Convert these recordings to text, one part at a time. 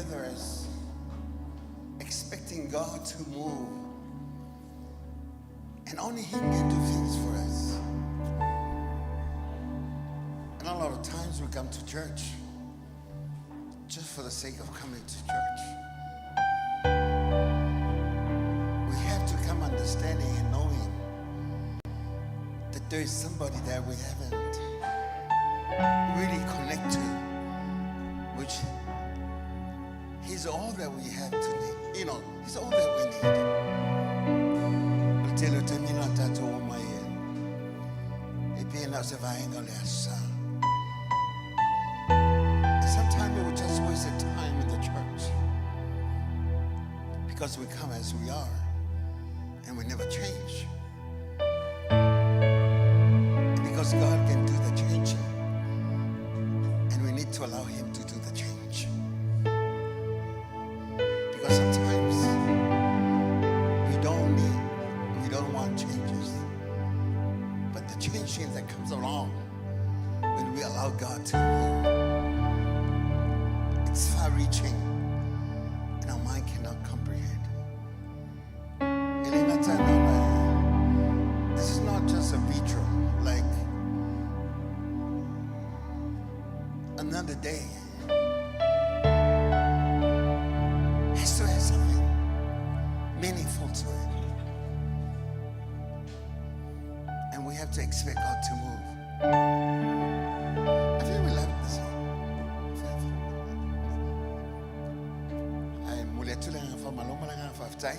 together as expecting God to move. And only Him can do things for us. And a lot of times we come to church just for the sake of coming to church. We have to come understanding and knowing that there is somebody that we haven't really connect to, which He's all that we have to need. He's all that we need. O tele o taimi na tātou o mai e. E pena se vaenga le asa. And sometimes we just waste the time in the church because we come as we are and we never change. And because God can do the changing, and we need to allow Him to do the change. Because sometimes we don't want changes. But the changing that comes along when we allow God to move, it's far reaching and our mind cannot comprehend. Elena Tanona, this is not just a ritual, like another day. It has to have something meaningful to it. And we have to expect God to move. I think we love this song. Ai, mole atu le agaga faamalo ma le agaga faafetai.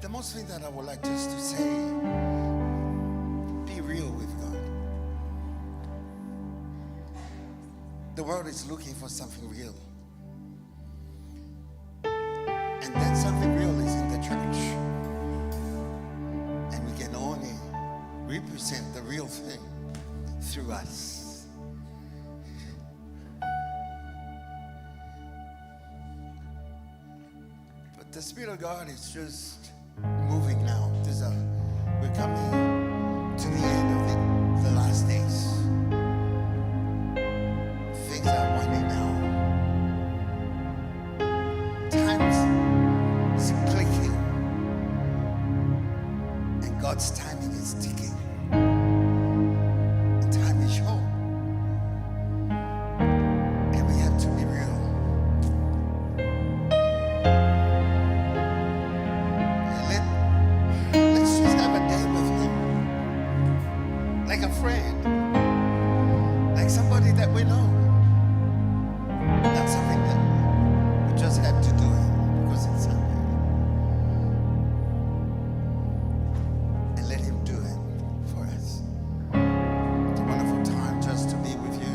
The most thing that I would like just to say, be real with God. The world is looking for something real. And that something real is in the church. And we can only represent the real thing through us. But the Spirit of God is just moving now. We're coming to the end of the last days. Things are winding down. Time's is clicking. And God's timing is ticking. And time is short. And we have to be real. And let's just have a day with Him. Like a friend. Like somebody that we know. Not something that we just have to do it because it's Sunday. And let Him do it for us. It's a wonderful time just to be with you.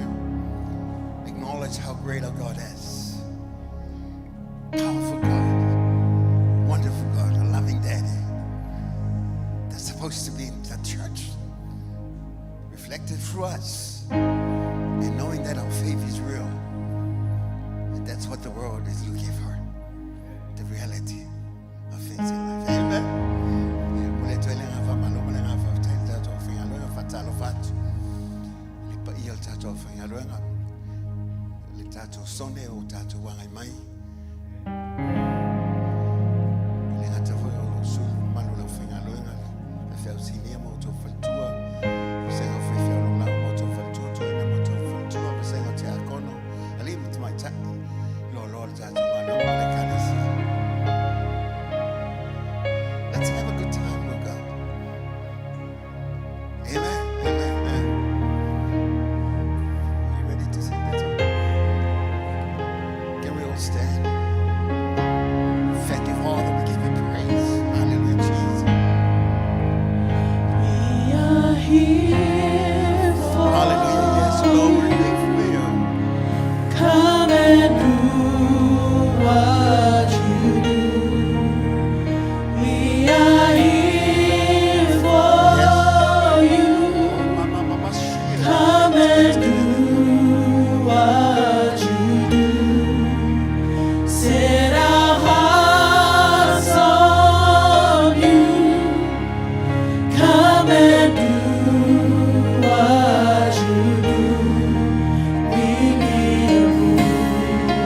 Acknowledge how great our God is. Powerful God. Wonderful God. A loving Daddy. That's supposed to be in the church. Reflected through us. And knowing that our faith is real. And that's what the world is looking for. The reality of things in life. Amen. Mole atu ai le agaga faamalo ma le agaga faafetai i le tatou aufaigaluega faatalofa atu. Le paia o le tatou aufaigaluega. Le tatou sone o tatou agai mai. E le gata foi o lou sui mamalu o le aufaigaluega, faifeau sinia ma outou faletua, vasega o faifeau lagolago ma outou faletua, toeaina ma outou faletua, vasega o tiakono, alii ma tamaitai, loaloa o le tatou galuega ma le Ekalesia. Let's have a good time with God. Amen. Amen. Amen. Are you ready to sing that song? Can we all stand? Thank you, Father. We give you praise. Hallelujah, Jesus. We are here for Hallelujah. Yes, Lord, we're here for you. Come and do what you do. We are here for you. Oh, mama, mama, shira. Come and do what you do. Set our hearts on you. Come and do what you do. We need a move.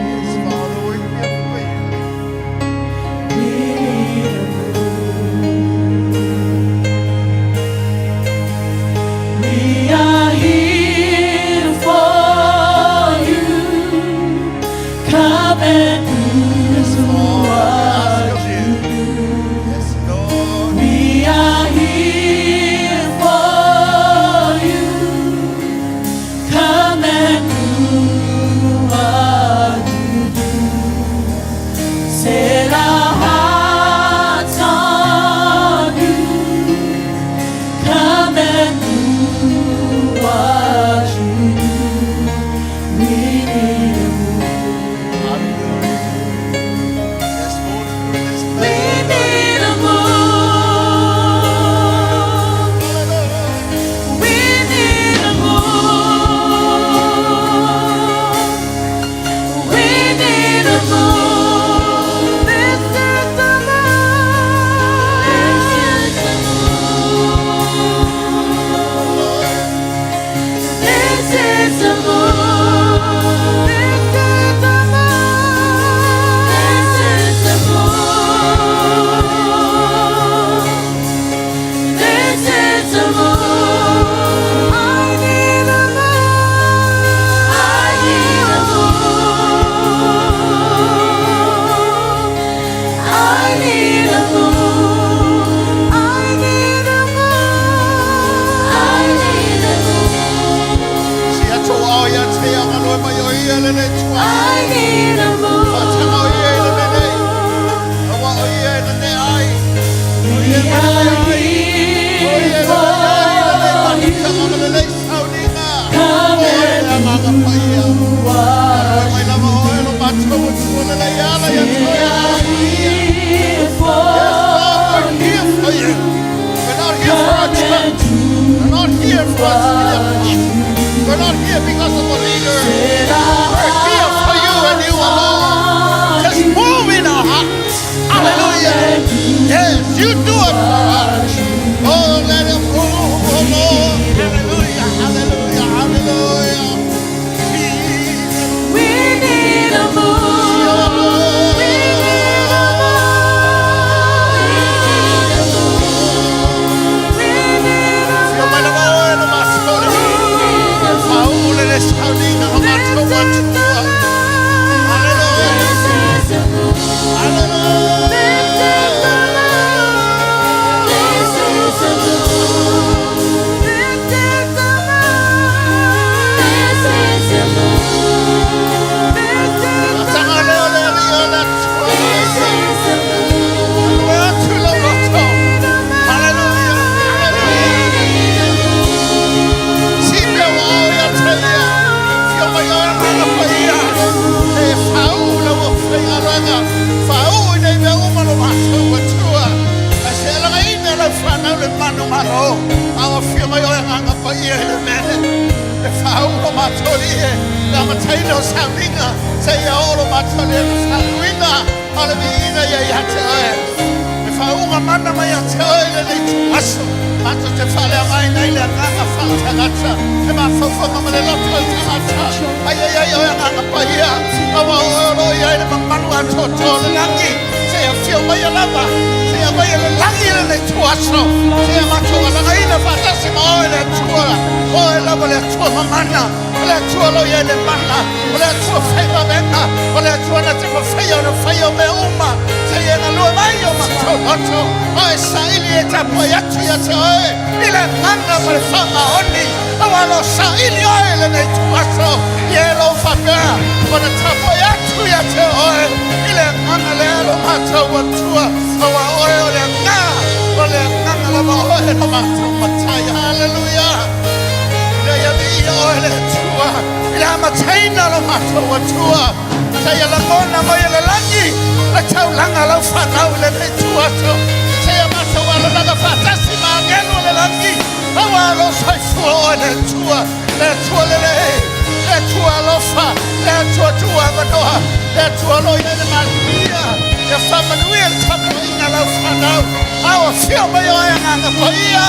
is a move. I need a move. I need a move. I need a move. I need a move. I need a move. I need a move. We are here for you. Come and do what we are here for you. We're not here for our Come and church. We're not here for us. We're not here because of a leader. set our We're here for you and you alone. Just move in our hearts. Hallelujah. Yes, you do it for us. Oh, let it move, oh Lord. Hallelujah, hallelujah, hallelujah. Jesus. We need a move. We need a move. We need a Hallelujah. This is a move. Hallelujah. This is a move. This is a move. This is a move. Hallelujah. We need a move. Mato te whale mai nei le nganga whautangata. E mawhauwhanga ma le loto o tangata. Ai ai ai oi nganga pahia. Awa o oro i ai le mamanu a tōtō le langi. Se a whio mai a lava. Se a mai a le langi le le tuaso. Se a matua langa ina whatasi ma oi le tua. Oi lava le tua mamana. O le tua lo i ai le mana. O le tua whaiva menga. O le tua na te whawhaia o le whaia o mea uma. Se ia ngā lua mai o matou loto. Oe saili e tapo i atu ia te oe. I le nganga ma le whanga oni. Awa lo saili oe le nei tuaso. I e lo whapea. O na tapo i atu ia te oe. I le nganga le alo matou atua. Awa oe o le ngā. O le nganga lava oe lo matou matai. Hallelujah. Ina ia mi ia oe le tua. I le amataina lo matou atua. Sa ia langona mai le langi. Le taulanga lau whanau le nei tuaso. Se ia matou alo langa whatasi ma angelo le langi. Awa alo saifua oe le tua. Le tua le le. Le tua alofa. Le tua tua manoa. Le tua lo ia le maluia. Ia whamanuia le tapuinga lau whanau. Awa whio mai oe nganga paia.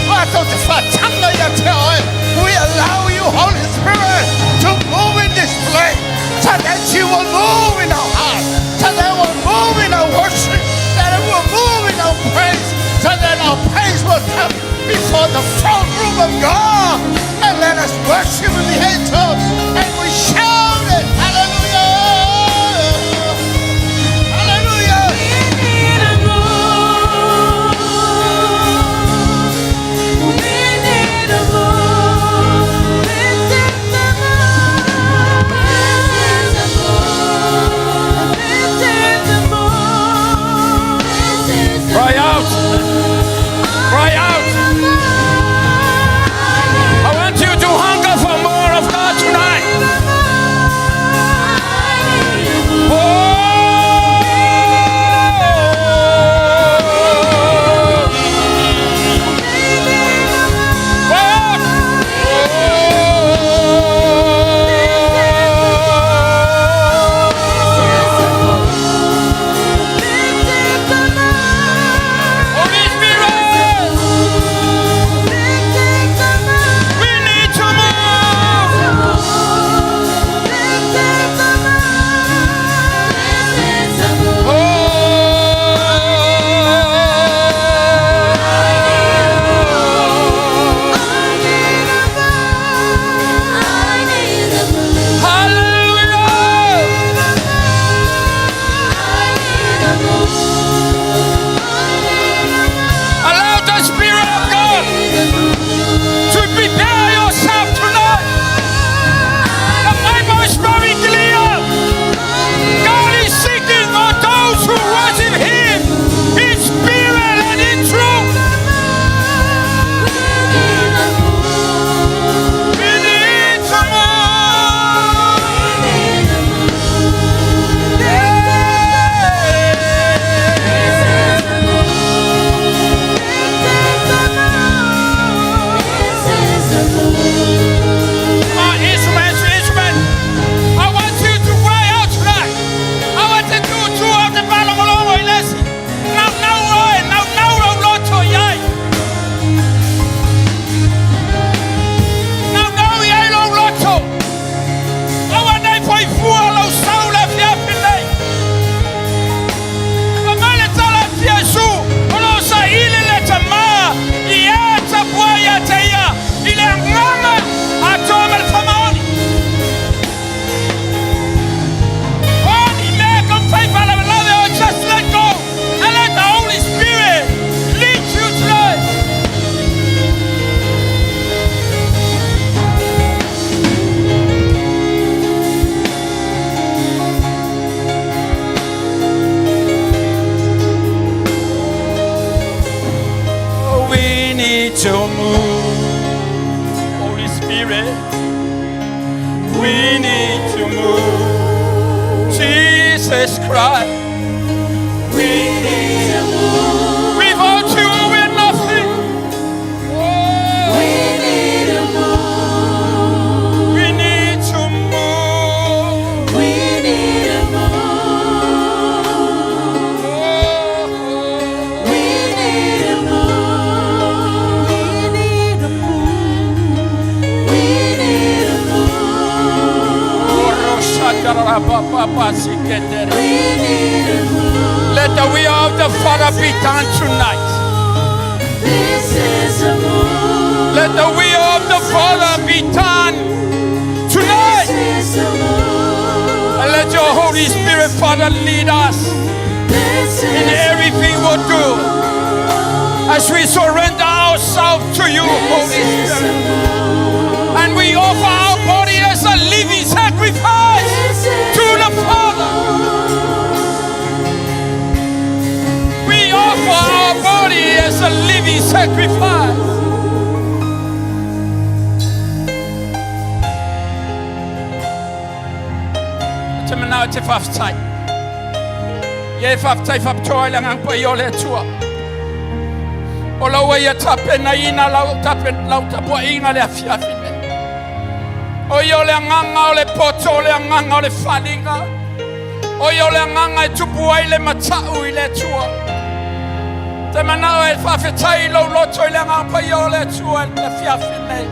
Mātou te whatanga ia te oe. We allow you, Holy Spirit, to move in this place, so that you will move in our heart, so that will move in our worship, that it will move in our praise, so that our praise will come before the throne room of God. And let us worship with the angels, and we shout it. Hallelujah! Hallelujah! We need a move. We need a move. This is the move. This is a move. This is the move. This is a Cry out. Cry out. I I want you to hunger for more of God tonight. move. Holy Spirit, we need to move. Jesus Christ, we need to move. Without you, we're nothing. Oh, We need a move. we need to move. We need a move. Oh, We need a move. We need a move. We need a move. Oh, We need a move. Let the will of the Father be done tonight. This is a move. Let the will of the Father be done tonight. This is a move. And let your Holy Spirit, Father, lead us This in is everything we do. As we surrender ourselves to you, Holy This is a Spirit. move. And we offer our body as a living sacrifice This is to the Father. We offer our body as a living sacrifice. Te manao te faafetai. Ia e faafetai faapitoa i le agaga paia o le Atua. O lau ia tapenaina lau tape lau tapuaiga le afiafi nei. O ia o le agaga o le poto o le agaga o le faliga. O ia o le agaga e tupu ai le mata'u i le Atua. Te manao e faafetai lou loto i le agaga paia o le Atua le afiafi nei.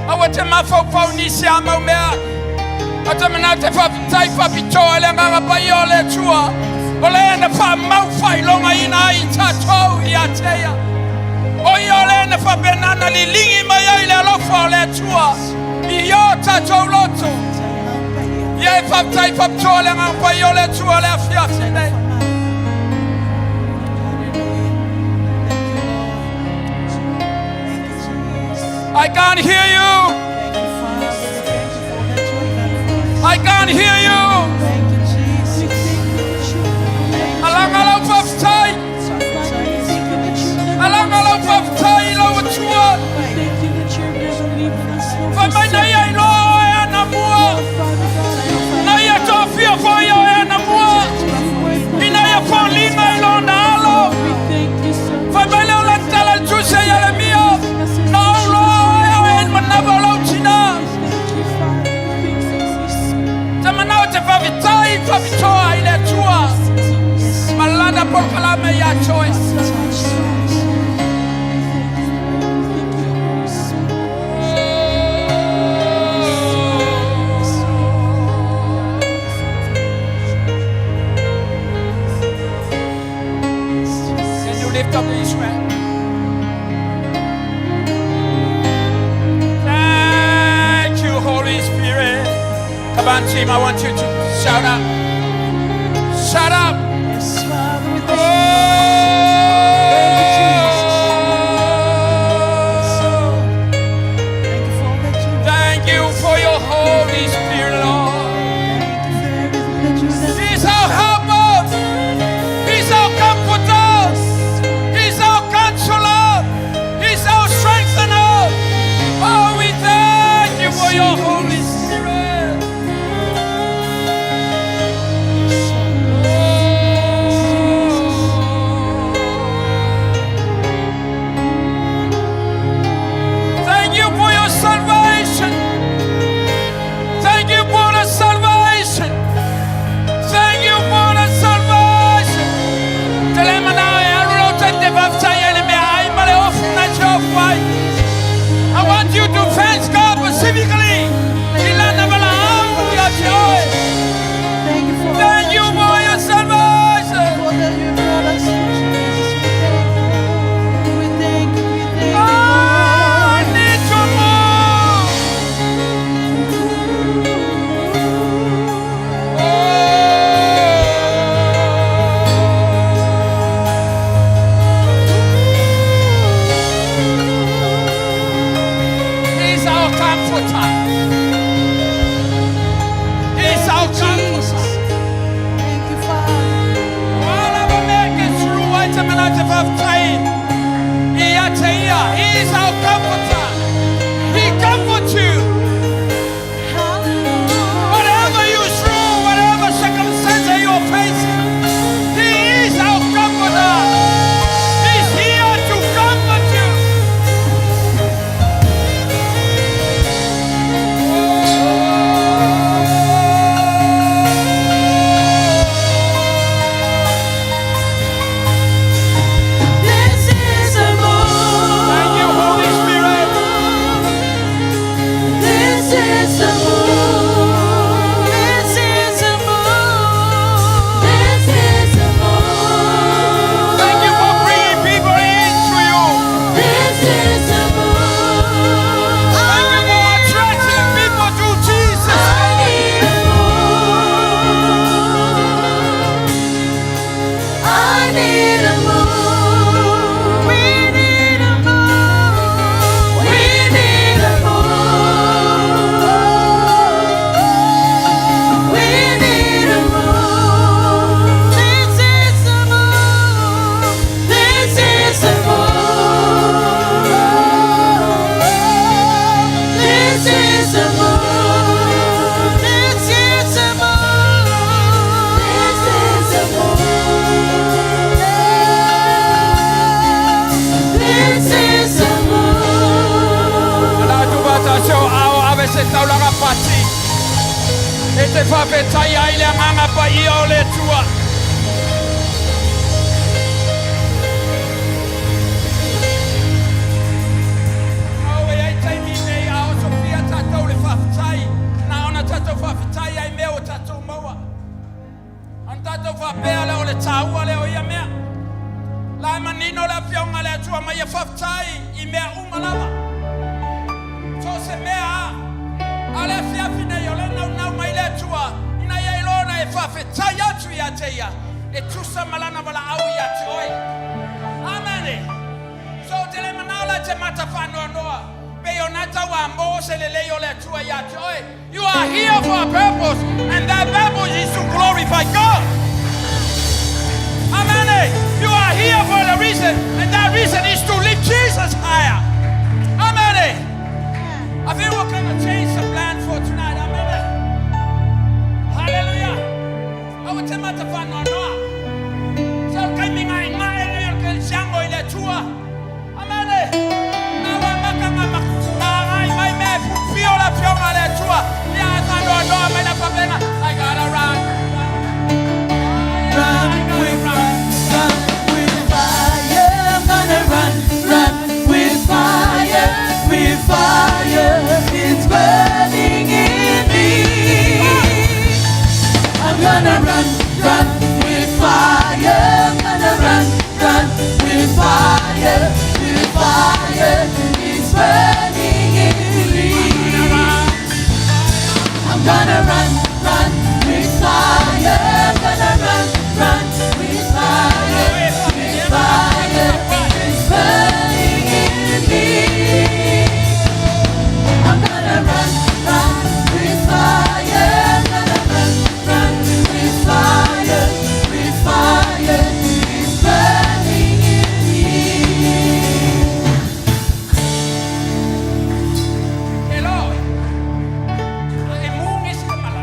Aua te mafaufau nisi a mau mea. O te manao te faafetai faapitoa i le agaga paia o le Atua. O le na faamau faailogaina ai i tatou ia te ia. O ia o le na faapenana liligi mai ai le alofa o le Atua. I o tatou loto. Ia e faafetai faapitoa le agaga paia o le Atua le afiafi nei. Thank you, Lord. Thank you, Jesus. I can't hear you. Thank you, Father. Thank you for that you have done for us. I can't hear you. Thank you, Jesus. Alaga lau faafetai. Alaga lau faafetai i lau Atua. Fai mai na ia iloa oe anamua. Na ia tofia foi oe anamua. Ina ia foliga i lona alo. Fai mai leo la tala le tusi ia Ieremia. Na ou iloa oe oe i manava o lau tina. Te manao te faafetai faapitoa i le Atua. Malana polokalame ia Joyce. Can you lift up Israel? Thank you, Holy Spirit. Come on, team. I want you to shout up. Shout up. Yes, Father, we thank Oh. Thank you for all that you've done. Thank you for your Holy Spirit, Lord. Thank you for everything that you've done. He's our helper. He's our comforter. He's our counselor. He's our strengthener. Oh, we thank you for your Holy Spirit. Oh. Thank you for your salvation. Thank you for the salvation. Thank you for the salvation. Te le manao e alu lau te faafetai ai le mea ai ma le ofu na te ofu ai. I want you to thank God specifically. I lana valaau ia te oe. Thank you for all Thank that you you've for done. your salvation. For that you brought us to Jesus. We thank you. We thank you. We thank you, I Lord. need to move. Oh. He's our comforter. He's our Thank you, comforter. Jesus. Thank you, Father. Wala ba make it through white man out of time. He is our comforter. He comforts you. Whatever you're through, whatever circumstance that you're facing, He is our comforter. He's here to comfort you. This is a move. Thank you, Holy Spirit. This is a move. This is a move. This is a move. Thank you for bringing people in to you. This is a move. Thank you for attracting people to Jesus. I need a move. I need a move. We need a move. We need a move. We need a move. This is a move. This is a move. This is a move. This is a move. This is a move. This is a move. La tu vata so ao ave se taulaga pati. E te whawhetai ai le anganga pa ia o le tua. Au e ai taimi nei a o Sofia tātou le whawhetai. Na ona tātou whawhetai ai mea o tātou maua. An tātou whapea le o le tāua le o ia mea. La e manino le afionga le atua mai e whawhetai i mea uma lava. So se mea a. A le afiafi nei o le nau nau mai le atua. Ina ia ilona e whawhetai atu ia te ia. E tusa malana wala au ia te oi. Amen. So te le manao la te mata whanoa noa. Pe o nata wa mo se le lei o le atua ia te oi. You are here for a purpose, and that purpose is to glorify God. Amen. You are here for a reason, and that reason is to lift Jesus higher. Amen. I think we're going to change the plan for tonight. Amen. Hallelujah. Awa te mata whanoa noa. Sa o kai minga i ngai le o ke siango i le atua. Amen. Na wa maka nga ngai mai me pupio la fionga le atua. Ia whanoa noa mai la papenga. I gotta run. Run with fire, run with fire. I'm gonna run, run with fire, with fire. It's burning in me. I'm gonna run, run with fire. I'm gonna run, run with fire, with fire. It's burning in me. I'm gonna run, run with fire. I'm gonna run, run with fire, with fire. It's burning in me. I'm gonna run, run with fire. I'm gonna run, run with fire, with fire. It's burning in me. E lo. E mungi se malala.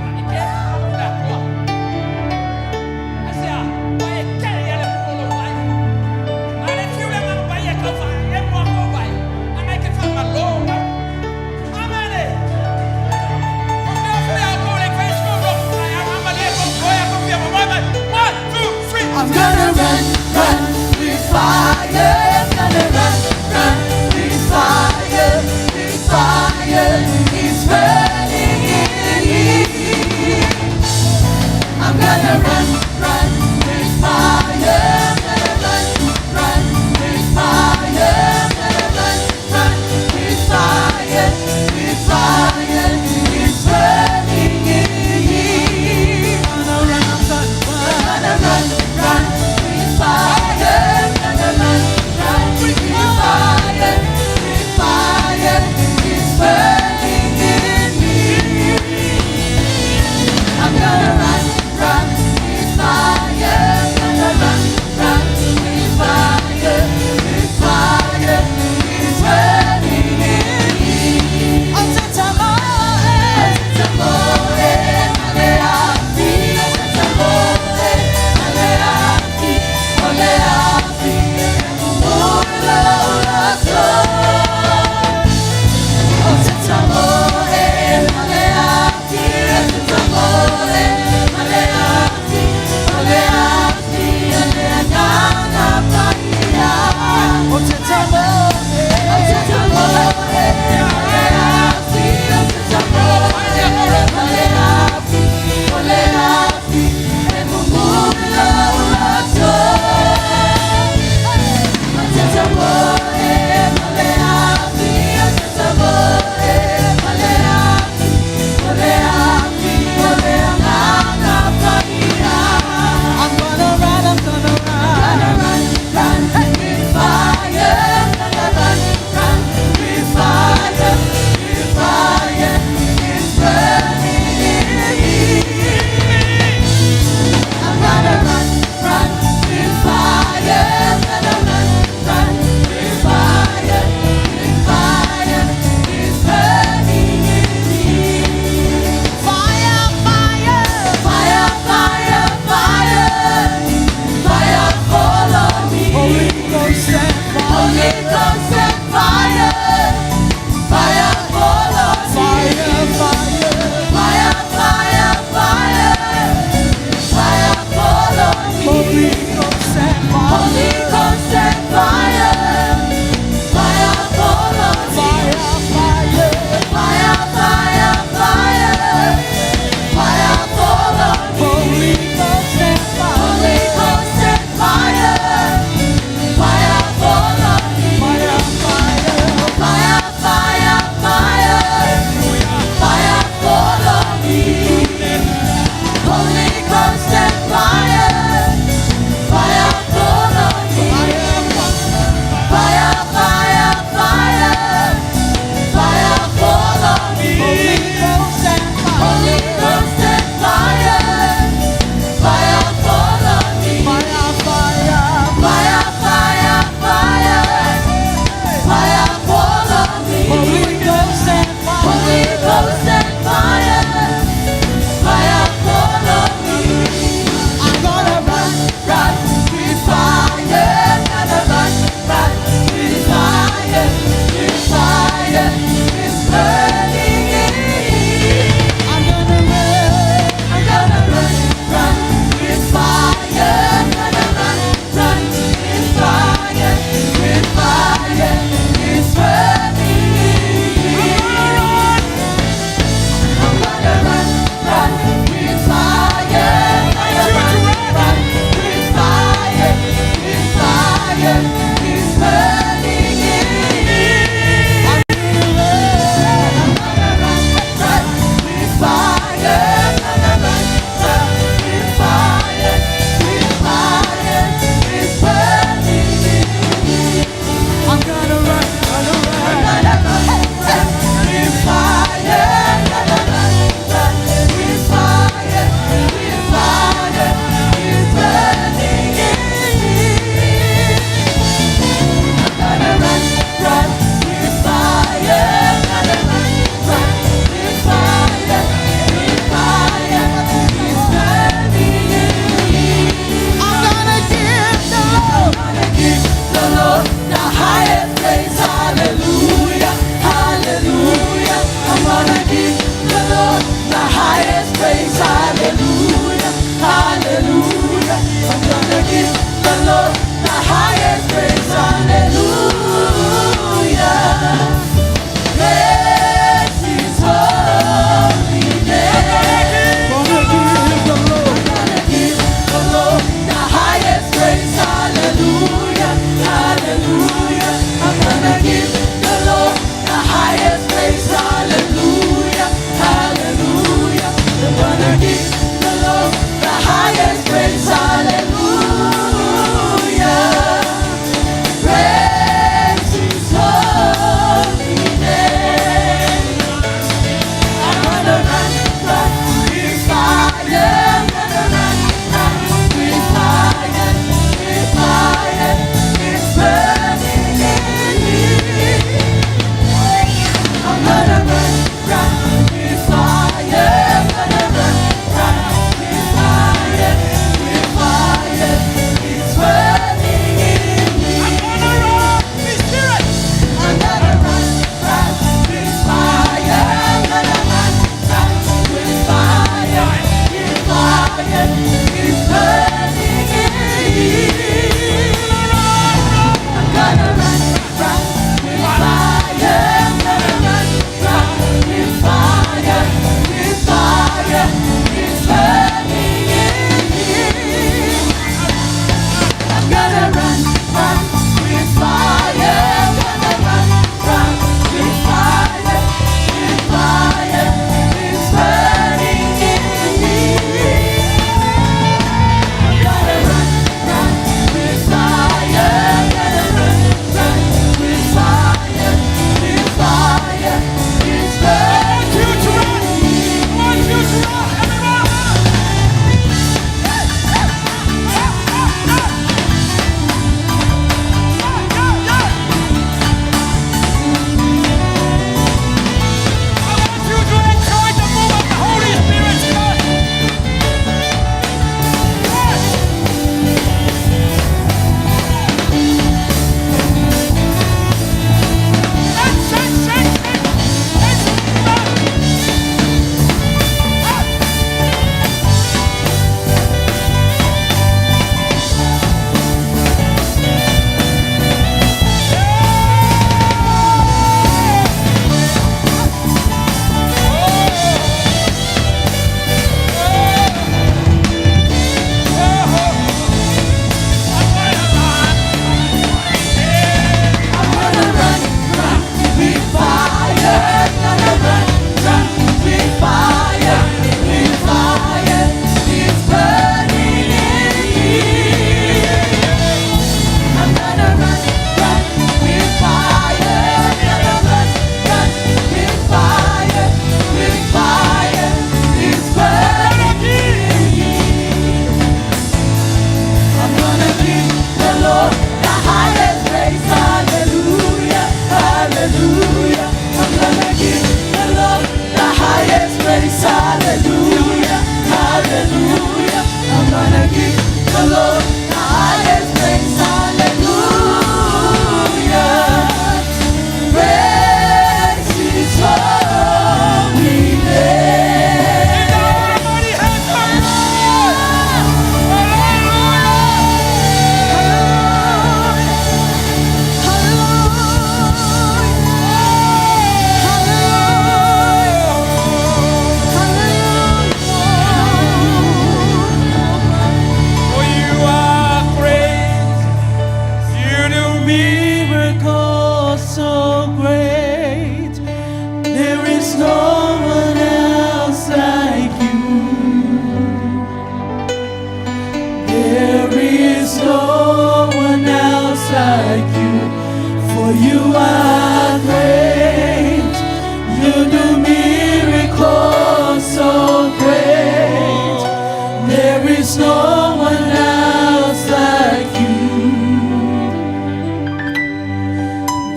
so great. There is no one else like you. There is no one else like you, for you are great. You do miracles so great. There is no one else like you.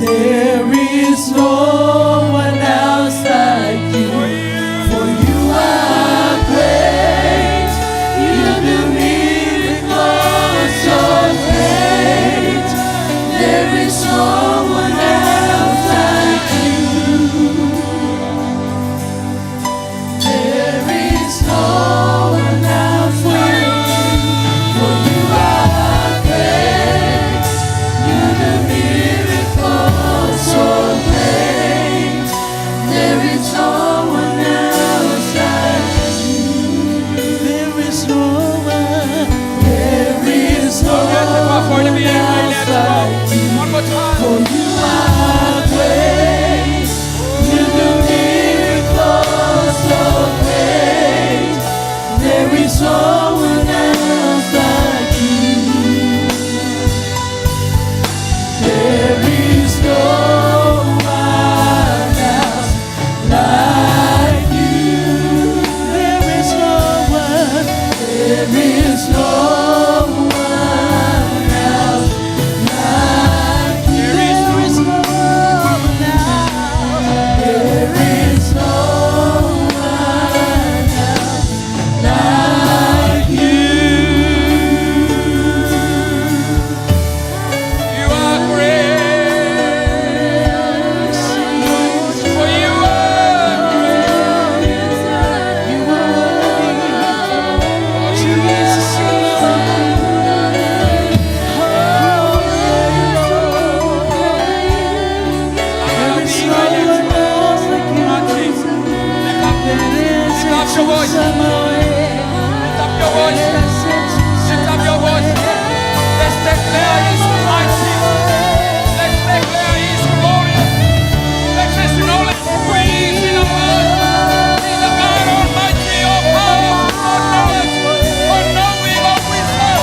There is no one else like you, for you are great. You do miracles so great. There is no one else like you. There is no one else like you, for you are great. You do miracles so great. There is no one else like you. There is no one. There is no one else like you. One more time. For you are great. You do miracles so great. There is no one else like you. There is no one else like you. There is no one. There is no one else like you. There is no one else. There is no one else like you. You are great. For you are great. You are worthy, Jesus. You are holy. There is no one else like you. There is Lift up your voice. Lift up your voice. Lift up your voice. Let's declare His mighty. Let's declare His glorious. Let's just acknowledge praise in our heart. He's the God Almighty, all power, all knowledge, all knowing, all wisdom.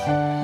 Hallelujah.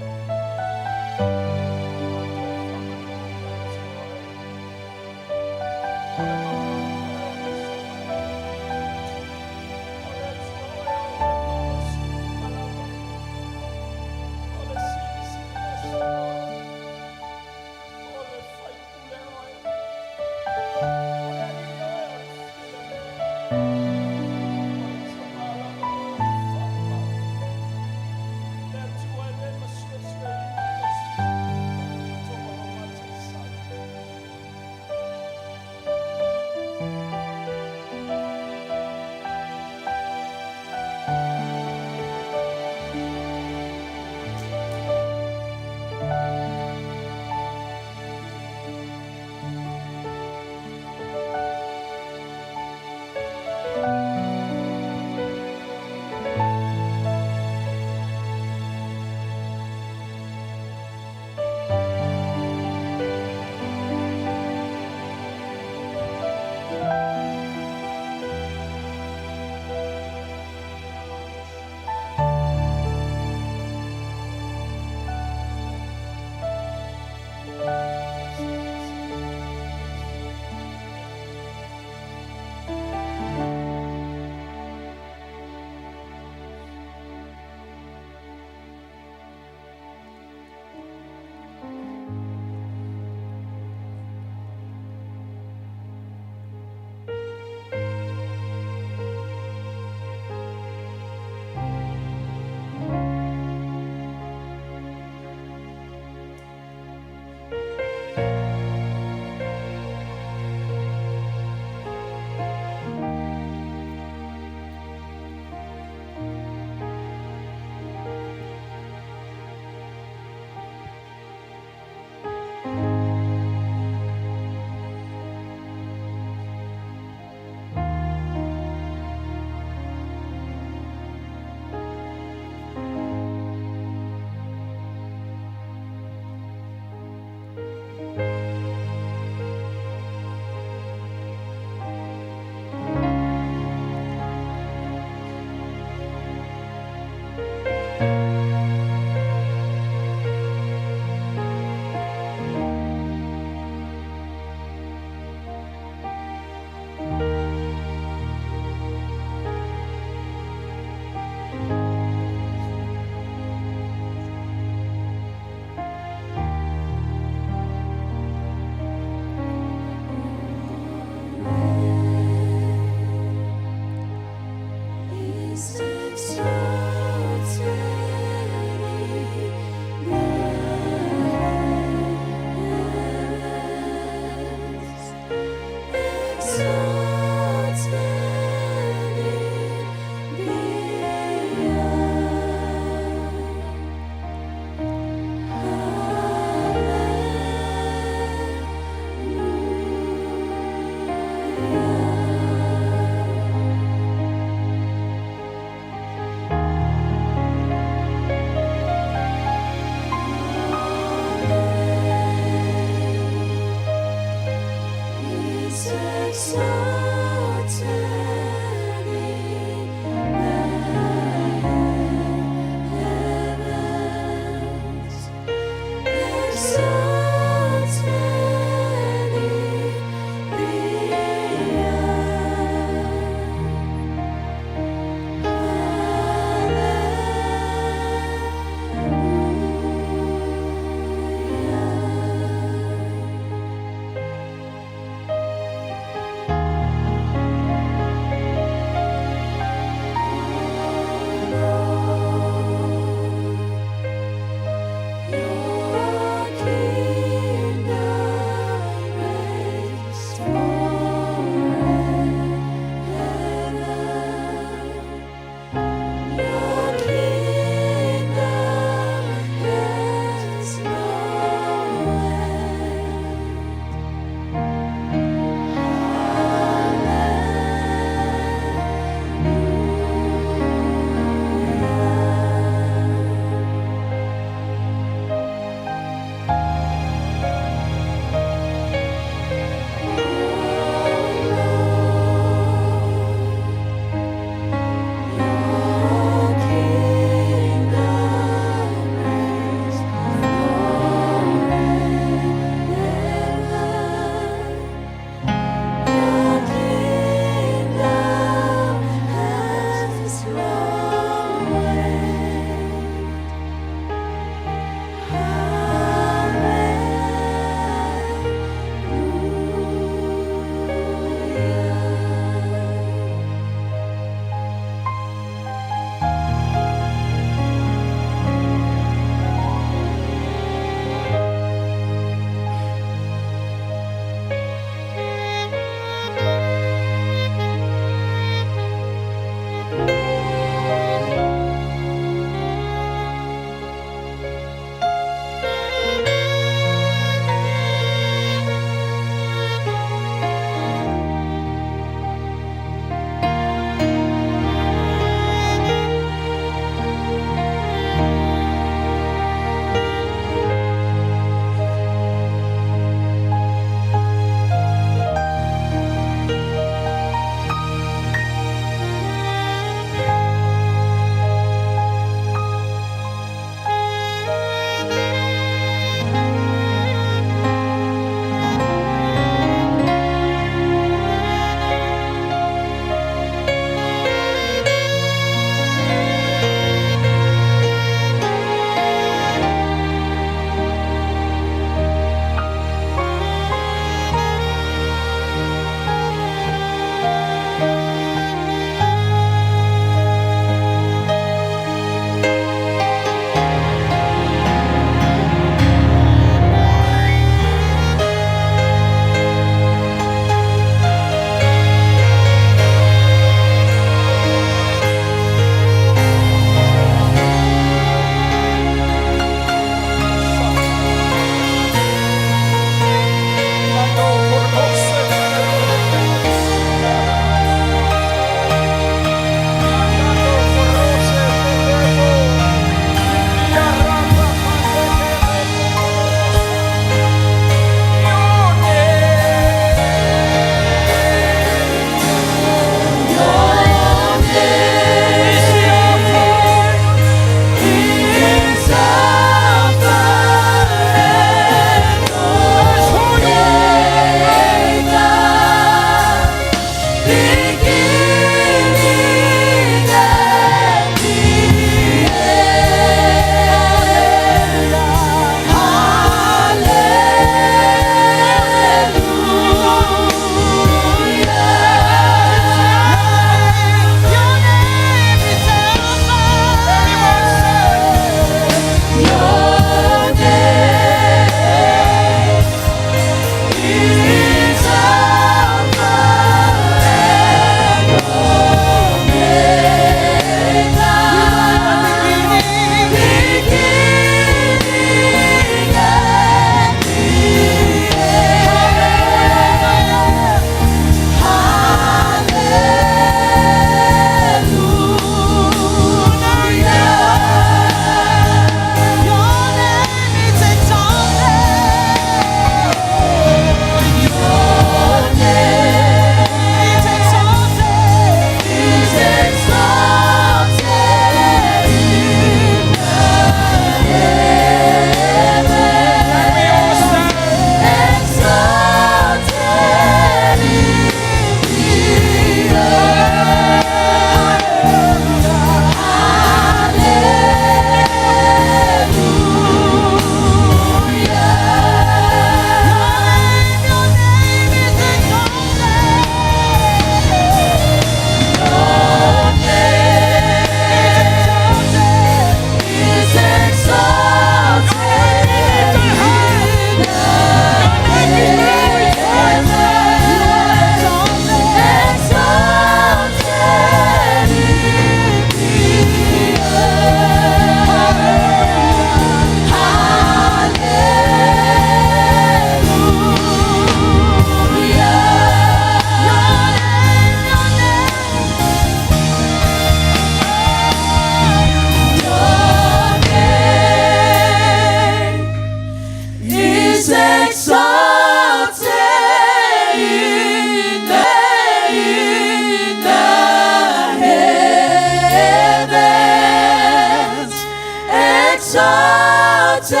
Exalted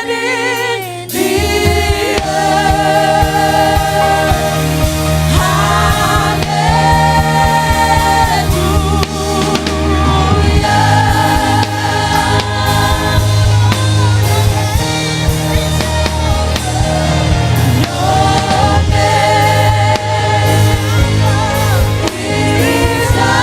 in the earth. Hallelujah. Your name is Alpha and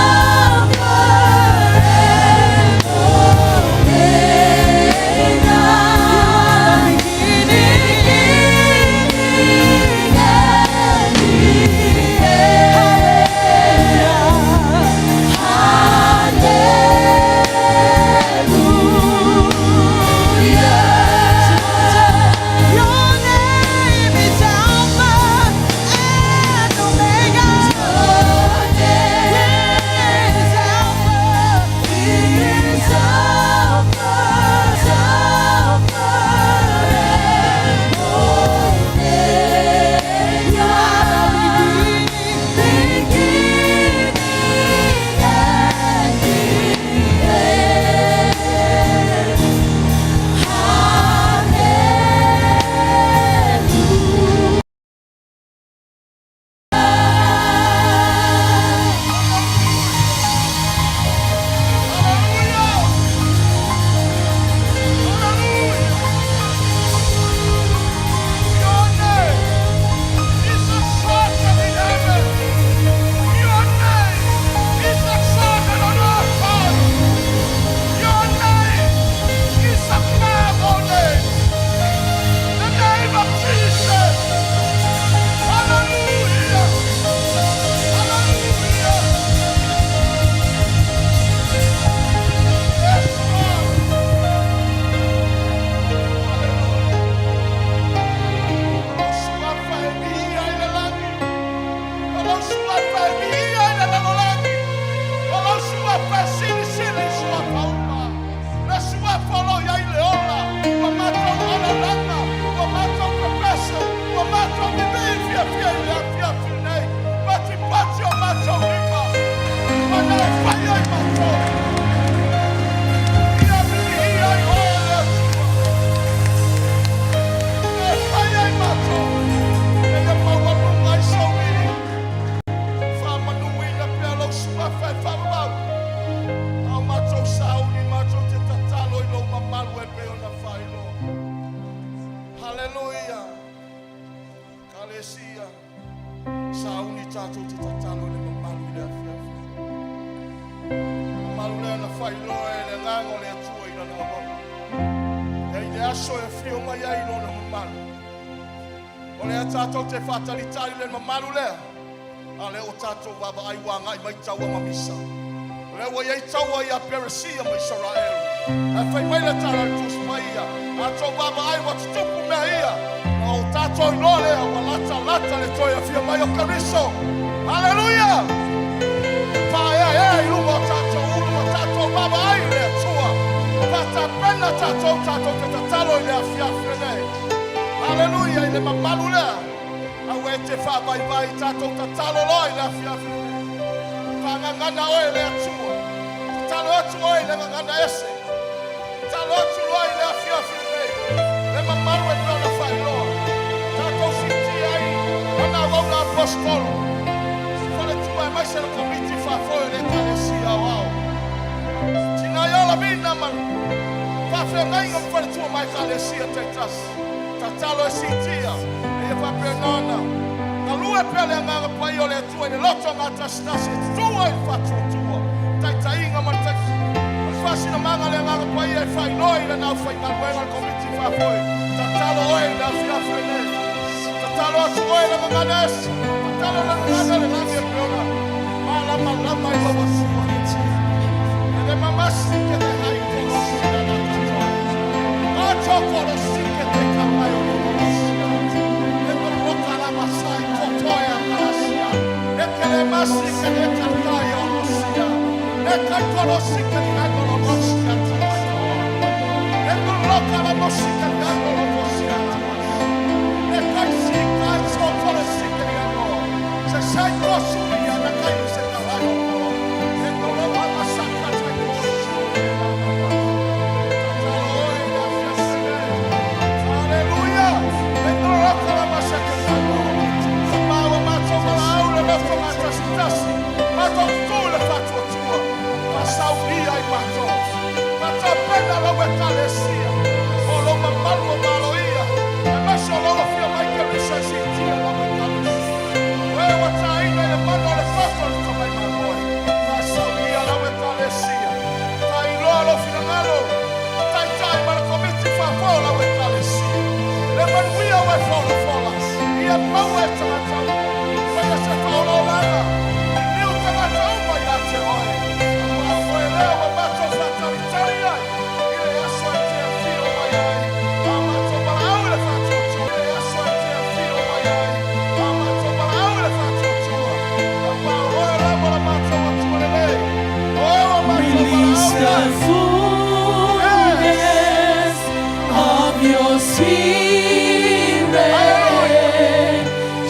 Omega, beginning and the end. Hallelujah. Your name is Alpha and Omega. Your name Is Alpha. is Alpha, Alpha and Omega. Beginning and the end. Hallelujah. Your name is exalted in heaven. Your name is exalted on earth, Father. Your name is above all names. The name of Jesus. Hallelujah. Hallelujah. Yes, Lord. Hallelujah. Kalesia. Sauni tatou te tatalo i le mamalu i le afiafi. Mamalu lea na faailoa e le agaga o le Atua i lana auauna. E i le aso e afio mai ai lona mamalu. O lea tatou te faatalitali i le mamalu lea, a o lea ua tatou vaavaai ua agai mai taua ma misa. O lea ua i ai taua ia Peresia ma Isaraelu. Ae fai mai le tala a le Tusi Paia, a outou vaavaai ua tutupu mea ia, ona o tatou iloa lea ua latalata le toe afio mai o Keriso. Haleluia! Faaeaea i luma o tatou ulu ma tatou vaavaai i le Atua. Faatapena tatou tatou te tatalo i le afiafi lenei. Haleluia i le mamalu lea. Aua e te faavaivai i tatou tatalo loa i le afiafi lenei. Faagagana oe e le Atua. Tatalo atu oe i le gagana ese. Tatalo atu loa i le afiafi lenei. Le mamalu e pei ona faailoa. Tatou siitia ai lana auauna aposetolo. Faletua aemaise le Komiti Faafoe o le Ekalesia Aoao. Tinaiola Mina ma faafeagaiga ma faletua ma Ekalesia taitasi. Tatalo e siitia, ina ia faapena ona galue pea le Agaga Paia o le Atua i le loto gatasitasi e tutū ai le faatuatua, taitaiga ma le faasinamaga a le Agaga Paia e faailoa i lana aufaigaluega o le Komiti Faafoe. Tatalo oe i le afiafi lenei. Tatalo atu oe i le gagana ese. Tatalo le gagana i le lagi e pei ona malamalama i lau Atua. E le mamasi ke te hai koro sina na tatoa. Ato koro sike te kamai o koro sia. E moroka la masai kotoe a karasia. E kele masi ke le katai o rosia. E kai koro sike ni angolo rosia tamaitoa. E moroka la mosika ni angolo rosia tamasi. E kai sika i so koro sike ni angolo. Se sai kosu ia na kai se kalai o koro. E moroka masaka tai koro sike ni angolo. tapena lau Ekalesia. O lou mamalu o maloia, aemaise o lou afio mai Keriso e siitia lau Ekalesia. O e ua taina i le mana o le toto o le Tamai Mamoe, faasaulia lau Ekalesia. Tailoa lou finagalo, taitai ma le komiti faafoe o lau Ekalesia. Le manuia ua e folafola, ia maua e tagata uma. Faia se faaolaolaga i niu tagata uma ia te oe. Aua o oe lea ua matou faatalitali ai i le aso e te afio mai ai. A matou valaau i le faatuatua i le aso e te afio mai ai. A matou valaau i le faatuatua. Aua o oe lava la matou Atua lelei. O oe ua matou Release valaau i the ai. Yes. fullness of your Hallelujah. spirit.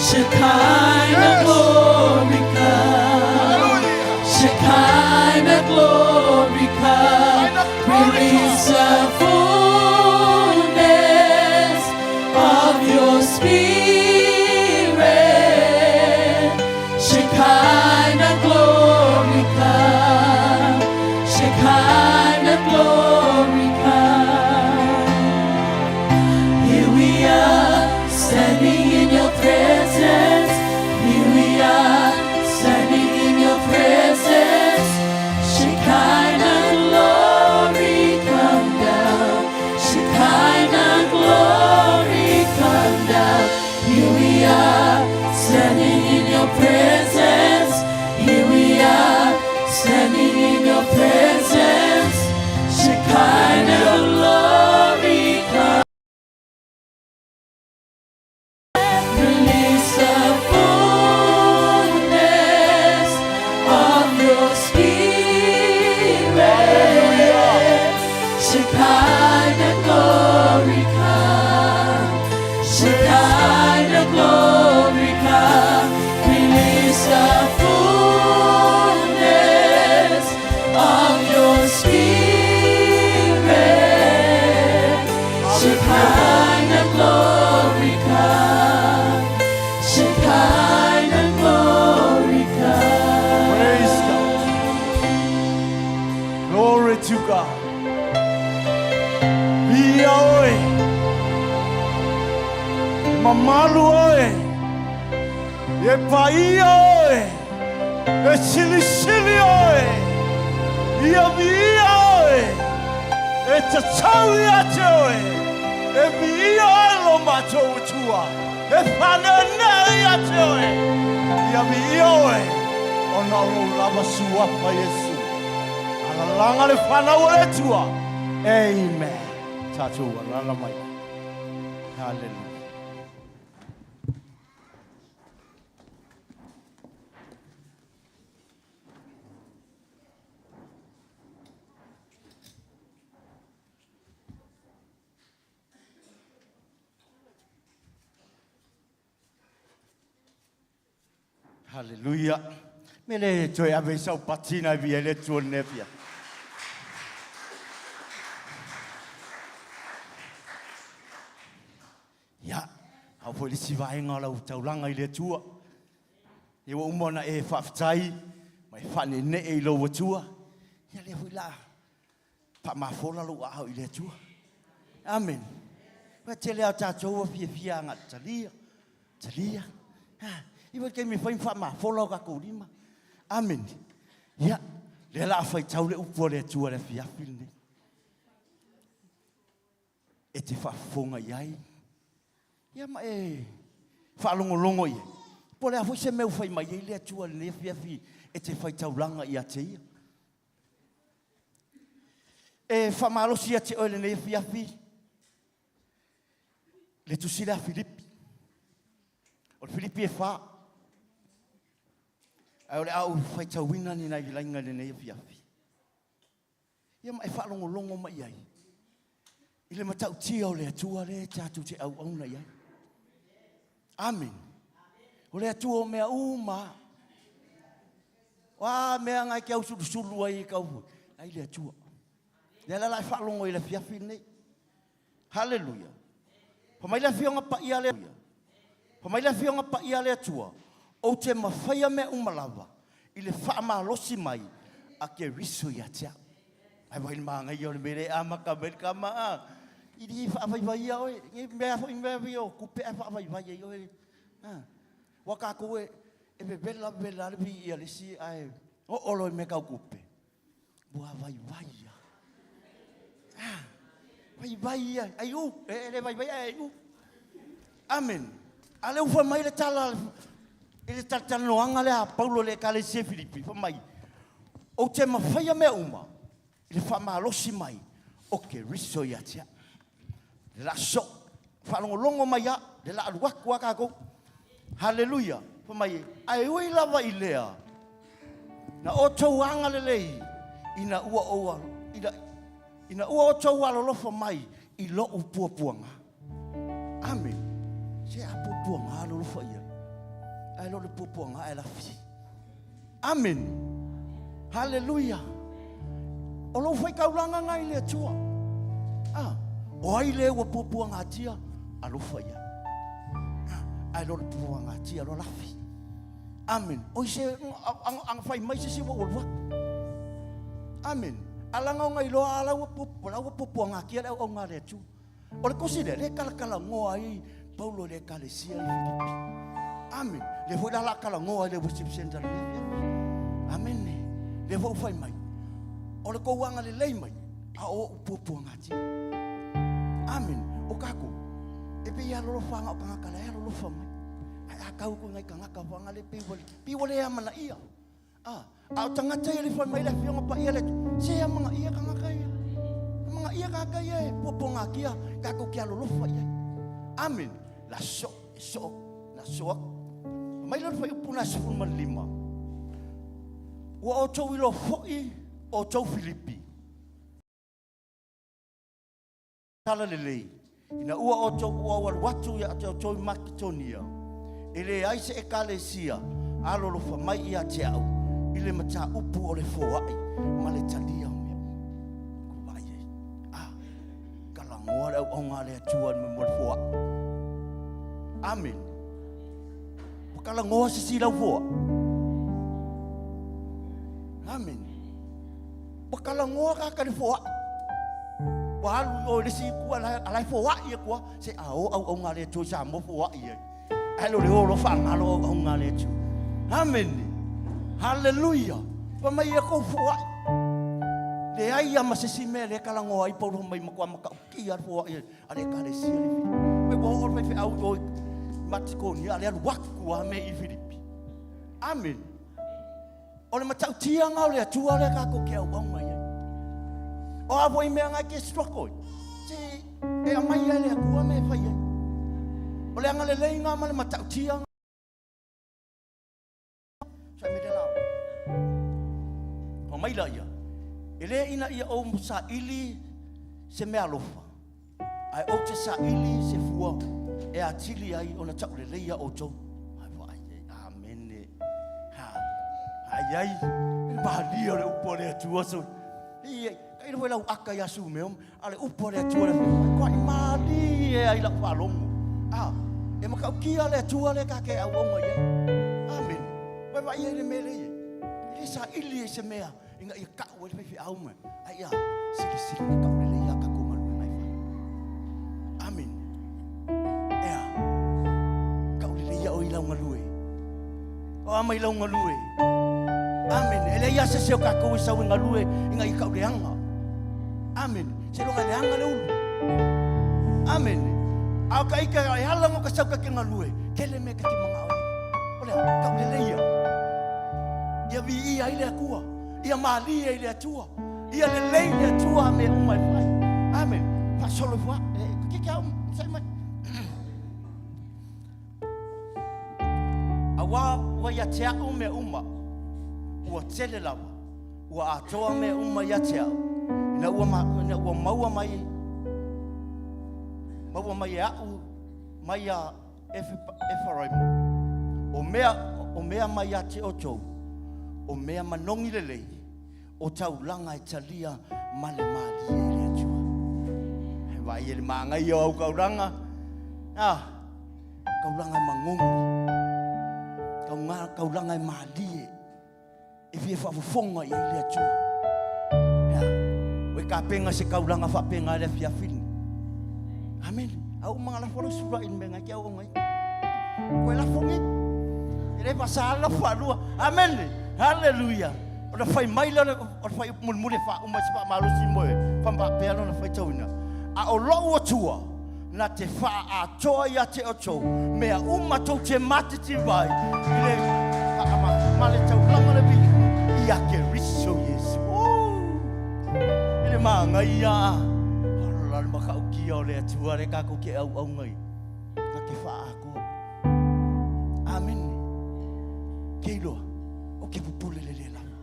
Shekinah Yes. glory come. Hallelujah. Shekinah glory come. Shekinah glory Release come. the fullness of your spirit. Shekinah glory come. Shekinah glory come. Here we are, standing in your presence. Here we are, standing in your presence. Shekinah glory come down. Shekinah glory come down. Here we are, standing in your presence. Here we are, standing in your presence. Shekinah glory come. Release the fullness of your spirit. Shekinah glory come. Shekinah glory come. Release the fullness of your spirit. Shekinah glory come. Shekinah glory come. Praise God. Glory to God. Via oe. E mamalu oe. E paia oe. E silisili oe. Ia viia oe. E tatau ia te oe. E viia oe lo matou Atua. E whanenea ia te oe. Ia viia oe. Ona o lou lava suafa Iesu. Alalaga le fanau a le Atua. Amen. Tatou alala mai. Hallelujah. Hallelujah. Me le toe ave i sau patina i via le tua le fia. Ia, au foi le si vaega o lau taulaga i le Atua. Ia ua uma ona e faafetai ma e faaneenee i lou Atua. Ia lea foi la faamafola lou aao i le Atua. Amen. Ua tele a tatou ua fiafia agai talia, talia. Ha, i wa taimi e fai ma faamafola o tatou lima. Amen. Ia, lea la a faitau le upu a le Atua i le afiafi lenei. E te faafofoga i ai, ia ma e faalogologo i ai. Po o le a foi se mea ua fai mai ai le Atua i lenei afiafi e te faitaulaga ia te Ia. E faamalosi ia te oe lenei afiafi le tusi lea a Filipi. O le Filipi e fa. Ae o le a ou faitauina ni nai laina i lenei afiafi. Ia ma e faalogologo mai i ai i le matautia o le Atua lea tatou te auauna i ai. Amen. O le Atua o mea uma. O a mea ngai ke ausulusulu ai i kau, ai le Atua. Lea la la e faalogo i le afiafi lenei. Haleluia. Fa mai le Afioga Paia a le Fa mai le Afioga Paia a le Atua, ou te mafaia mea uma lava i le faamalosi mai a Keriso ia te au. Ai vai le māngaia o le mea lea e amata mai le tama a. I li faavaivaia oe. Ni mea foi mea foi o tupe ae faavaivai ai oe. A. Ua tatou e e vevela vevela le viia le isi ae oo loa i mea tau tupe. Ua vaivai lava. Ah, vaivai ia, ai u, e le vaivai ai u. Amen. A lea ua fai mai le tala i le talatalanoaga lea a Paulo i le Ekalesia i Filipi, fai mai, ou te mafaia mea uma i le faamalosi mai o Keriso ia te au. Le la soo, faalogologo mai a, le la alu atu a tatou. Haleluia. Fai mai, ae ui lava i lea, na outou agalelei ina ua ou ina, ina ua outou alolofa mai i lo'u puapuaga. Amene. Se a puapuaga alolofa i ai. Ae lo le puapuaga ae lafi. Amene. Haleluia. O lou faitaulaga na i le Atua. Ah, o ai le ua puapuagatia, alofa i ai. Ah, ae lo le puapuagatia lo lafi. Amen. Oi se anga fai mai se si ua ua Amen. Alanga o ngai loa ala ua pu la ua puapuagatia le au au ngā le Atua. O le kosi lea, le kalakalanoa ai Paulo i le ekalesia i Filipi. Amen. Le foi la la kalanoa i le worship center le afiafi. Amen. Le foi fai mai. O le kou agalelei mai, a o ou puapuagatia. Amen. O kākou, e pei e alolofa anga o kangaka la e alolofa mai. Ae a kau ku ngai kangaka wanga le pei wale, pei wale e amana ia. A, a o tagata ia le fai mai le Afioga Paia le Atua, se amanaia tagata ia. Amanaia tagata ia e puapuagatia tatou te alolofa i ai. Amen. La so, e so, la so aku. Mai le fuaiupu na 15. Ua outou iloa foi outou Filipi. Talalelei, ina ua outou ua ou alu atu ia te outou i Maketonia, e leai se Ekalesia alolofa mai ia te au i le mataupu o le foai ma le talia o mea uma. Ko vaai ai. A, kalagoa le auaunga a le Atua i le mea mo le foai. Amen. Ua kalagoa se si lau foai. Amen. Ua kalagoa kaka le foai. Ua alu i o i le isi itu a la e foai aku a se a o auaunga a le Atua i Samoa foai ai. Ae le o le o loa faagalo auaunga a le Atua. Amene. Haleluia. Fai mai ia kou foai. Leai a ma se isi mea lea e kalagoa ai Paulo fai mai matua matautia le foai a le ekalesia le Filipi. Fai ua oo le faifeau i o i Matikonia a le alu aku a me i Filipi. Amene. O le matautia-ga o le Atua lea kākou ke auauna i ai. O a foi mea nga e ke struggle ai, se e aumai ai le Atua me e fai ai. O le agalelei-ga ma le matautia sa me le la. O mai la ia, e le ina ia ou saili se mea alofa, Ae ou te saili se fua e atili ai ona taulelei a outou. Ai vaai ai, amene. Ha, ai ai, e malia o le upu a le Atua so. I, kai le lau aka ia su meo, a le upu a le Atua le whia, koa i malie ai lau faalogo. A, e makaukia le Atua le ka ke auaunga i ai. Amene. Vai vai ai le mea le ia. E le saili ai se mea ina ia kau ai le faifeau mai. Ai ia, silisili na taulelei ia tatou galuega e fai. Amen. Ea, taulelei ia o i lau galue. O a mai lau galue. Amen. E leai a se se o tatou e sau e galue ina ia tauleaga. Amen. Se loga leaga le ulu. Amen. A o ka ike e ala mo ka sau ka ke galue, kele me ka ke mangao ai. O lea, taulelei ia. Ia vi ia i le Atua. Ia malie i le Atua. Ia lelei le Atua a mea uma e fai. Amen. Faasolo ifo a. E, ke ke au, sai mai. Auā ua ia te au mea uma, ua tele lava, ua atoa mea uma ia te au, ina ua, ma, ina ua maua mai, maua mai e au mai ia Efaraima, o mea, o mea mai ia te outou, o mea manogi lelei, o taulaga e talia ma le malie i le Atua. He vaai e le māngai o au kaulanga, ah, kaulanga e magogi, kaulanga e malie, e fia faafofoga i ai le Atua. Ea. tapena se taulaga faapena i le afiafi lenei. Amene. A ua uma ona lafo lau sula'i i le mea na e te auauna ai. Toe lafo nei. E le faasa le lafo faalua. Amene. Haleluia. Ona fai mai lea o le fuaiupu mulimuli e faauma ai se faamalosi mo e faapea lona faitauina. A o lou Atua na te faaatoa ia te outou mea uma tou te matitiva ai i le ma le taulaga o le viiga ia Keriso Iesu. I le manaia ola le matautia o le Atua lea tatou te auauna ai na te faaatoa. Amene. Ke iloa, o ke pupule le le lava.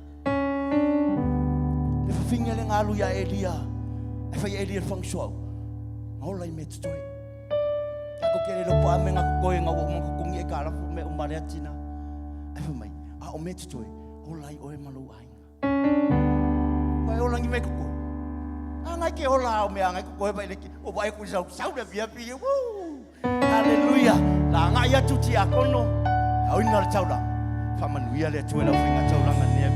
Le fafine le galu ia Elia, e fai Elia le fagasoau, ma ola i mea totoe. Tatou te le iloa po o a mea na totoe ina ua uma ona totogi aitalafu ma mea uma a lea tina. Ae fai mai, a o mea totoe, ola ai oe ma lou aiga. Ua e ola ni mea totoe. A ngai ke ola ao mea ngai totoe vai le o vai ku sau sau le afiafi. Woo! Haleluia. La ngai atu tiakono. Aoina le taulaga. Faamanuia le Atua i lau faiga taulaga nei.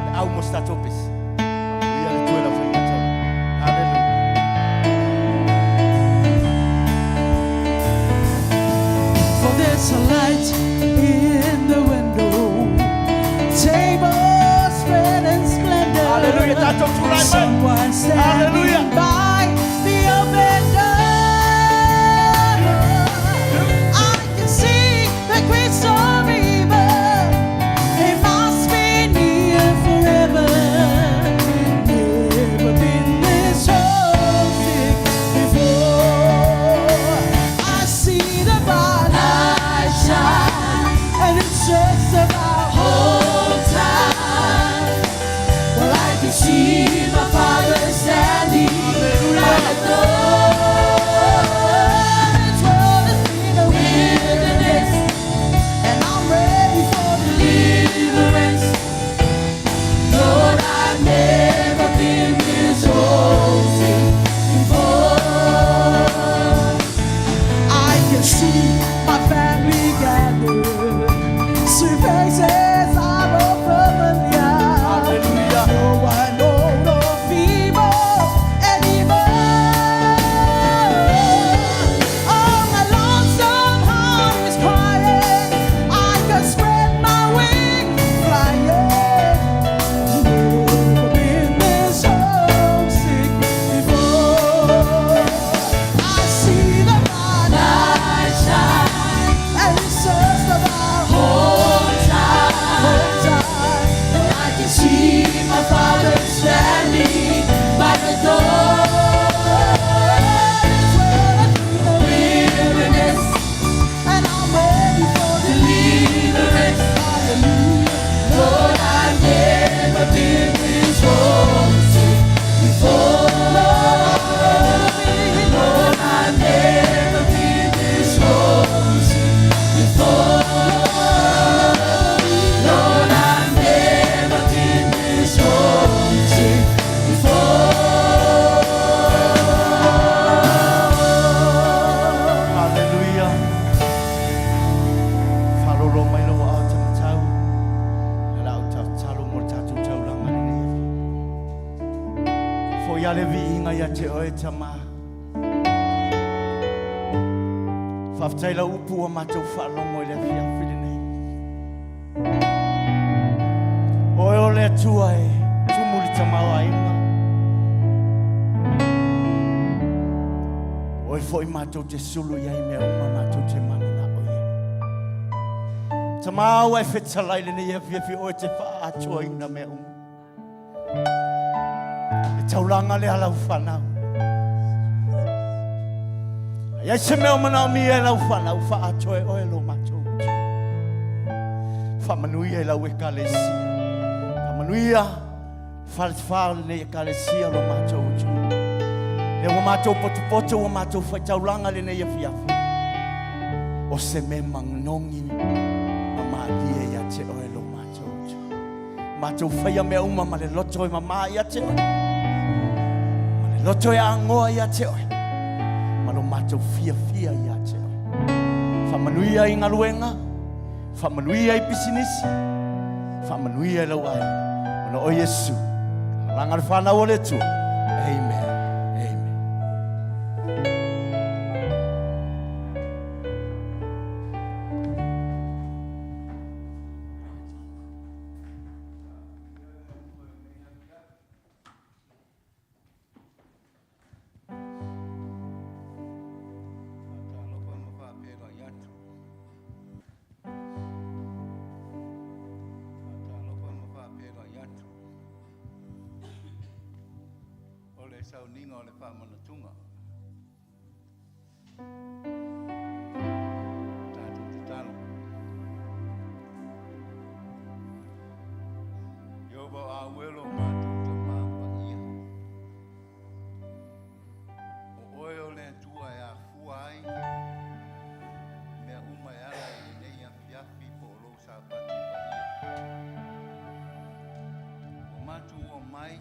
Le au mo se tatou pese. Faamanuia le Atua i lau faiga taulaga. Haleluia. For there's a light in the window, table spread in splendor. Hallelujah. Tatou tulai mai. Someone standing Hallelujah. by the open door. I can see the crystal river. It must be near forever. Never been this homesick before. I see the bright light shine, and it's just about home time. Well, I can see my father standing by the door. This world has been a wilderness, and I'm ready for deliverance. Lord, I've never been this homesick before. I can see my family gathered, see faces I'm all familiar. Hallelujah. No one old or feeble anymore. Oh, my lonesome heart is crying. I can spread my wings flying. Never been this homesick before. I see the bright light shine, and it's just about home time, home time. And I can see my father standing by the door. It's where I feel the weariness, and I'm ready for deliverance. Hallelujah. Lord, I've never been this homesick before. Lord, I've never been this homesick before. Lord, I've never been this homesick before. Haleluia. Faalolo mai lou aao taumatau. Le lau tatalo mo le tatou taulaga lenei afiafi. Foia le viiga ia te oe Tama. Faafetai lau upu ua matou faalogo i le afiafi lenei. Oe o le Atua e tumu i le tamaoaiga. Oe foi matou te sulu i ai mea uma matou te mananao i ai. Tama ua e fetalai lenei afiafi oe te faaatoaina mea uma. E taulaga lea lau fanau. Ai ai se mea o manaomia e lau fanau faaatoa e oe lo matou utu. Faamanuia i lau ekalesia. Faamanuia falefa o lenei ekalesia lo matou utu. Lea ua matou potopoto ua matou faitaulaga lenei afiafi. O se mea manogi ma malie ia te oe lo matou utu. Matou faia mea uma ma le loto e mamā ia te oe. Ma le loto e agoa ia te oe. Ma lo matou fiafia ia te oe. Faamanuia i galuega, faamanuia i pisinisi, faamanuia i lau aiga. Ona o Iesu, alaga le fanau o le Atua. Amen. le sauniga o le faamanatuga. Tatou tatalo. Ieova o au e lo matou Tamā Paia. O oe o le Atua e afua ai mea uma e ala i lenei afiafi po o lou Sapati paia. Ua matou omai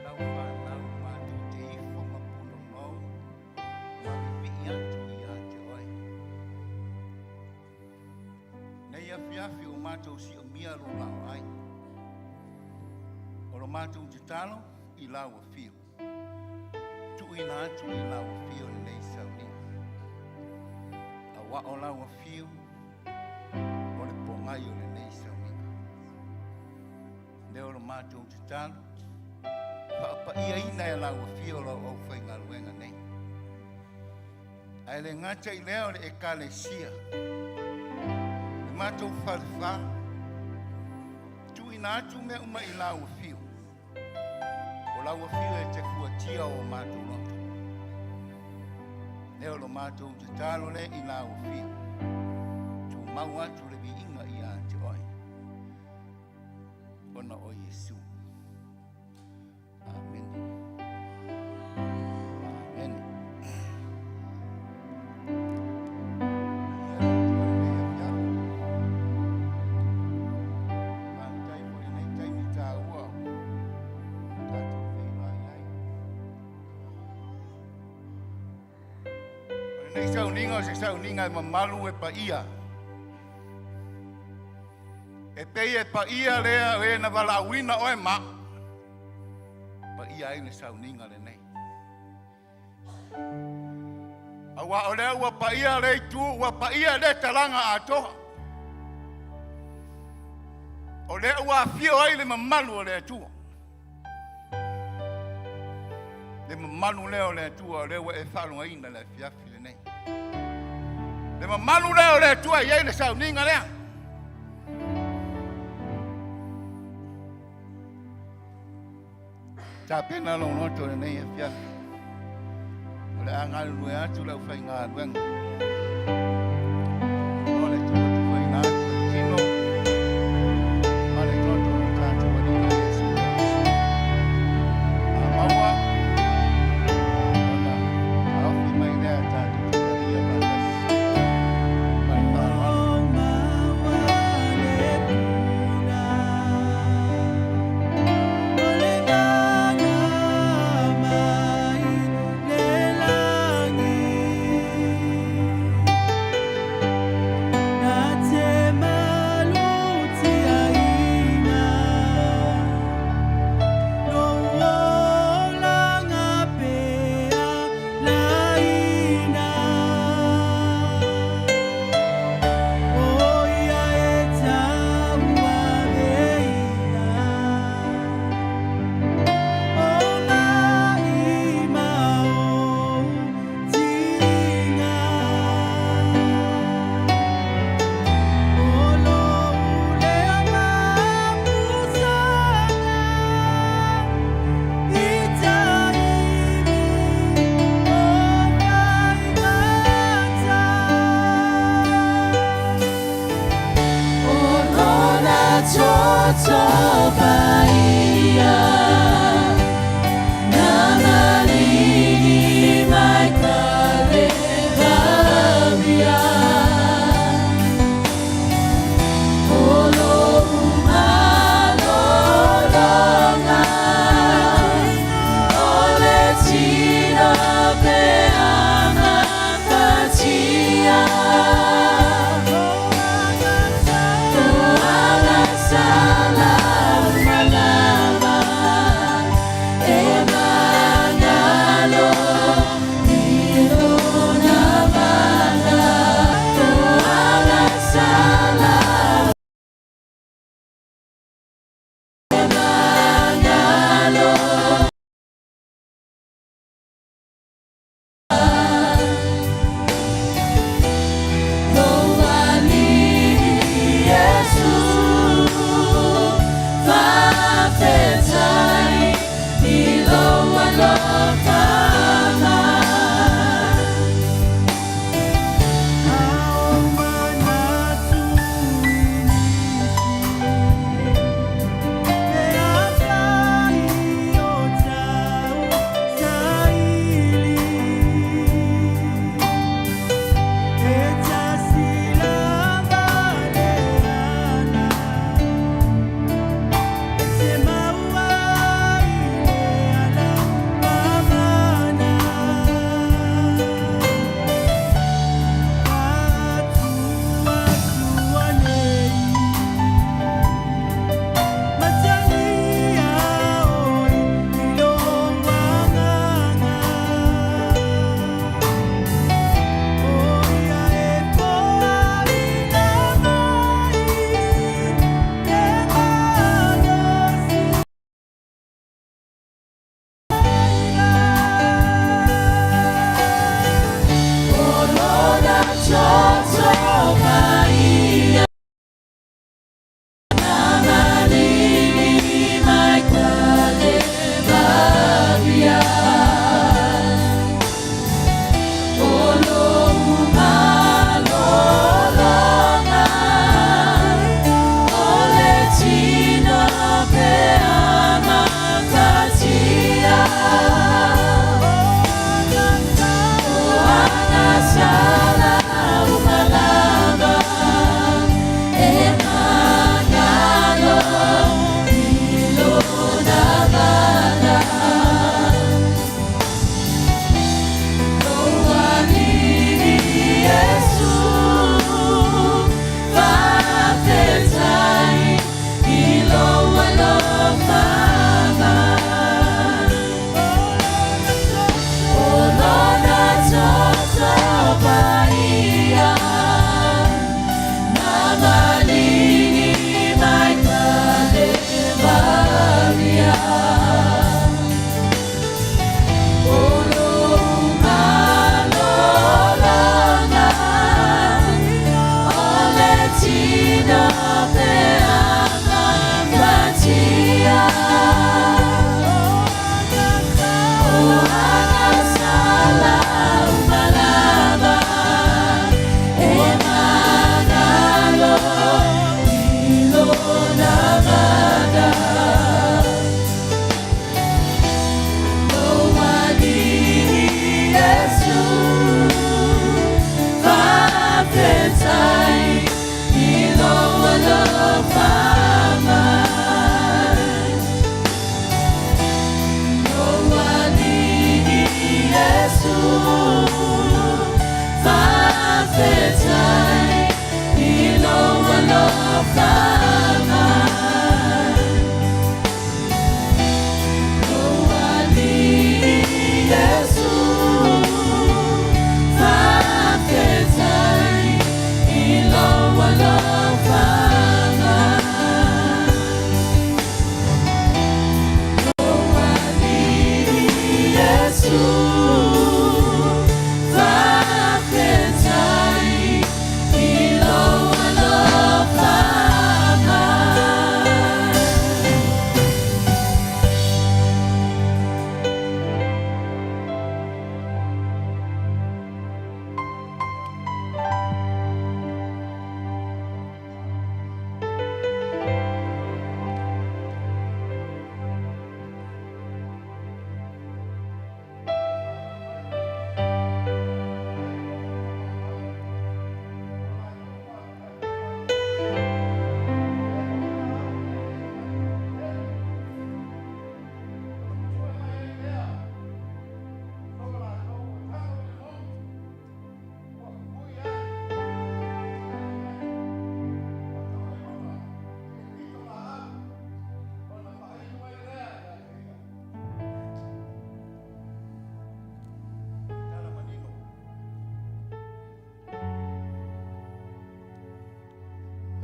lau fanau matou te ifo ma punonou ma vivii atu ia te oe. Nei afiafi o matou siomia lou laoai. O lo matou tatalo i lau afio. Tuuina atu i lau afio lenei sauniga. Auā o lau afio o le pogai o lenei sauniga. Lea o lo matou tatalo, faapaiaina e lau afio lau aufaigaluega nei. Ae le gata i lea o le ekalesia, le matou falefa, tuuina atu mea uma i lau afio. O lau afio e te fuatia o matou loto. Lea o lo matou tatalo le i lau afio. Tumau atu le viiga ia te oe. Ona o Iesu. Amene. Amene. Ia le Atua i lenei afiafi. Faafetai foi i lenei taimi taua tatou feiloai ai. O lenei sauniga o se sauniga e mamalu e paia. E pei e paia lea e na valaauina oe ma. Paia ai le sauniga lenei. Auā o lea ua paia le itu, ua paia le talaga atoa. O lea ua afio ai le mamalu o le Atua. Le mamalu lea o le Atua o lea ua e faalogaina le afiafi lenei. Le mamalu lea o le Atua e i ai le sauniga lea. Tapena lou loto i lenei afiafi. O le a galulue atu le aufaigaluega. O le tufatufaina atu o le tino ma le toto o lo tatou Alii o Iesu Keriso. A maua ona taofi mai lea tatou te talia faatasi ma le faaaloalo.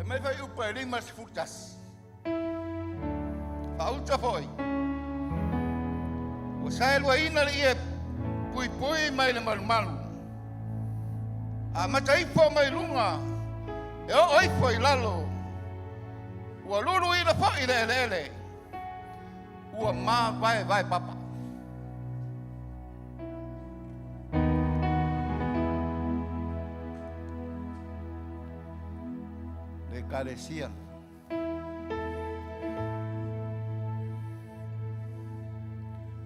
Fai mai fuaiupu e 51, Faauta foi, ua saeluaina le ie puipui mai le malumalu, amata ifo mai luga e oo ifo i lalo, ua luluina foi le eleele, ua mavaevae papa. Le Ekalesia.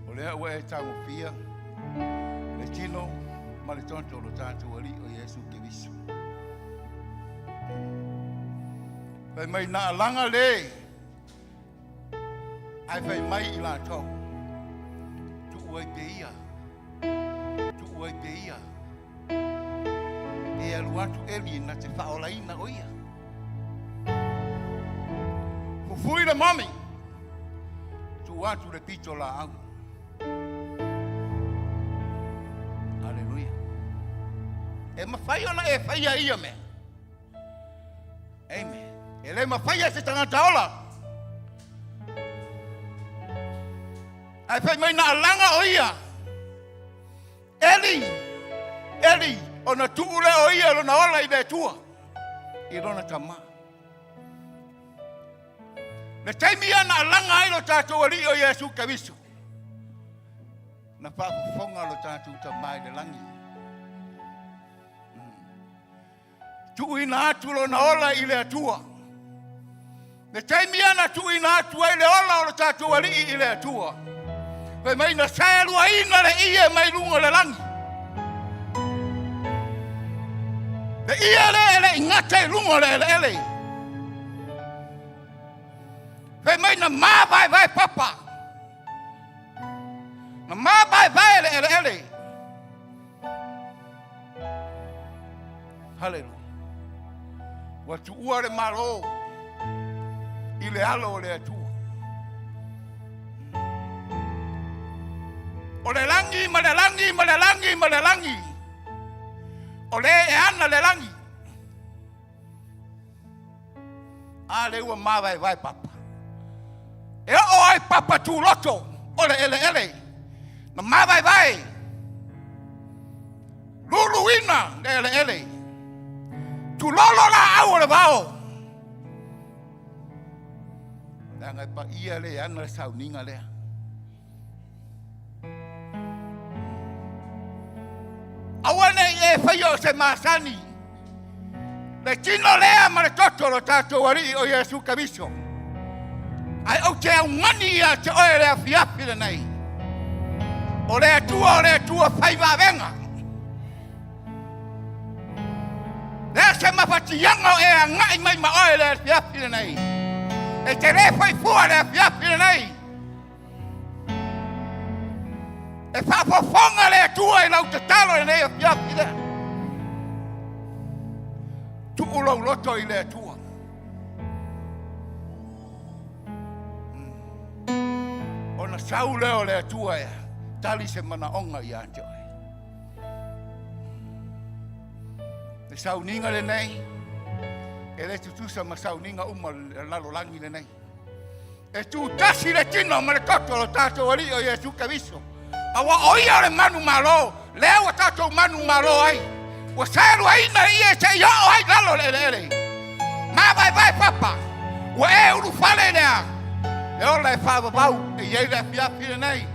O lea ua e tagofia le tino ma le toto o lo tatou Alii o Iesu Keriso. Fai mai na alaga le ae fai mai i latou, tuu ai te ia, tuu ai te ia, e alu atu Eli na te faaolaina o ia. Fufui le mami, tuu atu le pito laau. Aleluia. E mafai ona e faia ia mea. Amen. E le mafai e se tagata ola. Ae fai mai na alaga o ia. Eli, Eli, ona tuu lea o ia lona ola i le Atua, i lona tama. Le taimi ia na alaga ai lo tatou Alii o Iesu Keriso, na faafofoga lo tatou Tama i le lagi. Tuuina atu lona ola i le Atua. Le taimi ia na tuuina atu ai le ola o lo tatou Alii i le Atua, fai mai na saeluaina le ie mai luga o le lagi. Le ie lea e le i gata i luga o le eleele. Fai mai na mavaevae papa. Na mavaevae le eleele. Haleluia. Ua tuua le Malo i le alo o le Atua. O le lagi ma le lagi ma le lagi ma le lagi. O le e ana le lagi. A le ua mavaevae papa. E oo ai papa tuloto o le eleele. Na mavaevae. Luluina le eleele. Tulolo laau o le vao. Leaga e paia le ana le sauniga lea. Aua ne i e faia o se masani le tino lea ma le toto o lo tatou Alii o Iesu Keriso. Ae ou te augani ia te oe le afiafi lenei. O le Atua o le Atua fai vavega. Lea se mafatiaga o e agai mai ma oe le afiafi lenei. E te le faifua le afiafi lenei. E faafofoga le Atua i lau tatalo i lenei afiafi lea. Tuu lou loto i le Atua. Ona sau lea o le Atua e tali se manaoga ia te oe. Le sauniga lenei, e le tutusa ma sauniga uma o le lalolagi lenei. E tutasi le tino ma le toto o lo tatou Alii o Iesu Keriso. Aua o ia o le manu malo, lea ua tatou manu malo ai. Ua saeluaina ia seia oo ai lalo le eleele. Mavaevae papa, ua e ulufale lea. Le ola e faavavau e i ai le afiafi lenei.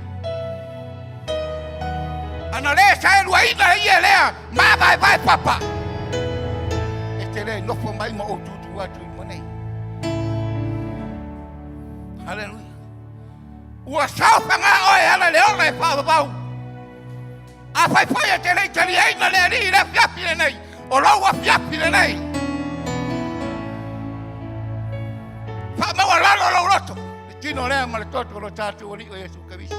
Ana le saeluaina ia lea, mavaevae papa. E te le nofo mai ma ou tutu atu i nei. Haleluia. Ua saofaga oe ala le ola e faavavau. A fai foi e te le i taliaina le Alii i le afiafi lenei, o lou afiafi lenei. Faamaualalo lou loto, le tino lea ma le toto o lo tatou Alii o Iesu Keriso.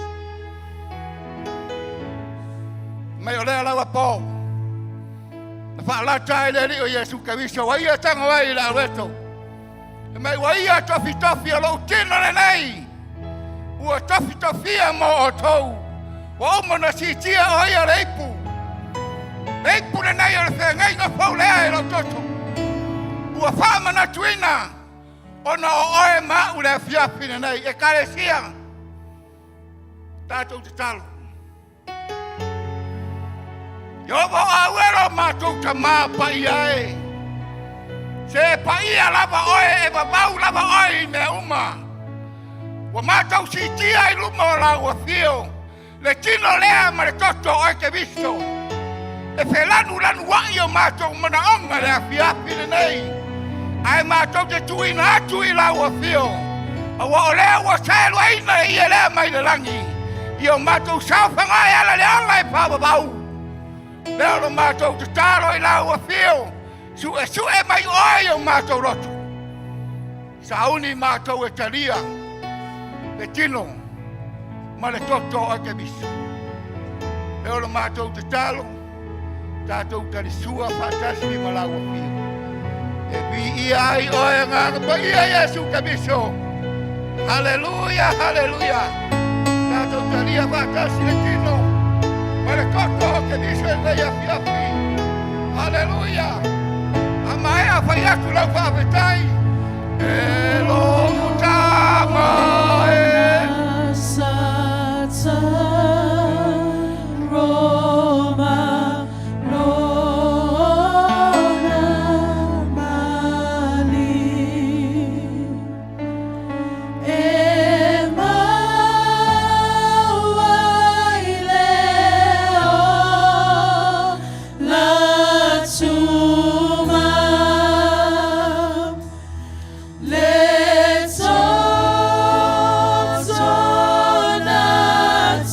Mai o lea laua po, na faalata ai le Alii o Iesu Keriso, ua ia tago ai i le aueto. E mai ua ia tofitofi o lou tino lenei, ua tofitofia mo outou, ua uma ona siitia o ia le ipu. Le ipu lenei o le feagaiga fou lea e lou toto. Ua faamanatuina ona o oe ma a'u le afiafi lenei. Ekalesia, tatou tatalo. Ieova o au e lo matou tamā paia e. Se paia lava oe e vavau lava oe i mea uma. Ua matou siitia i luma o lau afio le tino lea ma le toto o oe Keriso. E felanulanuai o matou manaoga le afiafi lenei, ae matou te tuuina atu i lau afio, aua o lea ua saeluaina e ia lea mai le lagi i o matou saofaga e ala le ola e faavavau. Lea o lo matou tatalo i lau afio, suesue mai oe i o matou loto. Sauni matou e talia le tino ma le toto o Keriso. Lea o lo matou tatalo, tatou talisua faatasi ma lau afio. E viia ai oe Agaga Paia Iesu Keriso. Haleluia, haleluia. Tatou talia faatasi le tino ma le toto o Keriso i lenei afiafi. Haleluia. A maea fai atu lau faafetai. E lo'u tama e. Sata Roma Lona Mali E maua i le ola tuma Le toto na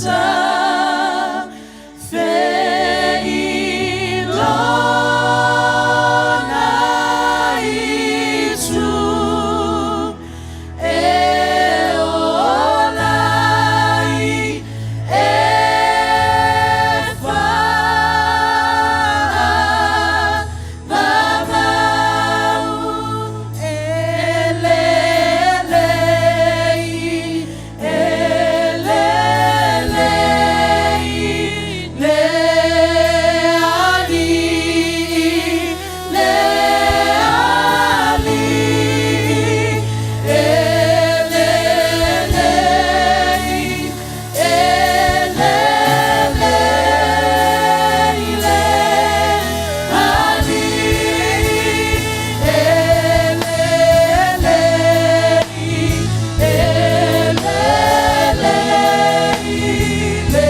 ta feilona i tu E ola ai e faavavau E lelei, e lelei, le alii, le alii, e lelei, e lelei, le alii, e lelei, e lelei, le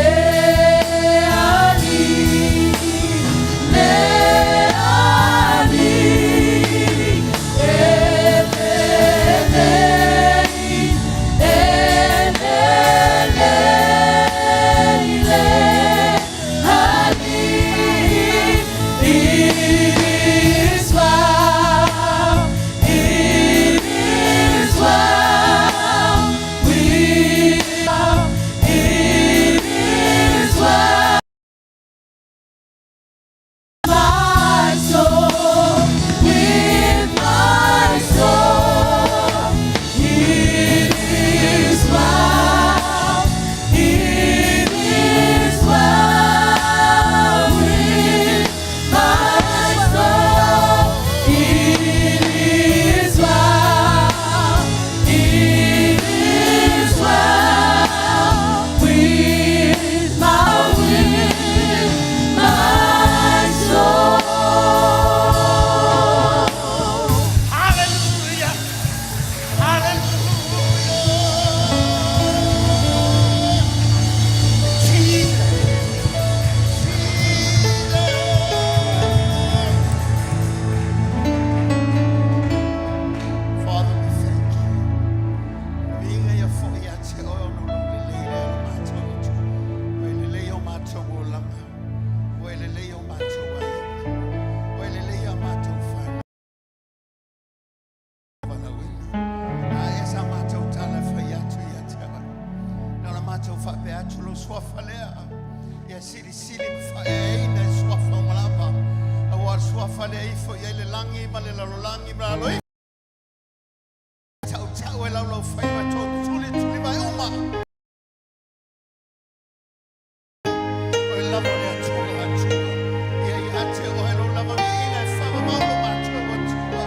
alii, le alii, e lelei, e lelei, le alii. It is well, it is well with it is well. My soul, with my soul, it is well, it is well with my soul. It is well, it is well with my soul. Hallelujah. Hallelujah. Jesus. Jesus. Father, we thank you. Viiga ia foi ia te oe ona o lou lelei lea o lo matou Atua. Ua e lelei o matou olaga. Ua e lelei o matou aiga. Ua e lelei a matou fanau. Valaauina. A e sa matou tala e fai atu ia te oe. Na o le matou faapea atu lou suafa lea. Ia silisili ma faaeaina i suafa uma lava. Aua o le suafa lea ifo i ai le lagi ma le lalolagi ma lalo ifo. Tautau e laulau faiva tuli tuli mai uma. O e lava o le Atua Atua. Ia ia te oe lou lava viiga e faavavau lo matou Atua.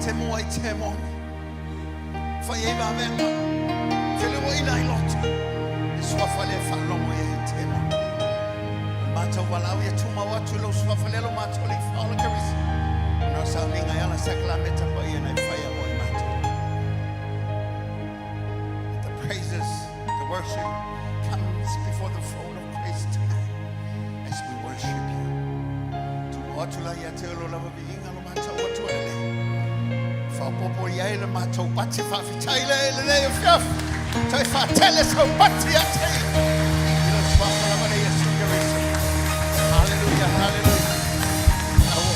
te mua i te moni. Fai ai vavenga. Feleoaiga ai loto. Le suafa lea e faalogo i ai i te moni. O le matou valaau ia tumau atu i lou suafa lea lo matou Alii Faaola Keriso. Ona o sauniga e ala sakalameta paia na e faia mo i matou. Let the praises, the worship comes before the throne of grace tonight as we worship you. Tupu atu la ia te olo lava viiga lo matou Atua lelei. Faaopoopo i ai le matou pati faafetai le lelei o fiafi. Toe faatele sau pati ia te ia. I lou suafa lava le Iesu Keriso. Hallelujah, hallelujah. Aua,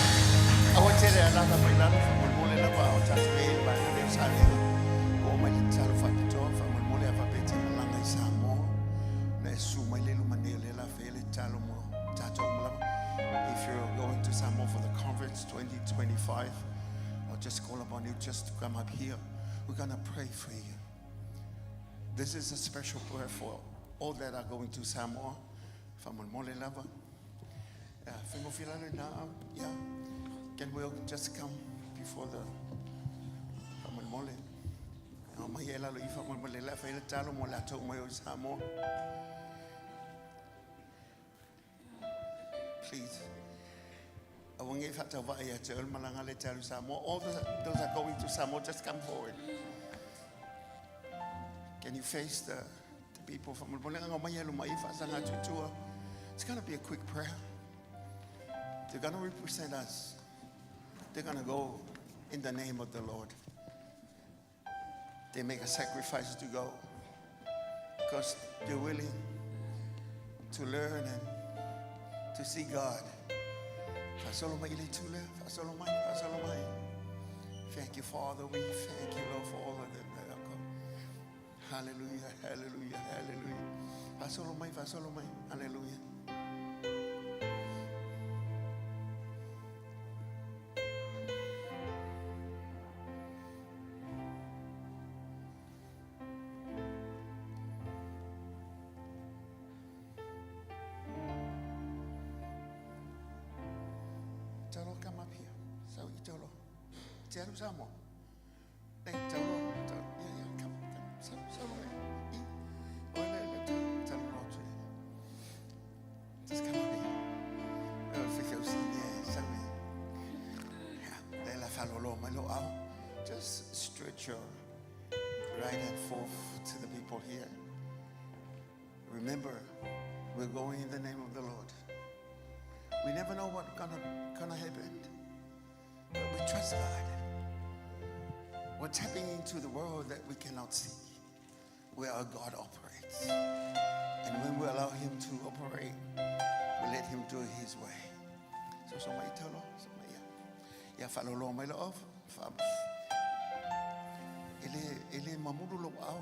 aua tele alala mai lalo faamolemole lava a o tatou i ai le vaega lea o Salega. Ua oo mai le tatalo faapitoa faamolemole a faapea e te malaga i Samoa na e susu mai le luma nei o lea la faia le tatalo mo tatou uma lava. If you're going to Samoa for the conference 2025, I'll just call upon you just to come up here. We're going to pray for you. This is a special prayer for all that are going to Samoa. Faamolemole lava. Faigofie lalo ina, yeah. Can we all just come before the faamolemole? Aumai e lalo i faamolemole le fai le talo mo latou mai o i Samoa. Please. Aua nei faatauvaa ia te oe le malaga lea e te alu i Samoa. All the, those are going to Samoa, just come forward. Can you face the, the people from Molebole mai e luma i faasaga atu i tua. It's going to be a quick prayer. They're going to represent us. They're going to go in the name of the Lord. They make a sacrifice to go because they're willing to learn and to see God. Faasolo mai i le itu lea, faasolo mai, faasolo mai. Thank you, Father. We thank you, Lord, for all of them that are come. Hallelujah, hallelujah, hallelujah. Faasolo mai, faasolo mai. Hallelujah. Talo, come up here. So, Talo. Te alu Samoa. Hey, Talo, Talo. Yeah, yeah, come, come. So, so, i. Oi, le, le, talo, talo, no, tu. Just come up here. Oh, whike o si, yeah, so, yeah. Le la whalolo mai lo au. Just stretch your right hand forth to the people here. Remember, we're going in the name of the Lord. We never know what's gonna, gonna happen, but we trust God. We're tapping into the world that we cannot see, where our God operates. And when we allow Him to operate, we let Him do it His way. So, so mai talo, so mai ia. Ia whalolo mai lo off. Fa, e le, e le mamulu lo au.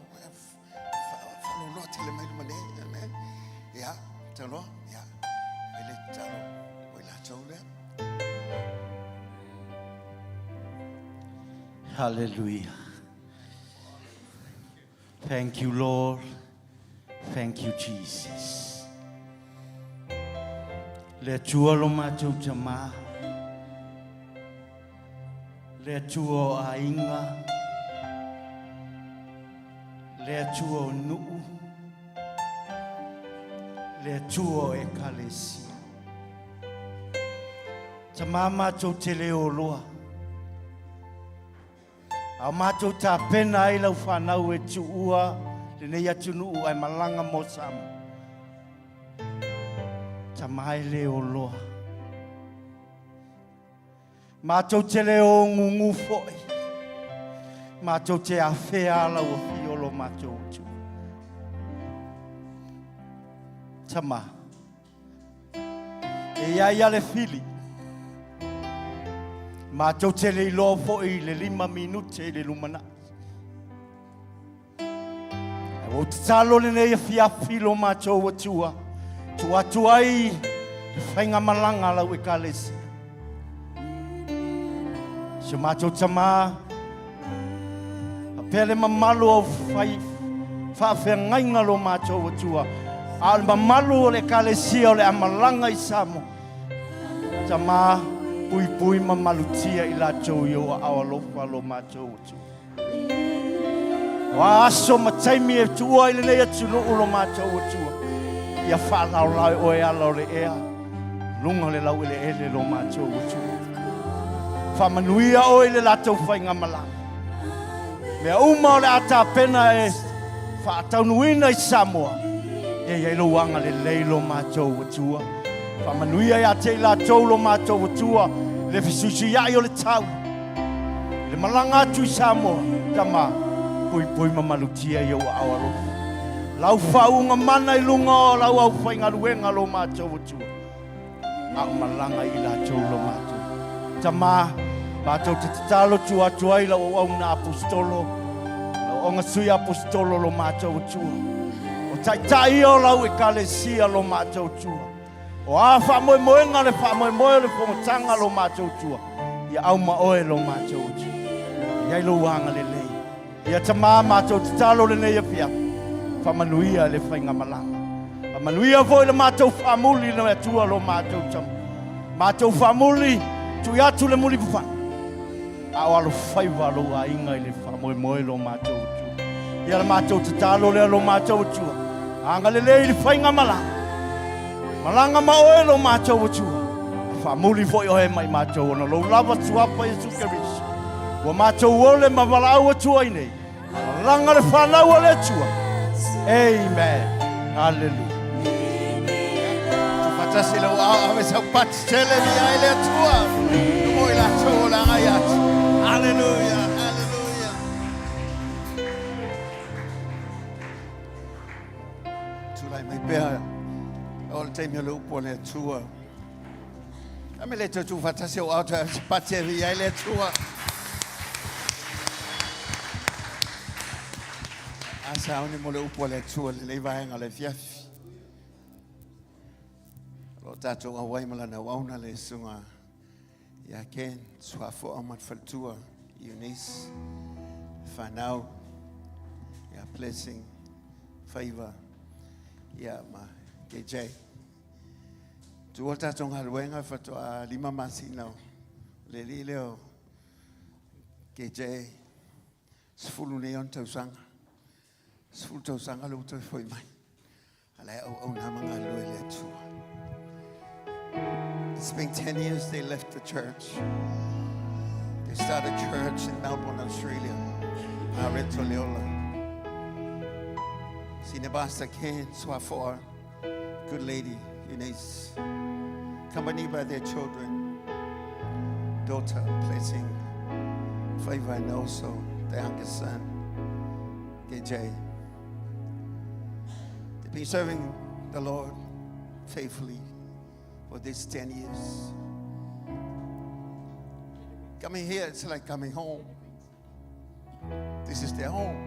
Whalolo tele mai luma nei. Amen. Ia, talo, ia. E le talo, o i la tau lea. Hallelujah. Thank you, Lord. Thank you, Jesus. Le Atua lo matou tamā. Le Atua o aiga. Le Atua o nuu. Le Atua o ekalesia. Tamā matou te le oloa. A o matou tapena ai lau fanau e tuua lenei atunuu ae malaga mo Samoa. Tama e le oloa. Matou te le o gugu foi. Matou te afea lau afio lo matou tu. Tama. E ia ia le fili. Matou te le iloa foi i le 5 minute i le lumanai. Ae ua ou tatalo lenei afiafi lo matou Atua, tuu atu ai le faigamalaga a lau Ekalesia. Si o matou tamā, faapea le mamalu o fai faafeagaiga lo matou Atua, a o le mamalu o le Ekalesia o le a malaga i Samoa. Tamā, Puipui ma malutia i latou i ou aao alofa lo matou Atua. O a aso ma taimi e tuua ai lenei atunuu lo matou Atua, ia faalaolao e oe ala o le ea, luga o le laueleele lo matou Atua. Faamanuia oe i le latou faigamalaga. Mea uma o le a tapena e faataunuuina i Samoa, ia i ai lou agalelei lo matou Atua. Faamanuia ia te i latou lo matou Atua le fesuisuiai o le tau. I le malaga atu i Samoa, Tama, poipoi ma malutia i ou aao alofa. Lau faauuga mana i luga o lau aufaigaluega lo matou Atua. A o malaga i latou lo matou. Tama, matou te tatalo tua atu ai lau auauna aposetolo, lau auauna sui aposetolo lo matou Atua. O taitai ia o lau ekalesia lo matou Atua. O a faamoemoega le faamoemoe o le fonotaga lo matou Atua, ia auma oe lo matou Atua. Ia i ai lou agalelei. Ia Tama, matou tatalo lenei afiafi, faamanuia le faigamalaga. Faamanuia foi le matou faamuli le Atua lo matou Tama. Matou faamuli, tui atu le muli fafana. A o alofaiva lou aiga i le faamoemoe lo matou Atua. Ia le matou tatalo lea lo matou Atua. Agalelei i le faigamalaga. Malaga ma oe lo matou Atua. E faamuli foi oe mai matou ona lou lava suafa Iesu Keriso. Ua matou ole ma valaau atu ai nei. Malaga le fanau a le Atua. Amen. Hallelujah. Tuufaatasi lou aao ave sau pati tele viia ai le Atua. Mo i latou o le agai atu. Hallelujah, hallelujah. Tulai mai pea o le taimi o le upu a le Atua. A me le toe tuufaatasi ou ao toe ave se pati e viia ai le Atua. A sauni mo le upu a le Atua lenei vaega o le afiafi. O lo o tatou auai ma lana auauna le susuga ia Ken Suafoa ma le faletua Eunice, whanau, ia Blessing, Faiva, ia ma KJ. Tuua le tatou galuega faatoa 5 masina o le alii lea o KJ, 10 nei ona tausaga. 10 tausaga lea ua toe foi mai. A la e auauna ma galulue i le Atua. It's been 10 years they left the church. They started church in Melbourne, Australia. Pareto Leola. Senior Pastor Ken Suafoa, good lady, Eunice, accompanied by their children, daughter, Blessing, Favor, and also their youngest son, KJ. They've been serving the Lord faithfully for these 10 years. Coming here, it's like coming home. This is their home.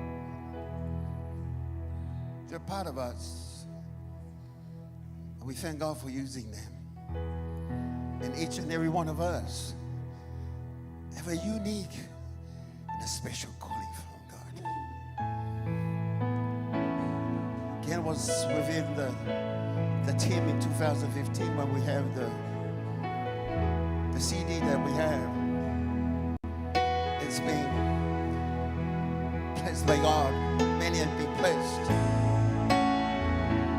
They're part of us. And we thank God for using them. And each and every one of us have a unique and a special calling from God. Ken was within the team in 2015 when we have the CD that we have. It's been blessed by God. Many have been blessed.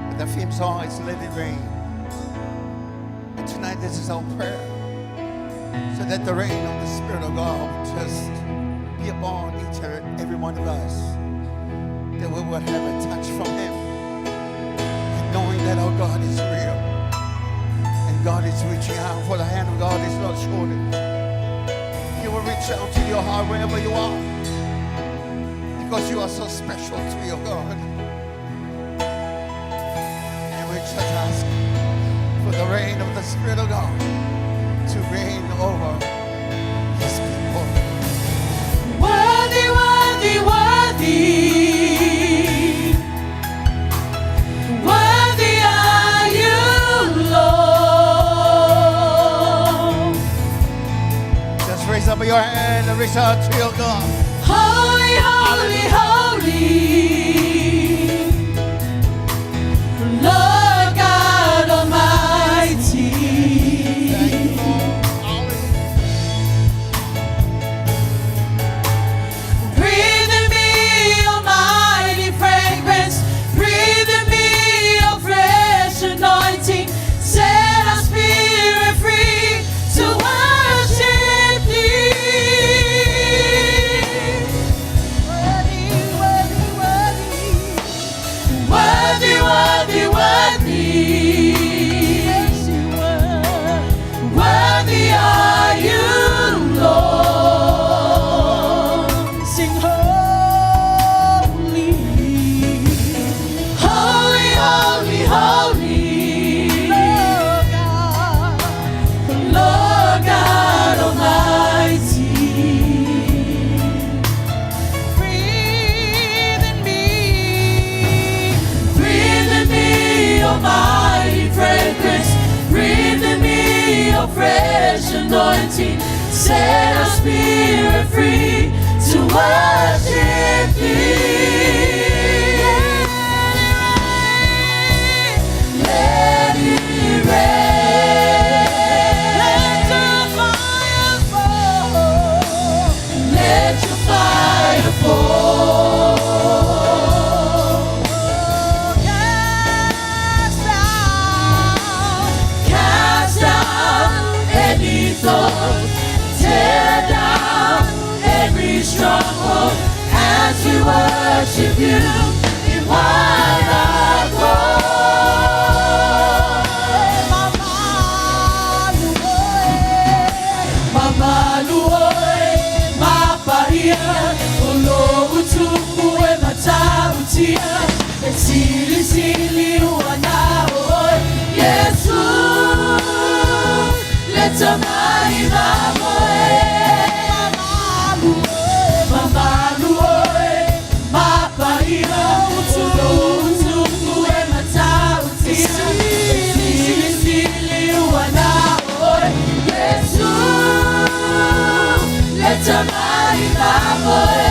But the theme song is Let It Rain. And tonight this is our prayer. So that the rain of the Spirit of God would just be upon each and every one of us. That we would have a touch from Him. And knowing that our God is real. And God is reaching out, for the hand of God is not shortened. He will reach out to your heart wherever you are. Because you are so special to your God. And we just ask for the rain of the Spirit of God to reign over His people. Worthy, worthy, worthy. Worthy are you, Lord. Just raise up your hand and reach out to your God. Holy, holy, holy. Lord God Almighty. Thank you, Lord. Hallelujah. Fresh anointing, set our spirit free to worship Thee. Let it rain. Let your fire fall. Let your fire fall. Cast out, cast out any thought, tear down every stronghold as we worship you in one accord. Mamaluoe, mapaia, olo utupu e matautia, e sili sili uana oe, Yesu, leta mai mamoe. Mamaluoe, mapaia, olo utupu e matautia, e sili sili uana oe, Yesu, leta mai mamoe.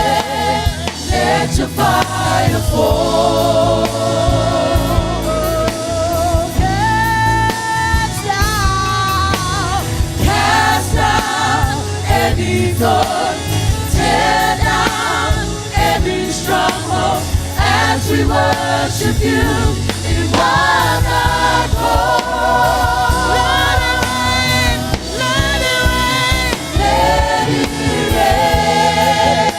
Let your fire fall. Cast out, cast out any thought, tear down every stronghold as we worship you in one accord. Let it rain, let it rain, let it rain.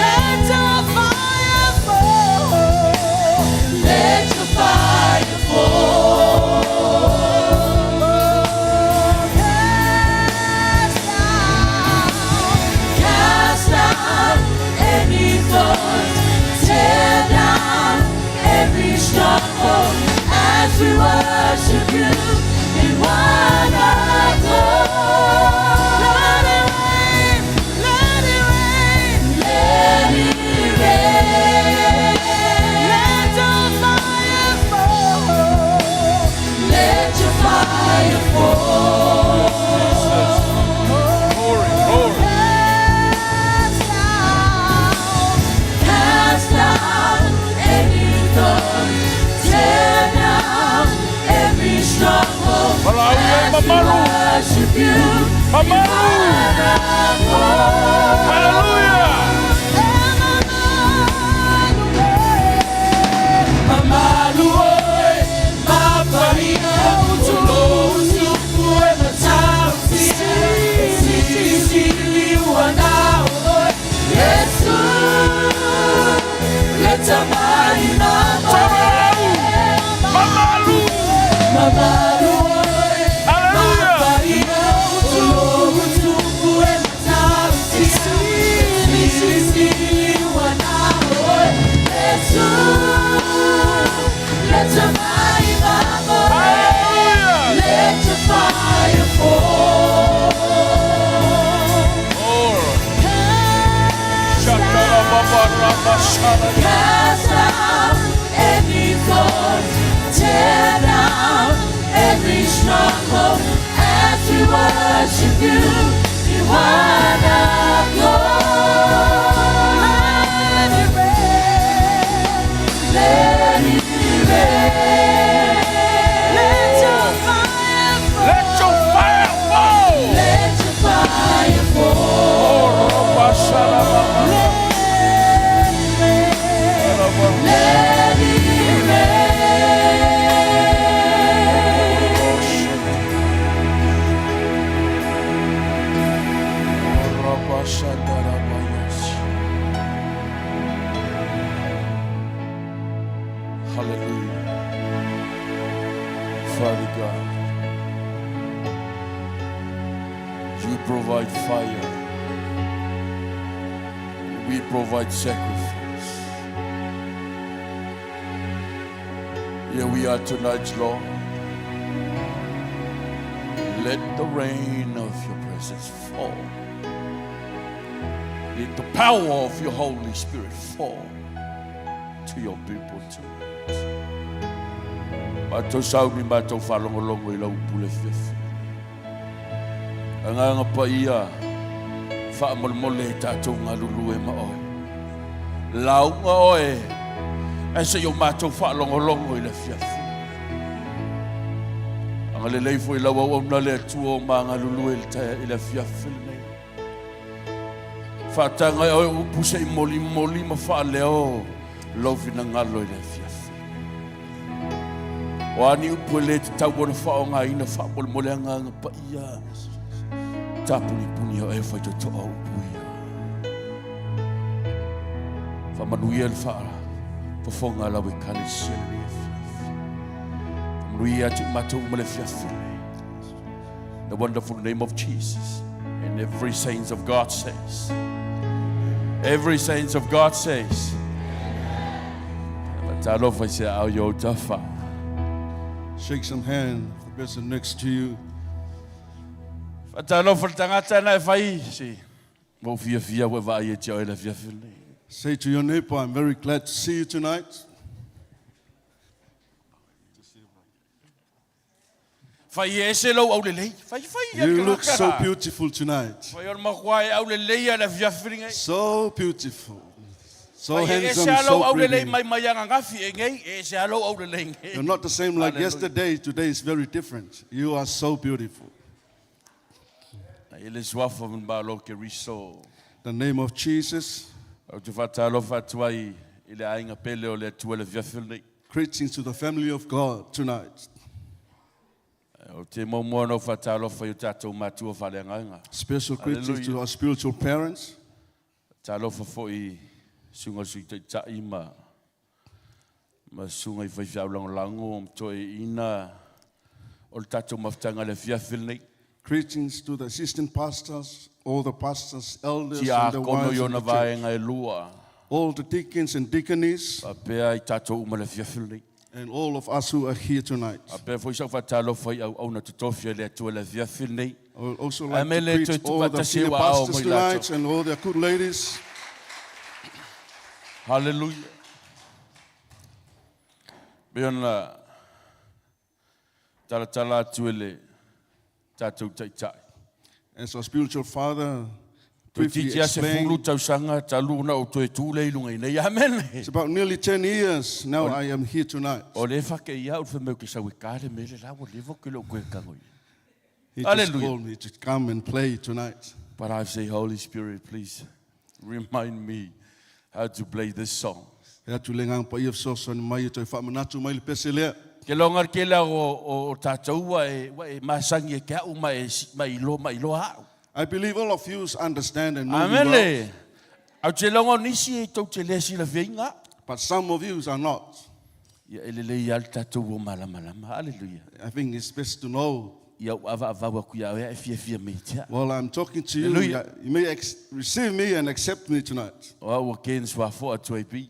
Let your fire fall. Let your fire fall. Cast out, cast out any thought, tear down every stronghold as we worship you in one accord. Let it rain, let it rain, let it rain. Let your fire fall. Let your fire fall. Glory, glory. Cast out, cast out any thought, tear down every stronghold. Malawi e As we mamalu. worship you, Mamalu. Hallelujah. Mamaluoe, mapaia, olo utupu e matautia, sili sili uanaoe, Yesu, leta mai Mamalu. Mamalu. mamaluoe, Hallelujah. mapaia, olo utupu e matautia, sili sili uanaoe, Yesu, leta mai mamoe. Hallelujah. Let your fire fall. Glory. Shatarababa-rabasara. Cast out any thought, tear down every stronghold as we worship you in one accord. Let it rain, let it rain. Let your fire fall. Let your fire fall. Let your fire fall. Rabasarababa. Let it rain. Rabasandarabayas. Hallelujah. Father God, you provide fire. We provide sacrifice. Here we are tonight, Lord. Let the rain of your presence fall. Let the power of your Holy Spirit fall to your people tonight. Matou sauni matou faalogologo i lau pule fiafia. Agaga Paia, faamolemole e tatou galulue ma Oe. Lauga Oe, ae se i o matou faalogologo i le afiafi. Agalelei foi lau auauna le Atua o ma galulue i le afiafi lenei. Faataga e oe upu se i molimoli ma faaleo lou finagalo i le afiafi. O a ni upu e le tatau ona faaaogaina faamolemole agaga paia. Tapunipuni o e faitotoa upu ia. Faamanuia le faafofoga a lau ekalesia lenei afiafi. Faamanuia atu i matou uma le afiafi lenei. The wonderful name of Jesus. And every saints of God says. Every saints of God says. Talofa i se ao i ou tafa. Shake some hand of the person next to you. Faatalofa le tagata na e fai si mo fiafia ua vaai e te oe le afiafi lenei. Say to your neighbor, I'm very glad to see you tonight. Fai e ese lou aulelei. Fai fai ia You look so beautiful tonight. Fai o le makuai e aulelei a le afiafi lenei. So beautiful. So Fai e ese handsome, a lou so aulelei pretty. mai mai ananafi e nei, e ese a lou aulelei nei. You're not the same like Hallelujah. yesterday. Today is very different. You are so beautiful. E le suafa o le Malo Keriso. The name of Jesus. Ou te faatalofa atu ai i le aiga pele o le Atua i le afiafi lenei. Greetings to the family of God tonight. Ou te muamua ona ou faatalofa i o tatou matua faaleagaga. Special greetings Hallelujah. to our spiritual parents. Talofa foi i susuga i le Sui Taitai ma ma susuga i faifeau lagolago ma toeaiina o le tatou mafutaga i le afiafi lenei. Greetings to the assistant pastors, all the pastors, elders, and the Tiakono wives i of ona the church. vaega e lua. All the deacons and deaconess, Faapea i tatou uma i le afiafi lenei. and all of us who are here tonight. Faapea foi sau faatalofa i auauna totofi a le Atua i le afiafi lenei. I would also like Ae to le toe greet all the tuufaatasi senior ua ao pastors mai tonight latou. and all the good ladies. Hallelujah. Pei ona talatala atu e le tatou taitai. As our spiritual father briefly Toeitiiti lava explained, sefulu tausaga talu ona ou toe tu lea i luga i nei. Amen. it's about nearly 10 years now I am here tonight. O le whake ia au whameu ke sau e ka le mele la ua lewa ke leo koe kango ia. He just Hallelujah. called me to come and play tonight. But I say, Holy Spirit, please remind me how to play this song. E atu le ngang pa ia fesoasoani mai e toe faamanatu mai le pese lea. Ke longa ke la o, o, o tātou ua e, ua e masangi e ke au ma e, ma i loa, ma i loa au. I believe all of you understand and know me Amen well, le. Au te longa o nisi e tau te le sila veinga. but some of you are not. Ia e lelei a le tātou o malamalama. Hallelujah. I think it's best to know. Ia u ava avau aku ia oe e fia fia me tia. While I'm talking to you, Hallelujah. you may receive me and accept me tonight. O au a ken sua foa atu ai pi.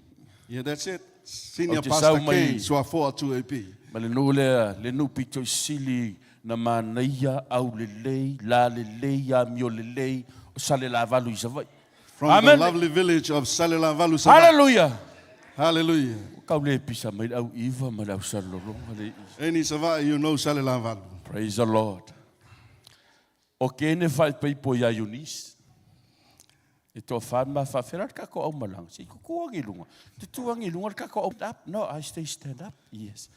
Yeah, that's it. Senior O te Pastor sau mai- Ken, Suafoa 2AP. Ma le nuu lea, le nuu pito i sili na manaia, au lelei, la lelei, amio lelei, o Salelavalu i Savaii. From the Amen. lovely village of Salelavalu, Savaii. Hallelujah. Hallelujah. Ua kau le pisa mai le au iva ma le au salolologa le i. Any Savaii, you know Salelavalu. Praise the Lord. O kene faipaipo ia Eunice. E toa whan ma whawhera le kako au malanga. Si kuku angi lunga. Tutu angi lunga le kako au up. No, I stay stand up. Yes.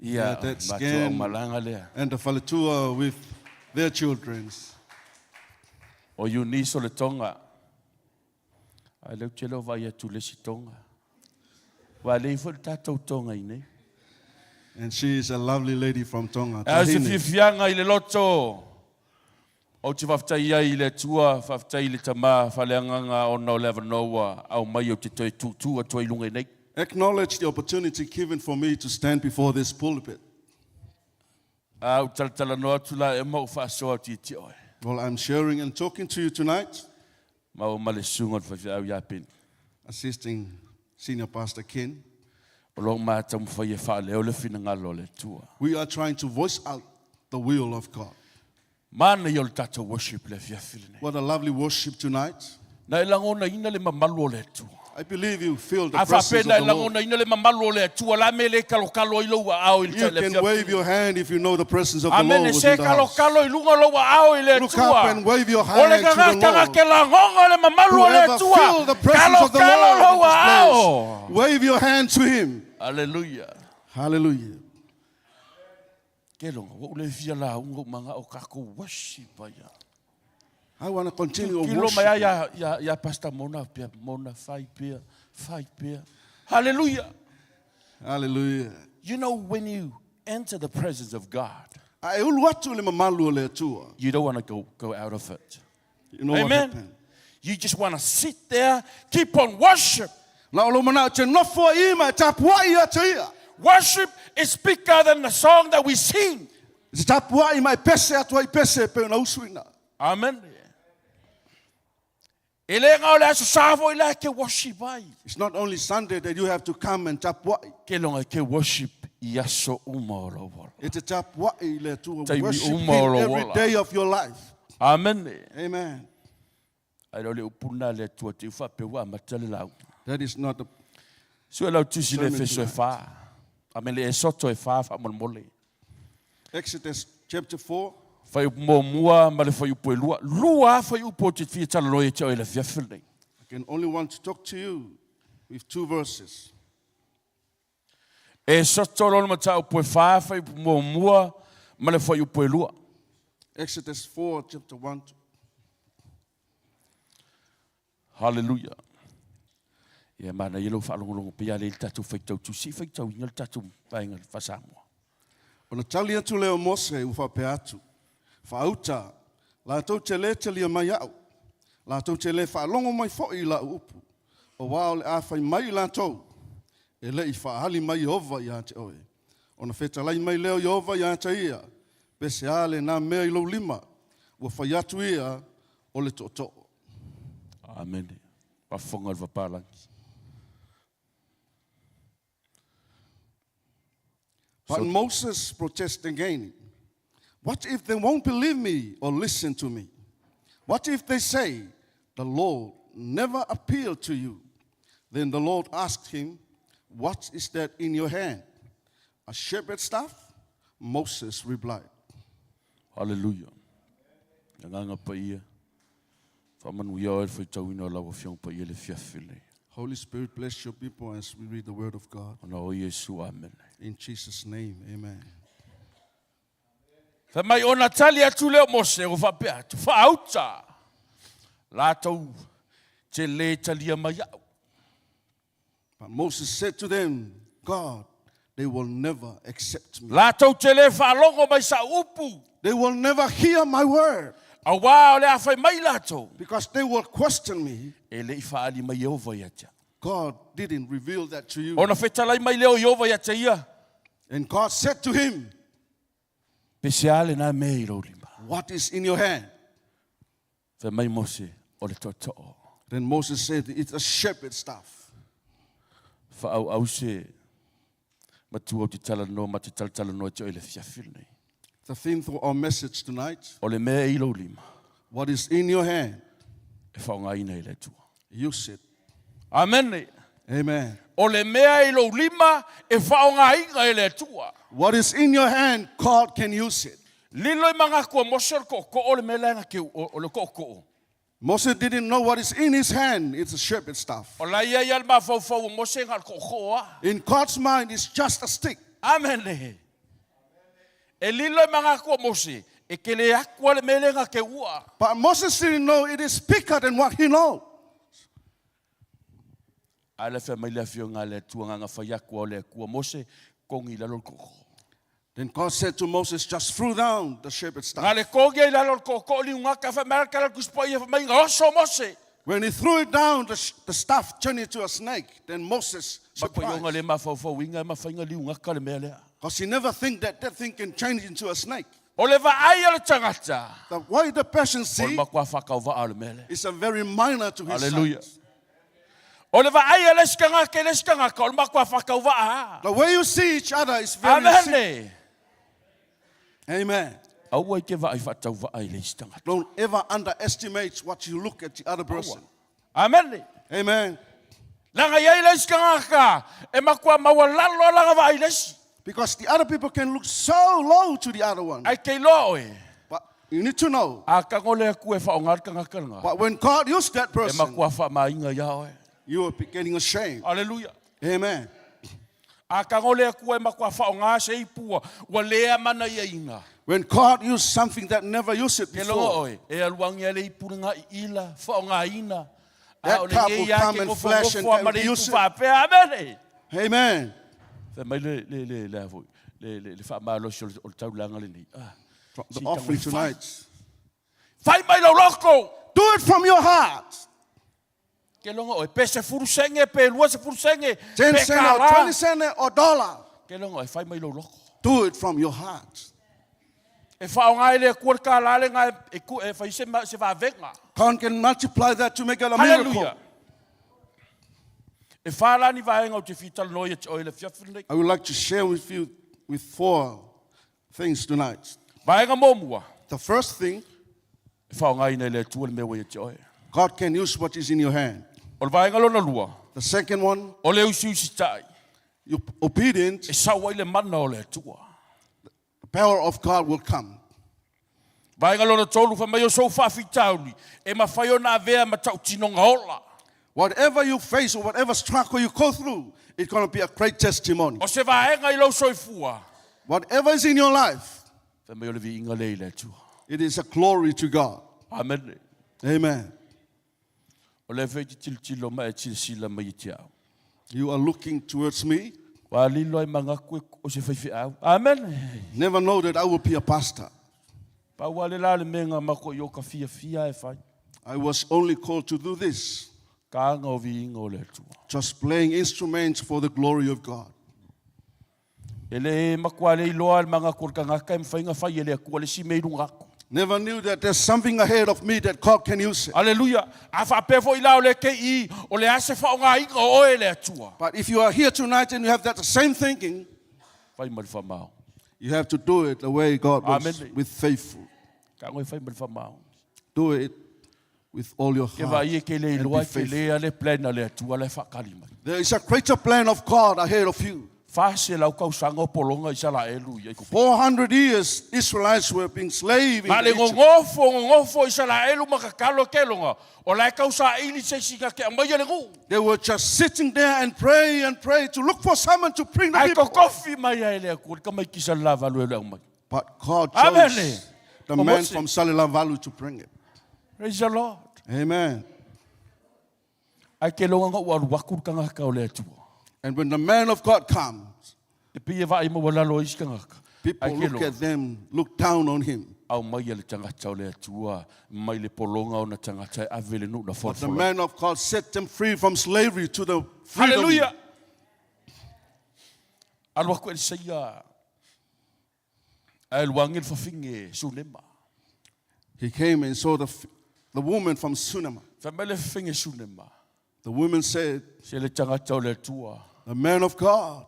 Ia, Yeah, that's matua au Ken. malanga lea. And the Faletua with their children. O Eunice o le tonga. Ai leu te leo vai atu le si tonga. Wa lei fo le tātou tonga i nei. And she is a lovely lady from Tonga. A se Tahine. fiafiaga i le loto. Ou te faafetai ai i le Atua, faafetai i le Tama faaleagaga ona o le avanoa ua aumai ou te toe tūtū atu ai i luga i nei. Acknowledge the opportunity given for me to stand before this pulpit. A ou talatalanoa atu la e ma ou faasoa atu ia te oe. Well, I'm sharing and talking to you tonight, Maua ma le susuga o le faifeau ia Peni. assisting Senior Pastor Ken. O lo o ma taumafai e faaleo le finagalo o le Atua. We are trying to voice out the will of God. Manaia o le tatou worship le afiafi lenei. What a lovely worship tonight. Na e lagonaina le mamalu o le Atua. I believe you feel the A presence of faapena e the Lord. lagonaina le mamalu o le Atua la me le kalokalo ai lou aao i le You tele can afiafi. wave your hand if you know the presence of the Amen. Lord E was se in the house. kalokalo i luga lou aao i le Look Atua. up and wave your O hand le to the gagataga Lord. ke lagoga le mamalu o le Whoever Atua. feel the presence of the Kalokalo Lord lou in this aao. place, wave your hand to him. Hallelujah. Hallelujah. Ke longa, ua ou le fia lauga ou magao tatou worship ai a. I want to continue Kilo mai ai worshiping. ia, ia, ia Pastor Mona pea, Mona fai pea, fai pea. Hallelujah. Hallelujah. You know when you enter the presence of God, A e ulu atu le mamalu o le Atua. you don't want to go, go out of it. You know what Amen. happened. You just want to sit there, keep on worship. La o lo mana te nofo ai ma e tapuai atu ia. Worship is bigger than the song that we sing. Te tapuai ma e pese atu ai pese pe na usuina. Amen. E le ngā o le aso sa foi la ke worship ai. It's not only Sunday that you have to come and tapuai. Ke longa ke worship i aso uma o lau ola. E te tapuai le Atua. Taimi Worship uma o him lou every ola. day of your life. Amen. Amen. Ai leo le upuna le Atua te uwha pe ua amata le lau. That is not the Sue lau tusi le Sermon feso e tonight. wha. Amen le e soto e wha wha mole. Exodus chapter 4. Whai upu mō mua ma le whai upu e lua. Lua whai upu o te whia tala loe te oe le fiafi nei. I can only want to talk to you with two verses. E soto lona mataupu e wha whai upu mō mua ma le whai upu e lua. Exodus 4, chapter 1. Hallelujah. Ia mana ia lau whaalongolongo pe ia le le tātou whaitau tusi, whaitau inga le tātou vaenga le whasamoa. Ona tali atu lea o Mose ua faapea atu, Faauta, latou te lē talia mai a'u, latou te lē faalogo mai fo'i i la'u upu, auā o le a fai mai i latou, E le i faaali mai Ieova iā te oe. Ona fetalai mai lea o Ieova iā te ia, Pese a lenā mea i lou lima, ua fai atu ia, O le tootoo. Amene. Faafofoga le vapalagi. But Moses protested again, What if they won't believe me or listen to me? What if they say, The Lord never appealed to you? Then the Lord asked him, What is that in your hand? A shepherd's staff? Moses replied. Hallelujah. Agaga Paia, faamanuia oe i le faitauina o lau Afioga Paia i le afiafi lenei. Holy Spirit, bless your people as we read the word of God. Ona o Iesu, amene. In Jesus' name, amen. Fai mai ona tali atu lea o Mose, ua faapea atu, Faauta latou te lē talia mai au. But Moses said to them, God, they will never accept me. Latou te lē faalogo mai sa'u upu. They will never hear my word. Auā o le a fai mai latou. Because they will question me. E le i faaali mai Ieova ia te au. God didn't reveal that to you. Ona fetalai mai lea o Ieova ia te ia. And God said to him, Pesea lenā mea i lou lima. What is in your hand? Fai mai Mose, O le tootoo. Then Moses said, It's a shepherd's staff. Faaauau se matua ou te talanoa ma te talatalanoa te oe i le afiafi lenei. The theme for our message tonight, O le mea i lou lima, what is in your hand, e faaaogaina e le Atua. use it. Amene. Amen. O le mea i lou lima, e faaaogaina e le Atua. What is in your hand, God can use it. Lilo i magaku a Mose o le kookoo le mea lea ke o le kookoo. Moses didn't know what is in his hand. It's a shepherd's staff. O la ia ia le mafaufau o Mose nga le kookoo a. In God's mind, it's just a stick. Amene. E lilo i magaku a Mose, e kele aku a le mea lea nga ke ua. But Moses didn't know it is bigger than what he knows. A le fai mai le afioga a le Atua nga nga fai aku a o le Atua Mose, kongi i lalo le kookoo. Then God said to Moses, just throw down the shepherd's Nga staff. le kongi ai lalo le kookoo liugaka fai mai le kala kusipa ia fai mai nga oso Mose. When he threw it down, the, the staff turned into a snake. Then Moses Makoionga surprised. le mafaufauina e mafainga liugaka le mea lea. Because he never think that that thing can change into a snake. O le vaai a le tagata. The way the person O le see matua whakauvaa o le mea lea. is a very minor to his Hallelujah. sight. O le vaai a le isi tagata i le isi tagata, o le matua whakauvaa. The way you see each other is very simple. Amen. Amen. Aua i ke vaai whatauvaa i le isi tagata. Don't ever underestimate what you look at the other person. Amen. Amen. Laga i ai le isi tagata e matua maualalo lana vaai i le isi. Because the other people can look so low to the other one. Ae te iloa oe. But you need to know. A tago le Atua e faaaoga le tagata lena. But when God used that E person, matua faamaina ia oe. you will be getting ashamed. Hallelujah. Amen. A tago le Atua e matua faaaoga se ipu ua le amanaiaina. When God used something that never used it Ke loga before, oe, e alu agi le ipu lena i ila, faaaogaina. A That o cup lenei will ia come ke and flash and nofonofo ma le can ipu use it. faapea. Amene. Amen. Fai mai le, le, le, le, a foi, le, le, le faamalosi o le, o le taulaga lenei. Ah, From the si offering tago e fai. tonight. Fai mai lau loko! Do it from your heart. Ke loga oe, pe sefulu sene, pe 20 sene, 10 pe cent or kālā. 20 cent or dollar. Ke loga oe, fai mai lou loko. Do it from your heart. E faaaoga e le Atua le kālā lena e, e, e fai se, se vavega. God can multiply that to make it a miracle. Hallelujah. E whā la ni vaenga o te whitalanoa ia te oe le fiafi lenei. I would like to share with you with four things tonight. Vaenga mōmua. The first thing, E faaaogaina e le Atua le mea ua ia te oe. God can use what is in your hand. O le vaenga lona lua. The second one, O le usiusitai. your obedience, E sau ai le mana o le Atua. the power of God will come. Vaenga lona tolu, fai mai o sou faafitauli, e mafai ona avea ma tautinoga ola. Whatever you face or whatever struggle you go through, it's going to be a great testimony. O se vaega i lou soifua. Whatever is in your life, Fai mai o le viiga lea i le Atua. it is a glory to God. Amen. Amen. O lea foi e te tilotilo ma e silasila mai ia te au. You are looking towards me. Ua lilo ai mangaku e o se faifeau. Amen. Never know that I will be a pastor. Pau lava le la o le mea na mako i o ka fiafia e fai. I was only called to do this. Ka aga o viiga o le Atua. Just playing instruments for the glory of God. E le matua le iloa le mangaku o le tagata e mafai ona fai e le Atua le isi mea i luga atu. Never knew that there's something ahead of me that God can use it. Aleluia. A faapea foi la o le KE, o le a se faaaogaina o oe e le Atua. But if you are here tonight and you have that same thinking, Fai ma le faamao. you have to do it the way God wants, Amen. with faithful. Ka ngoe fai ma le faamao. Do it with all your Ke heart. vaai e ke le and iloa be e ke faithful. le a le plan a le Atua la e faakali mai. There is a greater plan of God ahead of you. 400 tausaga o pologa Isaraelu ia i Kupi. 400 years Israelites were being slaves in Ma le Egypt. gogofo, gogofo Isaraelu ma kakalo ke loga. O la e tausaili se isi na ke aumaia le nuu. They were just sitting there and pray and pray to look for someone to bring the Ae people. totofi mai ai le Atua, le tamaiti sa le lavalu e le aumai. But God Amen. chose the O man Mose. from Salelavalu to bring it. Praise the Lord. Amen. Ae ke loga na ua alu atu le tagata o le Atua. And when the man of God comes, E pei e vaai maualalo ai isi tagata. people Ae ke look loga. at them, look down on him. Aumaia le tagata o le Atua mai le pologa ona tagata e ave le nuu na But the folafola. man of God set them free from slavery to the freedom. Hallelujah. Alu atu Elisaia. Ae alu agi le fafine Sunema. He came and saw the, the woman from Sunema. Fai mai le fafine Sunema. The woman said, Se le tagata o le Atua. The man of God,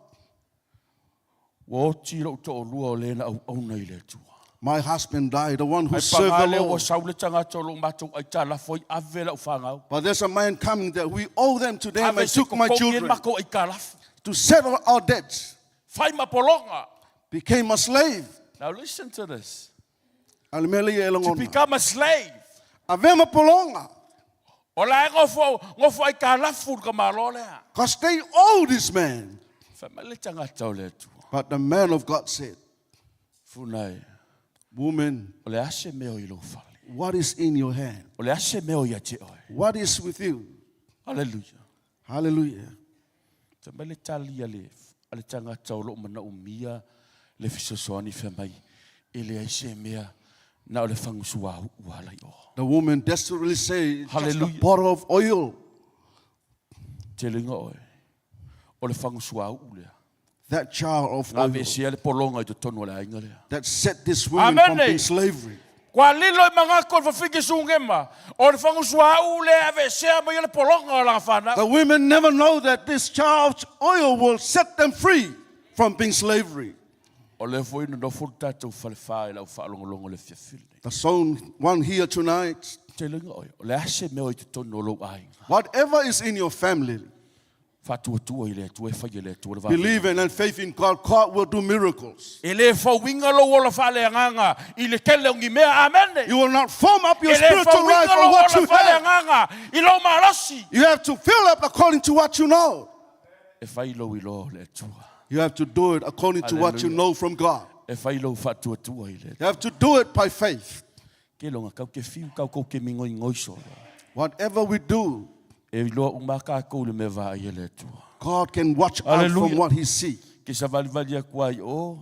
Ua oti lou toalua o le na auauna i le Atua. my husband died, the one who Ae served paga the lea ua Lord. sau le tagata o loo matou aitalafu ai ave lau fanau. But there's a man coming that we owe them to them. Ave I se took my totogi e children matou aitalafu. to settle our debts. Fai ma pologa. Became a slave. Now listen to this. A le mea lea e To lagona. become a slave. Avea ma pologa. O la e gofo, gofo aitalafu le tamāloa lea. Because they owe this man. Fai mai le tagata o le Atua. But the man of God said, Funa e, Woman, o le a se mea o i lou fale. what is in your hand? O le a se mea o ia te oe. What is with you? Hallelujah. Hallelujah. Fai mai le tali a le, a le tagata o loo manaomia le fesoasoani fai mai, e leai se mea na o le fagusua uu ala i o. The woman desperately said, Just a Hallelujah. bottle of oil. Telega oe, o le fagusua uu lea. That jar of Na oil aveesea le pologa i totonu o le aiga lea. that set this woman Amen. from being slavery. Kua lilo i magako o le fafine Sugema, o le fagusua uu lea e aveesea mai ai le pologa o lana fanau. The women never know that this jar of oil will set them free from being slavery. O lea foi nonofo le tatou falefa i lau faalogologo i le afiafi lenei. The zone one here tonight, Telega oe, o le a se mea o i totonu o lou aiga. whatever is in your family, Faatuatua i le Atua e fai e le Atua le vavega. Believe and have faith in God. God will do miracles. E le fauina lou ola faaleagaga i le tele o ni mea. Amene. You will not form up your E le spiritual fauina life on lou what ola you have. faaleagaga i lou malosi. You have to fill up according to what you know. E fai lou iloa o le Atua. You have to do it according to what you Hallelujah. know from God. E fai lou faatuatua i le Atua. You have to do it by faith. Ke longa kau ke fiu kau kou ke mingoingoi solo. Whatever we do, E iloa uma kākou le mea vaai e le Atua. God can watch out from Hallelujah. what He sees. Ke sa valivali aku ai o.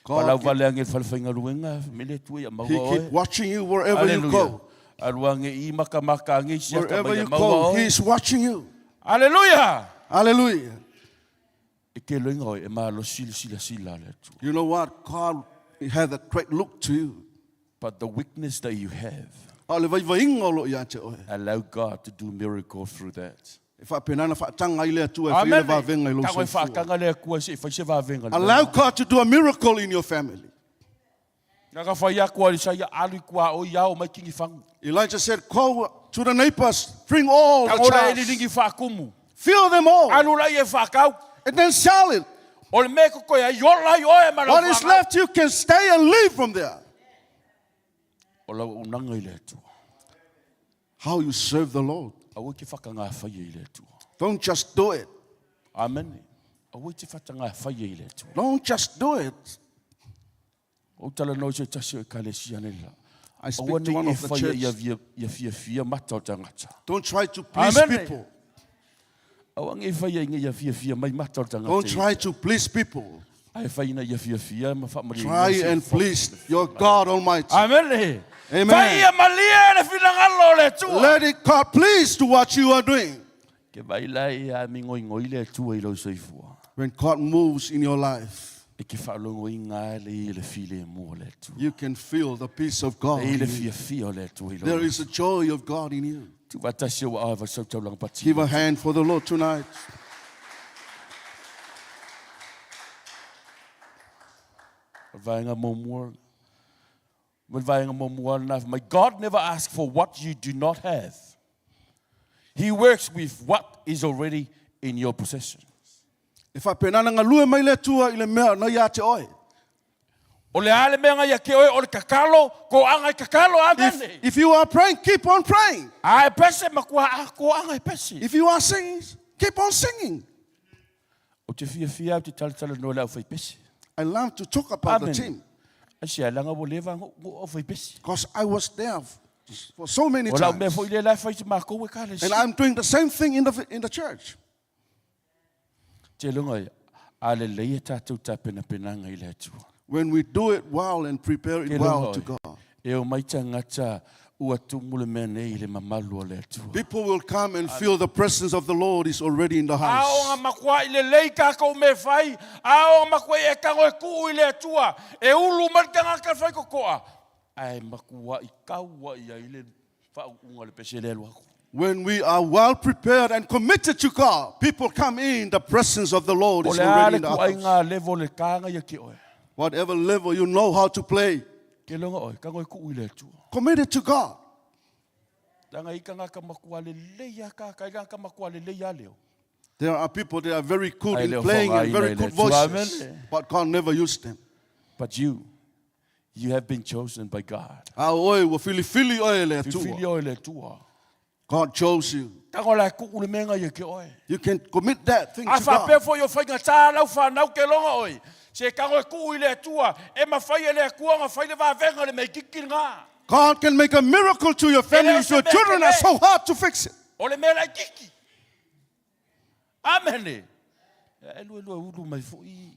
God Palau vale ange le falefaigaluega, me le Atua ia maua He oe. keep watching you wherever you Hallelujah. go. Alu ange i makamaka ange i siaka Wherever mai ia you maua go, oe. He is watching you. Hallelujah. Hallelujah. E ke loinga oe, e malosi le silasila a le Atua. You know what? God had a great look to you. But the weakness that you have, A o le vaivainga o loo ia te oe. allow God to do miracle through that. E faapena ona faataga ai le Atua e fai le vavega i lou Tago e soifua. faataga le Atua se i fai se vavega. Allow God to do a miracle in your family. Naka fai aku a Isaia alu i kua o iao mai kingi fangu. Elijah said, Go to the neighbors, bring all the Tango la e jars, lilingi whaakumu. fill them all, Alu la i e whaakau. and then sell it. O le mea koko e ai ola i oe ma lau What is whaangau. left, you can stay and live from there. O lau unanga i le Atua. How you serve the Lord. Aua ke whakangā whaia i le Atua. Don't just do it. Amen. Aua te whatangā whaia i le Atua. Don't just do it. O tala no se tasi o ekalesia nei la. I speak Aua to nei one e of the whaia church. ia via, ia fia fia mata o tangata. Don't try to please Amen. people. Aua nei whaia inga ia fia fia mai mata o tangata. Don't try to please people. Ai whai ina ia fia fia ma whaamari. Try and please your God Almighty. Amen. Amen. Whai ia malia le finangalo o le Atua. Let it God please to what you are doing. Ke vai lai a mingo ingo i le Atua i lau soifua. When God moves in your life, E ke whaalongo i ngā le i le file mua o le Atua. you can feel the peace of God. E i in le you. fia fia o le Atua i lau. There is a joy of God in you. Tu watasi o awa sau taulang pati. Give a hand for the Lord tonight. O vaenga mōmua. O vaenga mōmua na. My God never asks for what you do not have. He works with what is already in your possession. E faapena na galue mai le Atua i le mea na ia te oe. O le ale mea ngai ke oe o le kakalo, ko anga i kakalo, amen. If you are praying, keep on praying. A e pese makua a ko anga i pese. If you are singing, keep on singing. O te fia fia au te tala tala no le au whai pese. I love to talk about the Amen. team Ai se alanga wo leva ngo ngo au whai pese. because I was there for so many O lau mea times. foi le lai whai te mākou e kale si. And I'm doing the same thing in the, in the church. Te lunga i, a le leia tātou tā pena penanga i le atua. When we do it well and prepare Ke it lunga well to oi, God, E o mai tangata ua tumu le mea nei i le mamalu o le Atua. people will come and feel the presence of the Lord is already in the A o house. ngā makua i le lei kākou me whai, a o ngā makua i e kango e kuu i le Atua, e ulu mai tangata whai kokoa. Ai makua i kaua i ai le whaunga le pese le luaku. When we are well prepared and committed to God, people come in, the presence of the Lord O is le already ale in the ku ai house. ngā levo le kānga ia ki oe. Whatever level you know how to play, Ke longa oe, kango e kuu i le Atua. committed to God. Tanga i kanga ka makua le lei a kā, kai ka makua le lei a leo. There are people that are very good Ai in leo playing and whangaina very i good le Atua. voices, Amen. but God never used them. But you, you have been chosen by God. A oe, ua filifili oe le Atua. Filifili oe le Atua. God chose you. Tango la kuu le menga ia ke oe. You can commit that thing A to whapea God. fo i o whainga tā lau whanau ke longa oe. Se kango e kuu i le Atua, e mawhai e le Atua ngā whai le vāvenga le mei kiki ngā. God can make a miracle to your family if your children are so hard to fix it. O le mea lai kiki. Amen. E lue lue ulu mai fo i.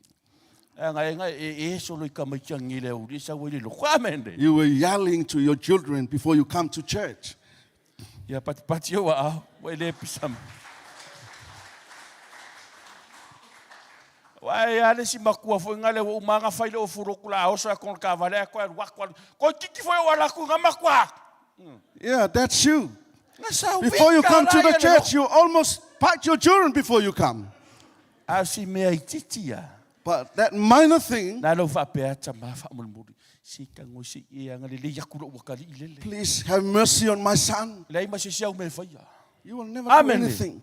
E ngai ngai e e solo i ka mai tiangi le uri sa ue le loko. Amen. You were yelling to your children before you come to church. Ia pati pati o a wa le pisam. Wa e ale si makua fo ngale o manga fai le o furo kula o sa kon ka vale ko wa ko ko tiki fo o la ku nga makua. Yeah, that's you. Nga sa Before you wika come to la the ia le church, you almost fight your children before you come. A si mea i titi ia. But that minor thing, Nā lau whaapea ta mā whaamulmuli. Si kango si e anga le le yaku lo wakali i lele. please have mercy on my son. Le ai ma se si au me whaia. You will never Amen. do anything.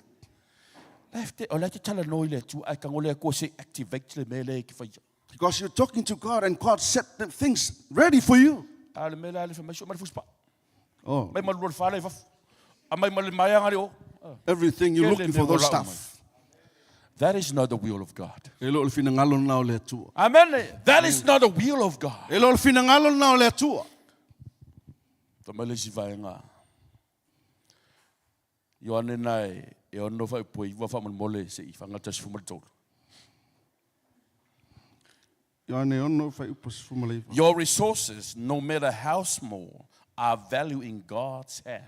La e o la e te talanoa i le Atua, ae tago le Atua se i activate le mea lea e te faia. Because you're talking to God and God set the things ready for you. A o le mea la le fai mai, sio mai le fusipaa. Oh. Mai ma le lua le fa la i fafo. Aumai ma le maea le o. Everything you're looking for those stuff. That is not the will of God. E le o le finagalo lena o le Atua. Amen. That is not the will of God. E le o le finagalo lena o le Atua. Fai mai le isi vaega. Ioane na e, e ono faaipoe iva faamolemole se i faagata 13. Ioane ono faaiupu 19. Your resources, no matter how small, are value in God's hand.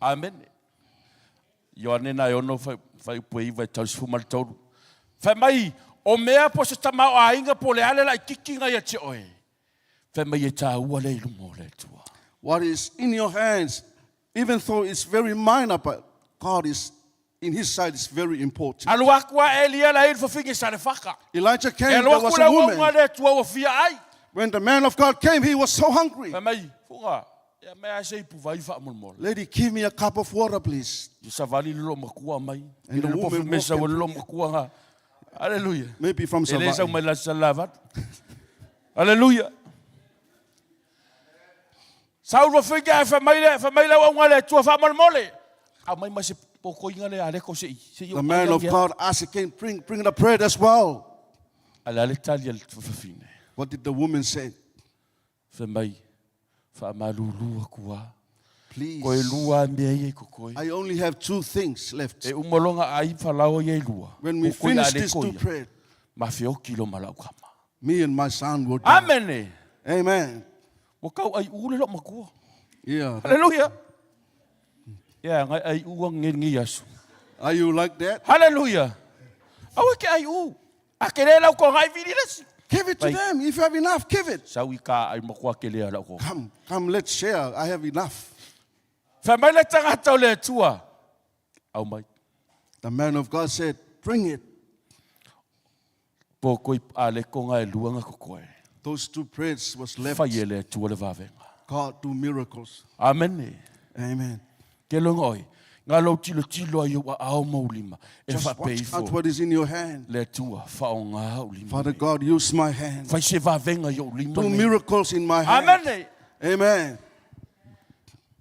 Amene. Ioane na e ono faaiupu e iva e tau 13. Fai mai, o mea po se tamaoaiga po o le a le laitiiti ia te oe. Fai mai e tāua lea i luma o le Atua. What is in your hands, even though it's very minor, but God is, in His sight, is very important. Alu aku a Elia la i le fafine Sarefaka. Elijah E came, alu there aku was le a auauna woman. le Atua ua fia ai. When the man of God came, he was so hungry. Fai mai, fuga, ia mea se ipu vai faamolemole. Lady, give me a cup of water, please. Ia savali le loo makua mai. And the I le woman pofi mesa walked wa le loo makua nga. Hallelujah. Maybe from E le sau Savaii. mai la sa lava. Hallelujah. Sau rua fika e wha mai le, wha mai le au le Atua faamolemole. Au mai ma se pokoinga le a ko se i. Se i The man of God asked again, bring the bread as well. A le ale tali a le fafine. What did the woman say? Fai mai, faamalulu aku a. Please. Koe lua mea ia i kokoe. I only have two things left. E umolonga ai whalao ia i lua. When we Kokoe finish a le these two koia. bread, Ma whioki lo malau kama. me and my son will die. Amen. Amen. Ua kau ai u le lo makua. Yeah. Hallelujah. Yeah, ngai ai u ang ngi ngi asu. Are you like that? Hallelujah. Aua ke ai u. A ke le lau ko ngai vili lesi. Give it to Like- them. If you have enough, give it. Sau i ka ai makua ke lea lau ko. Come, come, let's share. I have enough. Fai mai le tangata o le Atua. Au mai. The man of God said, Bring it. Po koi a le konga e luanga kokoe. Those two breads was left. Fai e le Atua le vavenga. God do miracles. Amen. Amen. Ke longa oi. Ngā lau tilo tilo ai ua ao maulima. E Just whapei watch out fo. what is in your hand. Le Atua, whao ngā au lima. Father God, use my hand. Fai se vavenga i o lima. Do nei. miracles in my hand. Amen. Amen.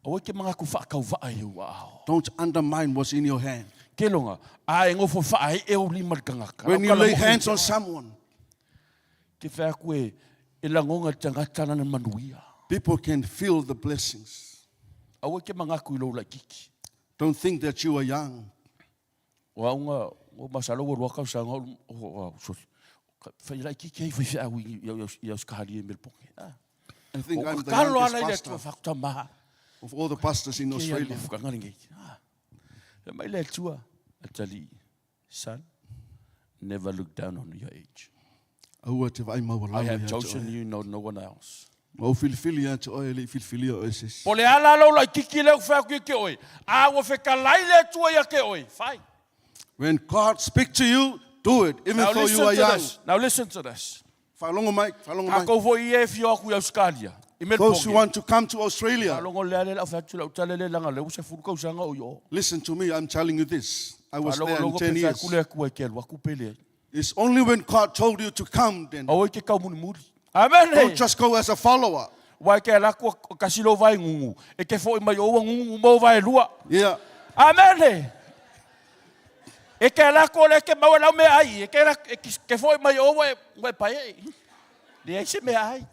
Aua ke mga ku whaakau waa i ua ao. Don't undermine what's in your hand. Ke longa, a e ngofo whaa e o lima le kangaka. When you lay hands on someone, Ke whea koe, e langonga tangata nana manuia. people can feel the blessings. Aua ke mga ku i lau kiki. Don't think that you are young. O aunga, o masalo ua rua kausaga o, o, o, sorry. Whai lai kiki hei whai whia au i, i, i, i Australia i Melbourne. Ah. I think O I'm the kakalo youngest ala i le pastor atua whakuta maha. of all the pastors in Ke ia Australia. mafukanga le ngei. Ah. Fai mai le atua, atali, son, never look down on your age. Aua te vaai I maualalo have ia te chosen oe. you, not no one else. Ma au filifili ia te oe, le i filifilia oe se isi. Po le ala lau lai kiki leu whea kui ke oe. A ua whekalai le atua ia ke oe. Fai. When God speak to you, do it, even Now though you listen are to young. this. Now listen to this. Whalongo mai, whalongo Ka mai. kou foi e whio aku i Australia. I Those who Melbourne. want to come to Australia, Whalongo lea le lau whea lau tale le langa leu se furu kausanga o i o. listen to me, I'm telling you this. I was Whalongo there in longo 10 pe whea years. kule aku e ke alu aku pele. It's only when God told you to come, then Aua i ke kau muni muri. Amen. don't just go as a follower. Wai ke ala kua kasi lo vai ngungu. E ke fo i mai oua ngungu mau vai lua. Yeah. Amen. E ke ala kua le ke mau lau mea ai. E ke, la, e ke, ke fo i mai oua e, e pai e. Le ai se mea ai.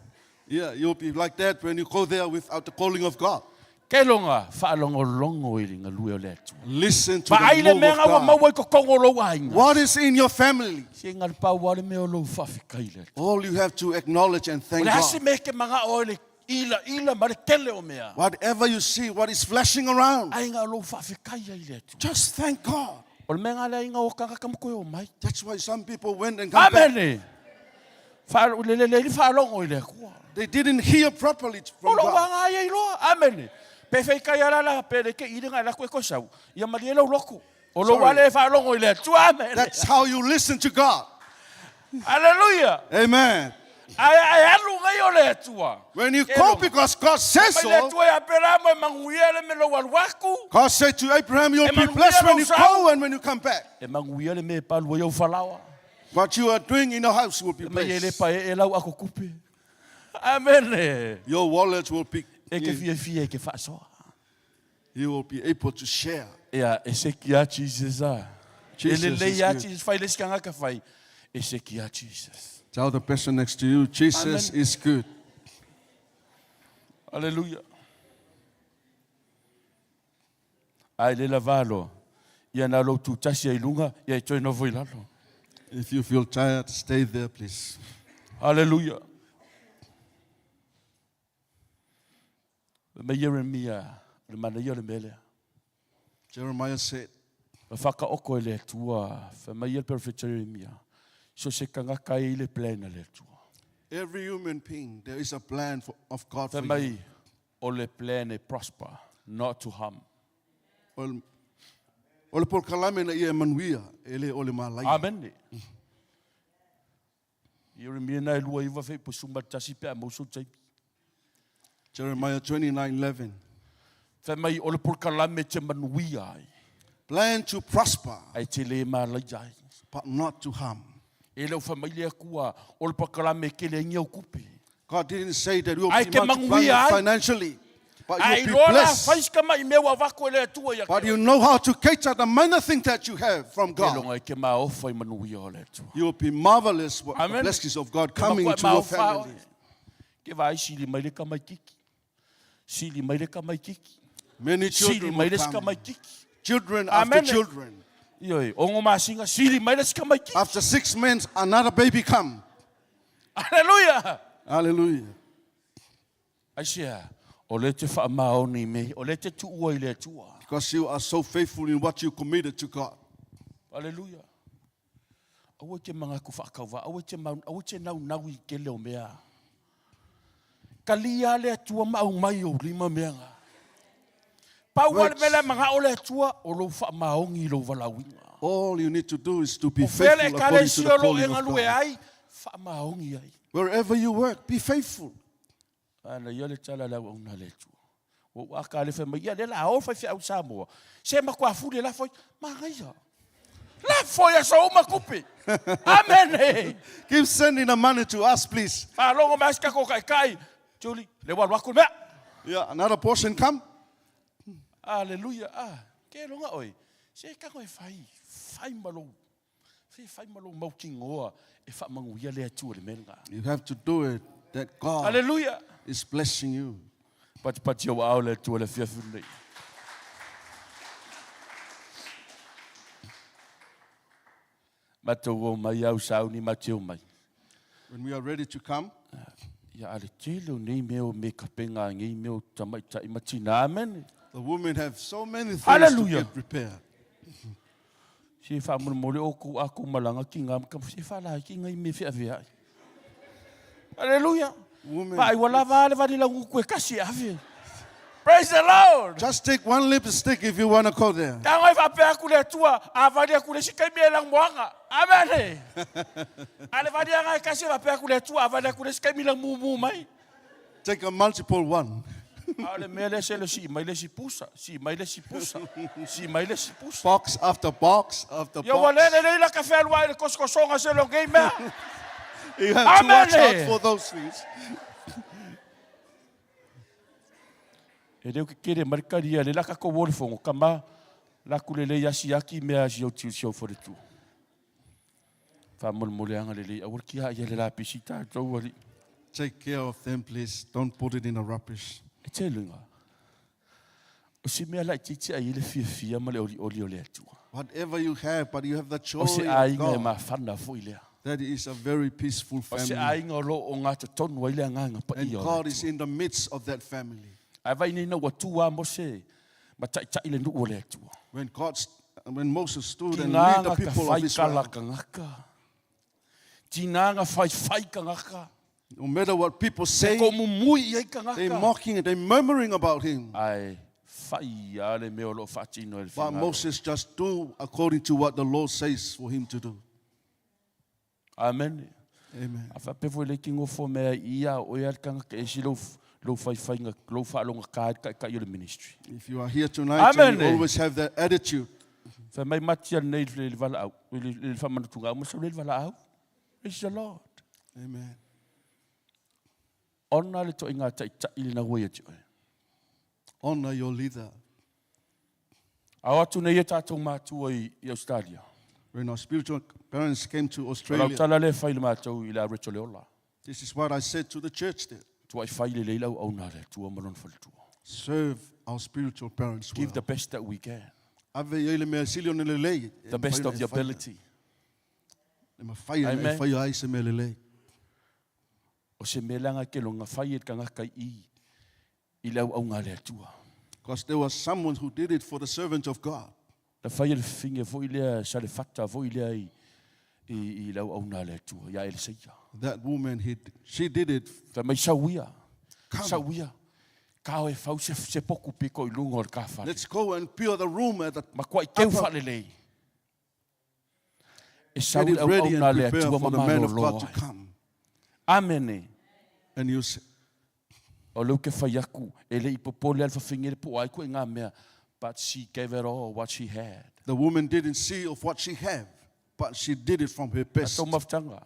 Yeah, you'll be like that when you go there without the calling of God. Ke longa, whaalongolongo i linga lue o le atua. Listen to Ma ai the le move mea of ngā ua God. maua i kokongo lou ainga. What is in your family? Se ngā pau wale mea o lou whawhikai le atua. All you have to acknowledge and O thank le hasi God. mea ke manga o le ila, ila ma le tele o mea. Whatever you see, what is flashing around, Ai ngā lou whawhikai ai le atua. just thank God. O le mea ngā le ainga o kangaka mo koe o mai. That's why some people went and come back. Amen. Wha, le le le le whaalongo i le akua. They didn't hear properly O from lo God. wanga ai loa. Amen. Pe whai kai ala la, pe le ke i nga la koe kosau. Ia mali e lau loko. O lo Sorry. wale whaalongo i le atua. Amen. That's how you listen to God. Hallelujah. Amen. Ae a e alu nei o le Atua. When you go because God says Mai le so, Atua ia Aperamo e manuia le me lou alu atu. God said to Abraham, You'll E be manuia blessed when lou you sau. go and when you come back. E manuia le me e palu ai au falaoa. What you are doing in your house will be Mai e le blessed. pae e lau ako kupe. Amen. Your wallet will be, E ke fiafia e ke faasoa. you will be able to share. Ia, e seki a Jesus a. E Jesus lelei is a good. Jesus, fai le isi kangaka fai. E seki a Jesus. Tell the person next to you, Jesus Amen. is good. Hallelujah. Ai le lavalo. Ia na lou tutasi ai lunga, ia e toe nofo i lalo. If you feel tired, stay there, please. Hallelujah. Mai Jeremia, le mana ia o le mea lea. Jeremiah said, Ma whakaoko e le Atua, wha mai e le profeta Jeremia. So se kangaka e i le plan a le Atua. Every human being, there is a plan for, of God Wha for you. mai o le plan e prosper, not to harm. O o le polokalame na ia e manuia, e le o le malaia. Amen. Jeremia na e lua iwa whai pusuma tasi pe a mauso taipi. Jeremiah 29:11. Wha mai o le polokalame te manuia ai. Plan to prosper, Ai te le malaia ai. but not to harm. E leo wha mai le akua o le polokalame ke le ingi au kupe. God didn't say that you'll Ai be ke multiplying manuia ai. financially, but Ai you'll be loa la blessed. whaiska mai mea wa wako e le atua ia But ke. you know how to cater the minor thing that you have from Ke God. longa e ke maofa i manuia o le atua. You will be marvelous what the Amen. blessings of God Ke makua coming e to your maofa family. oe. Ke vai sili mai le kamai kiki. Sili mai le kamai kiki. Many Sili children mai will le come. kamai kiki. Children after Amen. children. Ioi, ongo masinga, sili mai le kamai kiki. After 6 months, another baby come. Hallelujah. Hallelujah. Ai sea, o le te wha maoni me, o le te tuua i le atua. Because you are so faithful in what you committed to God. Hallelujah. Aua te manga ku whakauwa, aua te, mau, aua te nau nau i ke leo mea. Kalia le atua ma au mai o lima mea ngā. Pau ale Works. mele manga o le atua, o lou wha maongi lou walauinga. All you need to do is to be O fele faithful according to ekalesia the o lo calling e of ngalue God. ai, wha maongi ai. Wherever you work, be faithful. Ana ia le tala lau au na le atua. Ua ua ka le wha mai, ia le la o whai whiau Samoa. Se ma kua fule la foi, ma ngaia. La foi a sa uma kupe. Amen. eh. Keep sending the money to us, please. Whalongo mai ska ko kai kai. Julie, le walu aku mea. Yeah, another portion come. Hallelujah. Ah, ke longa oi. Se ka koe whai, whai malo. Se whai malo mau ki ngoa e wha mangu ia le atua le mea You have to do it that God Hallelujah. is blessing you. Pati pati au au le atua le fia nei. Matou o mai au sauni mateo mai. When we are ready to come, Ia ale tele o nei mea o me kapenga ngei mea o tamaitai matina. Amen. the women have so many things to Hallelujah. get prepared. Se whaamole o ku aku malanga ki ngā ka se whala ki ngai me whia whia. Hallelujah. Women, Vai wala vale vale la nguku e kasi ave. Praise the Lord. Just take one lipstick if you want to go there. Ka ngai whapea aku le atua, a vali aku le sikai me lang moanga. Amen. Ale vali anga e kasi whapea aku le atua, a vali aku le sikai mi lang mumu mai. Take a multiple one. A le mea le se le si mai le si pusa, si mai le si pusa, si mai le si pusa. Box after box after Ia wa box. le le le la ka whenua i le koskosonga se lo ngei mea. You have to watch Amen. out for those things. E leo ke kere marikaria le laka ko wole fongo kama la kule le yasi aki mea asi au tiu siau fore tu. Wha mole mole anga le le awar ki ha ia le la pisi tā tau ali. Take care of them, please. Don't put it in the rubbish. E te lunga. O si mea lai titi ai le fia fia ma le oli oli o le atua. Whatever you have, but you have the joy O se of ainga e God. mawhana fo i lea. That is a very peaceful O se family. ainga o lo o ngā tonu ai le anganga pa And ia o le God atua. is in the midst of that family. Ai vai nei na ua tū a mose ma tai tai le nuu o le atua. When God, when Moses stood Ki and led the ngā ka people of whai Israel, kala ka ngaka. Tinanga whai whai ka ngaka. no matter what people say, Ko mumui ai ka they ngaka. mocking and they murmuring about him. Ai, whai a le mea o lo whaatino e le But whingaro. Moses just do according to what the Lord says for him to do. Amen. Amen. A faapea foi le iti nofo mea i ia o oe a le tagata e ese lou, lou faifaiga, lou faalogata ai le taitai o le ministry. If you are here tonight Amen. and you always have that attitude, Fai mai mati al nei le le valaau, i le, le faamanatuga, uma sau le le valaau. Praise the Lord. amen. Ona le toaiga taitai lena ua ia te oe. Honor your leader. A o atu nei e tātou mātua i, i Australia. When our spiritual parents came to O lau Australia, tala le fai le mātou i la reto le ola. this is what I said to the church there. Tua i fai le leila au au nā le atua ma lona faletua. Serve our spiritual parents Give well. the best that we can. Ave i le mea sili o le lelei. E The best mawhai of na your e whaia. ability. E mawhai na e Amen. whaia ai se mea lelei. O se mea langa ke longa fai e le kangaka i i le au au ngā le atua. Because there was someone who did it for the servant of God. Na fai e le finge foi lea sa le fata foi lea i i, i le au au ngā le atua ia ele seia. That woman, he, she did it. Fai mai sau ia. Come. Sau ia. Kao e fau se, se poku piko i lunga o le ka whare. Let's go and pure the room at the Ma kua i teu upper. whare lei. E sau Get le it au au ready ngā and le prepare atua for the ma man of malolo God to ai. come. Amene. And you say, O leu ke whai aku, e le i popole al whawhinge le po ai koe ngā mea. But she gave it all what she had. the woman didn't see of what she had, but she did it from her best. Tō mawhitanga.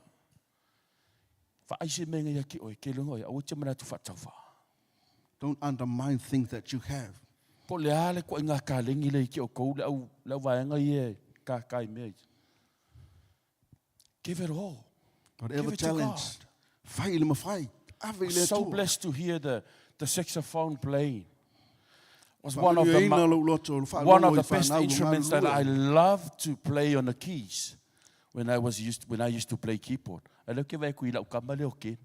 Whaai se mea ngai ki oe, ke lunga oe, aua te mana tu whaatauwha. Don't undermine things that you have. Po le ale koe ngā kālengi le i ki o kou le au, le au vaenga i e kā kai mea. i. Give it all. Whatever Give it to challenge, God. fai le mawhai. Ave i le So atua. blessed to hear the, the saxophone playing. Was one of the, Faamanuiaina ma- lou loto, lo one of faalogo the i best whanau instruments that I galulue. loved to play on the keys when I was used when I used to play keyboard. I look at kui lau kama le o ke.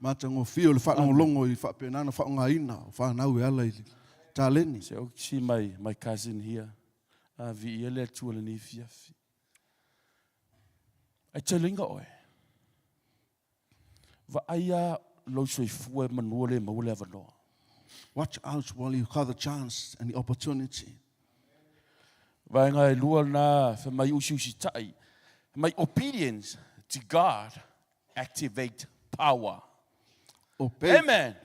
Matagofie o le faalogologo i faapenana faaaogaina o fanau e ala i le taleni. Say, oh, see my, my cousin here. A vi ia le atua le ni fiafi. Ai te linga oe. Va aia lo soifua e manua le maua le avanoa. Watch out while you have the chance and the opportunity. Vaenga e lua nā wha mai usi usi tai. My obedience to God activate power. Obey. Amen.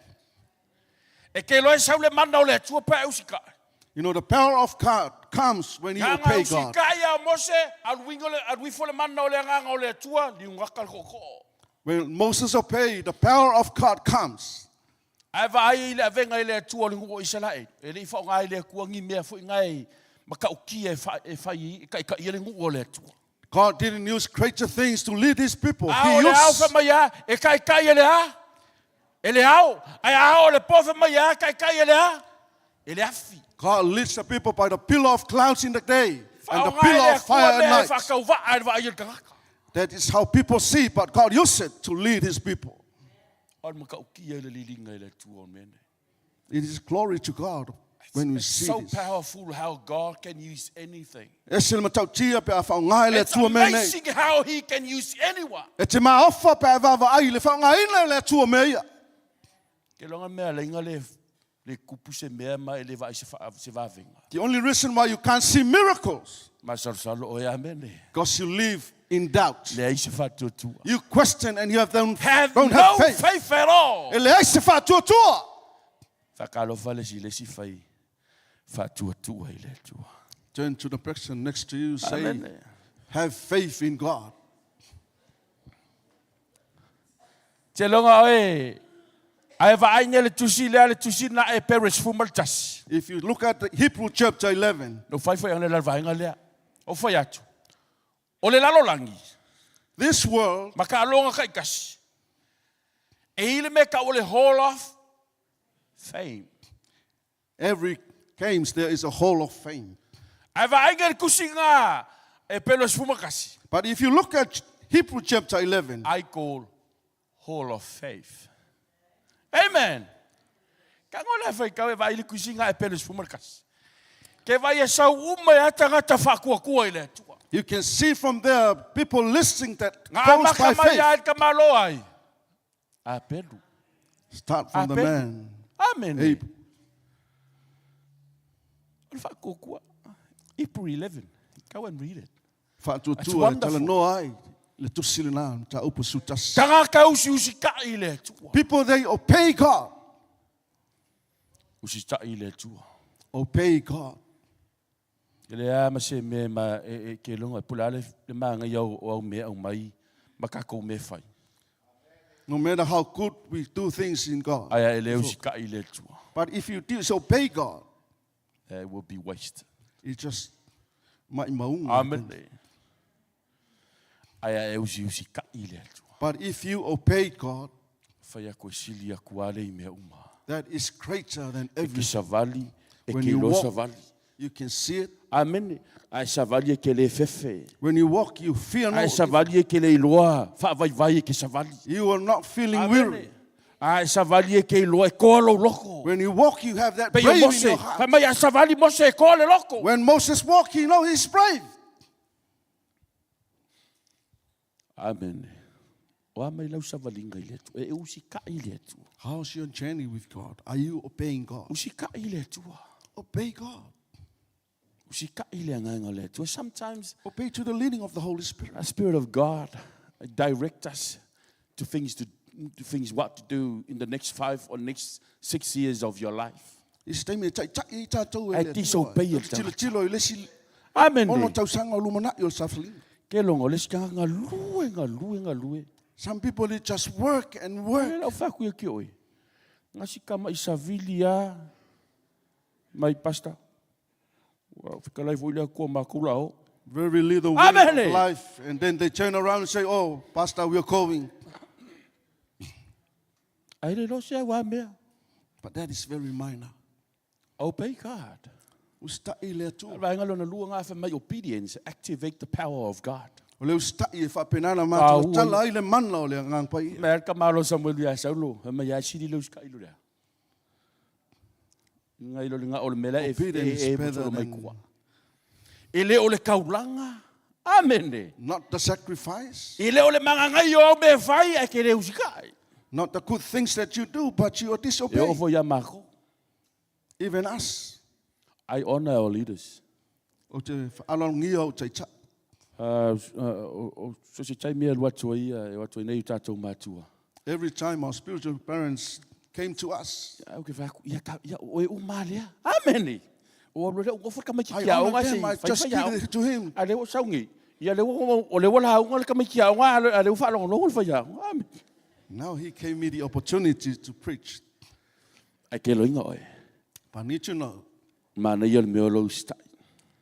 E ke loe sau le mana o le atua pa e usi kai. You know, the power of God comes when you Nganga obey usi God. kai a Mose, aluingo le, aluifo le mana o le nganga o le atua, liungaka le koko. When Moses obeyed, the power of God comes. Ai va ai le avenga i le atua o le nguo Israel. E le i whaonga ai le atua ngi mea fo i ngai makaukia e wha, e whai i kai kai le nguo o le atua. God didn't use greater things to lead his people. A He o le au used wha mai a, e kai kai e le a. E le au. Ai a o le po wha mai a, kai kai e le a. E le afi. God leads the people by the pillar of clouds in the day and the Whaonga ai le pillar of atua fire at mea e night. whakauwaa e le vaai o le kangaka. That is how people see, but God used it to lead his people. O le makaukia i le lilinga i le atua o mea nei. It is glory to God when we It's see so this. powerful how God can use anything. E se le matautia pe a whaongai le It's atua mea nei. amazing how he can use anyone. E te maofa pe a vava ai le whaongaina le atua mea ia. Ke longa mea leinga le, le kupu se mea ma e le vai se, wha, se vavenga. The only reason why you can't see miracles, Ma salosalo o ea mene. because you live in doubt. Le ai se whatuatua. You question and you have don't, Have don't no have faith. faith at all. E le ai se whaatuatua. Whakalofa le si le si whai whatuatua i le atua. Turn to the person next to you, say, Amen. have faith in God. Te longa oe, ai vaai le tusi lea le tusi na e peres fumal tasi. If you look at the Hebrew chapter 11, No whai whai ane la vaenga lea. O whai atu. O le lalo langi. this world Ma ka alonga kai kasi. E ile me ka o le hall of fame. Every games there is a hall of fame. Ai vaenga le kusi ngā e peres fumal kasi. But if you look at Hebrew chapter 11, I call hall of faith. Amen. Ka ngola whai kau e vai le kusi ngā e peres fumal kasi. Ke vai e sau uma e atangata whakua kua i le atua. you can see from there people listing that Ngā goes maka by mai faith. ai ka malo ai. A pelu. Start from the Abel. man. Amen. Abel. O le whakua. Hebrew 11. Go and read it. It's Whaatuatua e wonderful. talanoa ai. Le tusi lena, mataupu 11. Tagata e usiusitai i le Atua. People, they obey God. Usitai i le Atua. Obey God. E le a ma se mea ma e, e ke longa, pula le, le maangai au, o au mea au mai, ma kākou mea fai. No matter how good we do things in God. Aia e le usitai i le Atua. But if you disobey God, It will be waste. it just maimauga. Amen. Aia e usiusitai i le Atua. But if you obey God, Fai aku e sili aku a le i mea uma. that is greater than E ke everything. savali, e When ke you lo walk, savali. you can see it. Amen. Ae savali e ke le fefe. When you walk, you fear no. Ae savali e ke le iloa, faavaivai e ke savali. You are not feeling Amen. weary. Ae savali e ke iloa e koa lou loko. When you walk, you have that Pei o brave in Mose, your heart. fai mai a savali Mose e koa le loko. When Moses walked, he know he's brave. Amen. O a mai lau savaliga i le Atua. E usikai i le Atua. How's your journey with God? Are you obeying God? Usikai i le Atua. Obey God. Usikai i le agaga o le Atua. Sometimes Obey to the leading of the Holy Spirit. the Spirit of God direct us to things to, to things what to do in the next 5 or next 6 years of your life. I se taimi e taitai ai tatou e Ai le disobey Atua. le tagata. Tilotilo i le isi Amen. ono tausaga o lumanai o le safaliga. Ke longo le sika galue galue galue. Some people they just work and work. Le lau whaku ia ki oi. Ngasi kama i savili a mai pastor. Wa fikalai fo ile ko makula o. Very little way Amen. of life. And then they turn around and say, oh, Pastor, we are going. Ai le lo se wa mea. But that is very minor. Obey God. Usita'i le Atua. Vaenga lona lua ngā wha mai obedience activate the power of God. O le usita'i e faapenana Ah, matou ua. tala ai le mana o le agaga paia. Mea ka malo Samuel ia Saulo, mai ia siri le usita'i lo lea. Ngai lo le ngā o le mela e Obedience e e better motoro mai than- kua. E le o le kaulanga. Amen. Not the sacrifice, E le o le mangangai o au me whai e ke le usikai. not the good things that you do, but you are E disobeying. ofo ia mako. Even us. I honor our leaders. O te whaaloalogia o taitai. O so se taimi e alu atu ai ia, e o atu ai nei o tātou mātua. Every time our spiritual parents came to us, Au ke whaku, ia ka, ia, o e uma lea. Amen. O alu lea, o fo ka mai ki I kia honor onga se, them, I whai just whai give ao. it to him. A leo saungi. Ia leo, o leo la unga le ka mai ki aonga, a leo whaalongolongo le whai aonga. Amen. Now he gave me the opportunity to preach. Ai ke loinga oe. But I need to know, Mana ia le mea o lau sitai.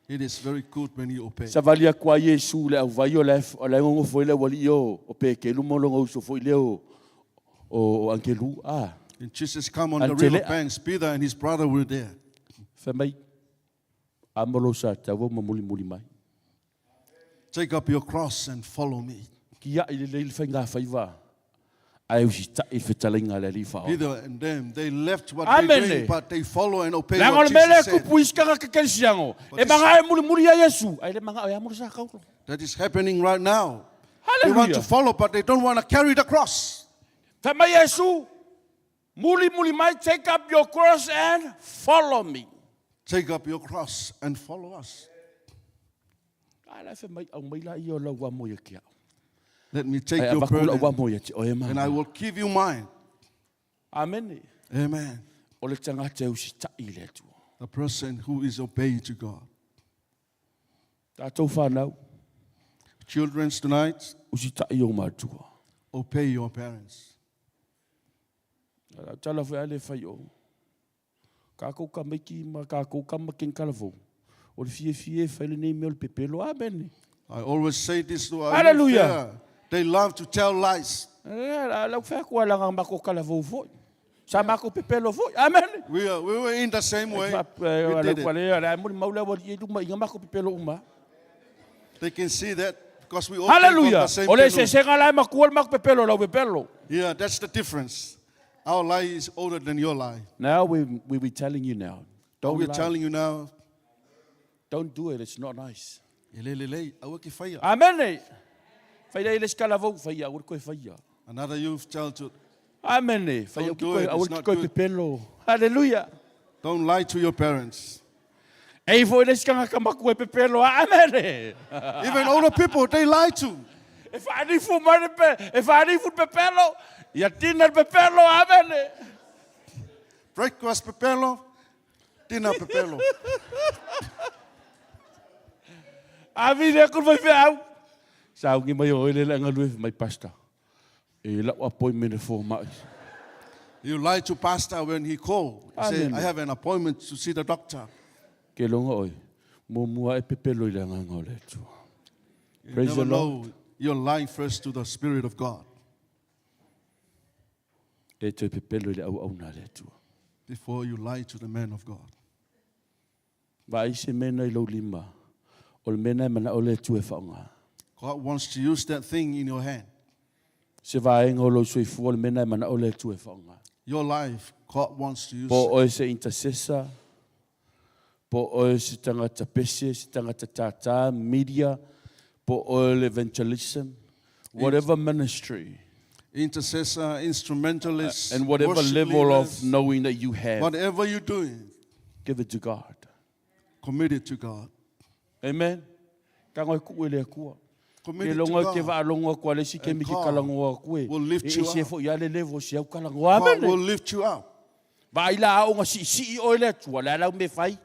it is very good when you obey. Savali aku a Iesu le au vai o le, o le ngongo foi le wali o, o peke lumo longa uso foi le o, o, o angelu. Ah. And Jesus come on the Antele- river banks, Peter and his brother were there. Fai mai, a mo lo sa taua ma muli muli mai. Take up your cross and follow me. Ki ia i le leile whai ngā whaiwa. Ai usi ta i whetalinga le li whao. Peter and them, they left what Amen. they doing, but they follow and obey Langa what o le mele Jesus said. kupu iskanga ke kelsiango. But E this- manga e muli muli a Yesu. Ai le manga o amuru sa kaulo. That is happening right now. They want Hallelujah. to follow, but they don't want to carry the cross. Fai mai Yesu, muli muli mai, take up your cross and follow me. Take up your cross and follow us. Ai la fai mai au mai la ia o lau wa mo ia ki au. Let me take Ai your avaku lau wa burden mo ia te oe ma. and I will give you mine. Amen. Amen. O le tangata e usita'i le Atua. The person who is obeying to God. Tātou whānau, Children tonight, usita'i o mātua. obey your parents. Lau tala fwe ale whai o. Kākou ka maiki ma kākou ka making kalavou. O le fie fie whai le nei mea o le pepelo. Amen. I always say this to our Hallelujah. youth here. They love to tell lies. Lau whai kua langa mako kalavou foi. Sa mako pepelo foi. Amen. We were in the same way. Lau We did kua it. lea, la muli maula wali e luma inga mako pepelo uma. They can see that because we all came from Hallelujah. the same O le canoe. se senga lai makua le mako pepelo lau pepelo. Yeah, that's the difference. Our lie is older than your lie. Now we be telling you now. Don't We're lie. telling you now. Don't do it. It's not nice. E le lelei, aua ke whaia. Amen. eh. Whai lei le skalavou, whai ia, koe whai ia. Another youth tell to Amen. eh. Whai Don't au ki do koe, it, aua it's ki not koe good. pepelo. Hallelujah. don't lie to your parents. Ei foi le skanga ka maku e pepelo. Amen. eh. Even older people, they lie to. E faalifu mai le pe, e faalifu le pepelo. Ia tina le pepelo, amene. Breakfast pepelo, dinner pepelo. Avi le aku le faifeau. Saugi mai o ele le galue mai pastor. E lau appointment e fomai. You lie to pastor when he called. He say, Amen. I have an appointment to see the doctor. Ke longa oi. Muamua e pepelo i le agaga o le Atua. You Praise never the Lord. know. You're lying first to the Spirit of God E toe pepelo i le auauna a le Atua. before you lie to the man of God. Vaai se mea na i lou lima. O le mea na e manao le Atua e faaaoga. God wants to use that thing in your hand. Se vaega o lou soifua o le mea na e manao le Atua e faaaoga. Your life, God wants to use Po it. oe se intercessor, po oe se tagata pese, se tagata tātā, media, po oe le evangelism, whatever ministry Intercessor, instrumentalist, and whatever worship level of leaders, knowing that you have, whatever you're doing, give it to God. commit it to God. Amen. Ka ngoi ku ele akua. Commit Ke it to longa ke God. vaalogo aku a le isi And kemi ke God kalagoa aku e. will lift E you ese up. foʻi a le level o se au kalagoa. God will Amene. lift you up. Vaai la aoga siisii oe le Atua, le a lau mea fai.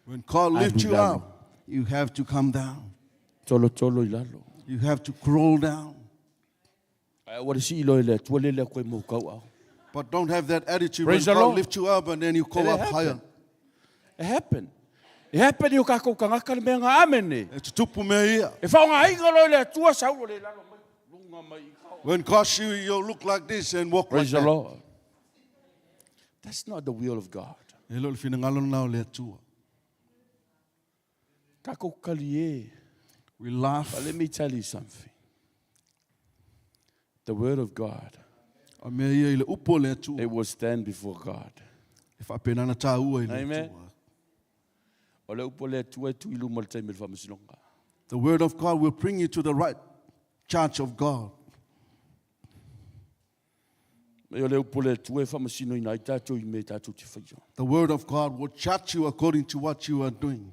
When God lifts you Alu lalo. up, you have to come down. Tolotolo i lalo. You have to crawl down. Ae ua le sii loa i le Atua lele aku ai mo kau au. But don't have that attitude Praise when the God Lord. lifts you up and then you go It up happened. higher. E happen. E happen i o kākou kagaka le mea ngā amene. E tutupu mea ia. E faaaogāina loa i le Atua saulo le lalo mai. Lunga mai i kao. When God see you, you look like this and walk Praise like the that. Lord. That's not the will of God. E le o le finagalo lena o le Atua. Kākou kali e. We laugh. But let me tell you something. The word of God, A mea ia i le upu o le Atua. it will stand before God. E faapena tāua i le Amen. Atua. O le upu o le Atua e tui luma o le taimi o le faamasinoga. The word of God will bring you to the right church of God. Me o le upu o le Atua e faamasinoina ai tātou i mea tātou te faia. The word of God will judge you according to what you are doing.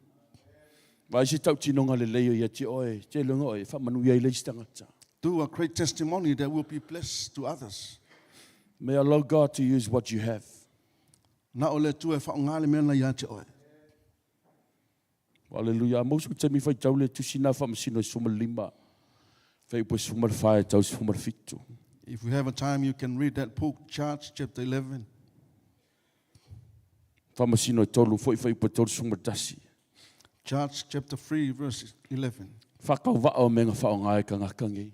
Vaai se tautinoga lelei o ia te oe, te loga oe, e faamanuia ai le isi tagata. Do a great testimony that will be blessed to others. May allow God to use what you have. Na o le Atua e faaaoga le mea na ia te oe. Hallelujah. Mo se taimi faitau le tusi na faamasino e 15. Fai upu e 14 e tau 17. If you have a time, you can read that book, Charge chapter 11. Faamasino e tolu foʻi fai upu e 31. Charge chapter 3, verse 11. Faakauvaa o mea na faaaoga e kagaka nei.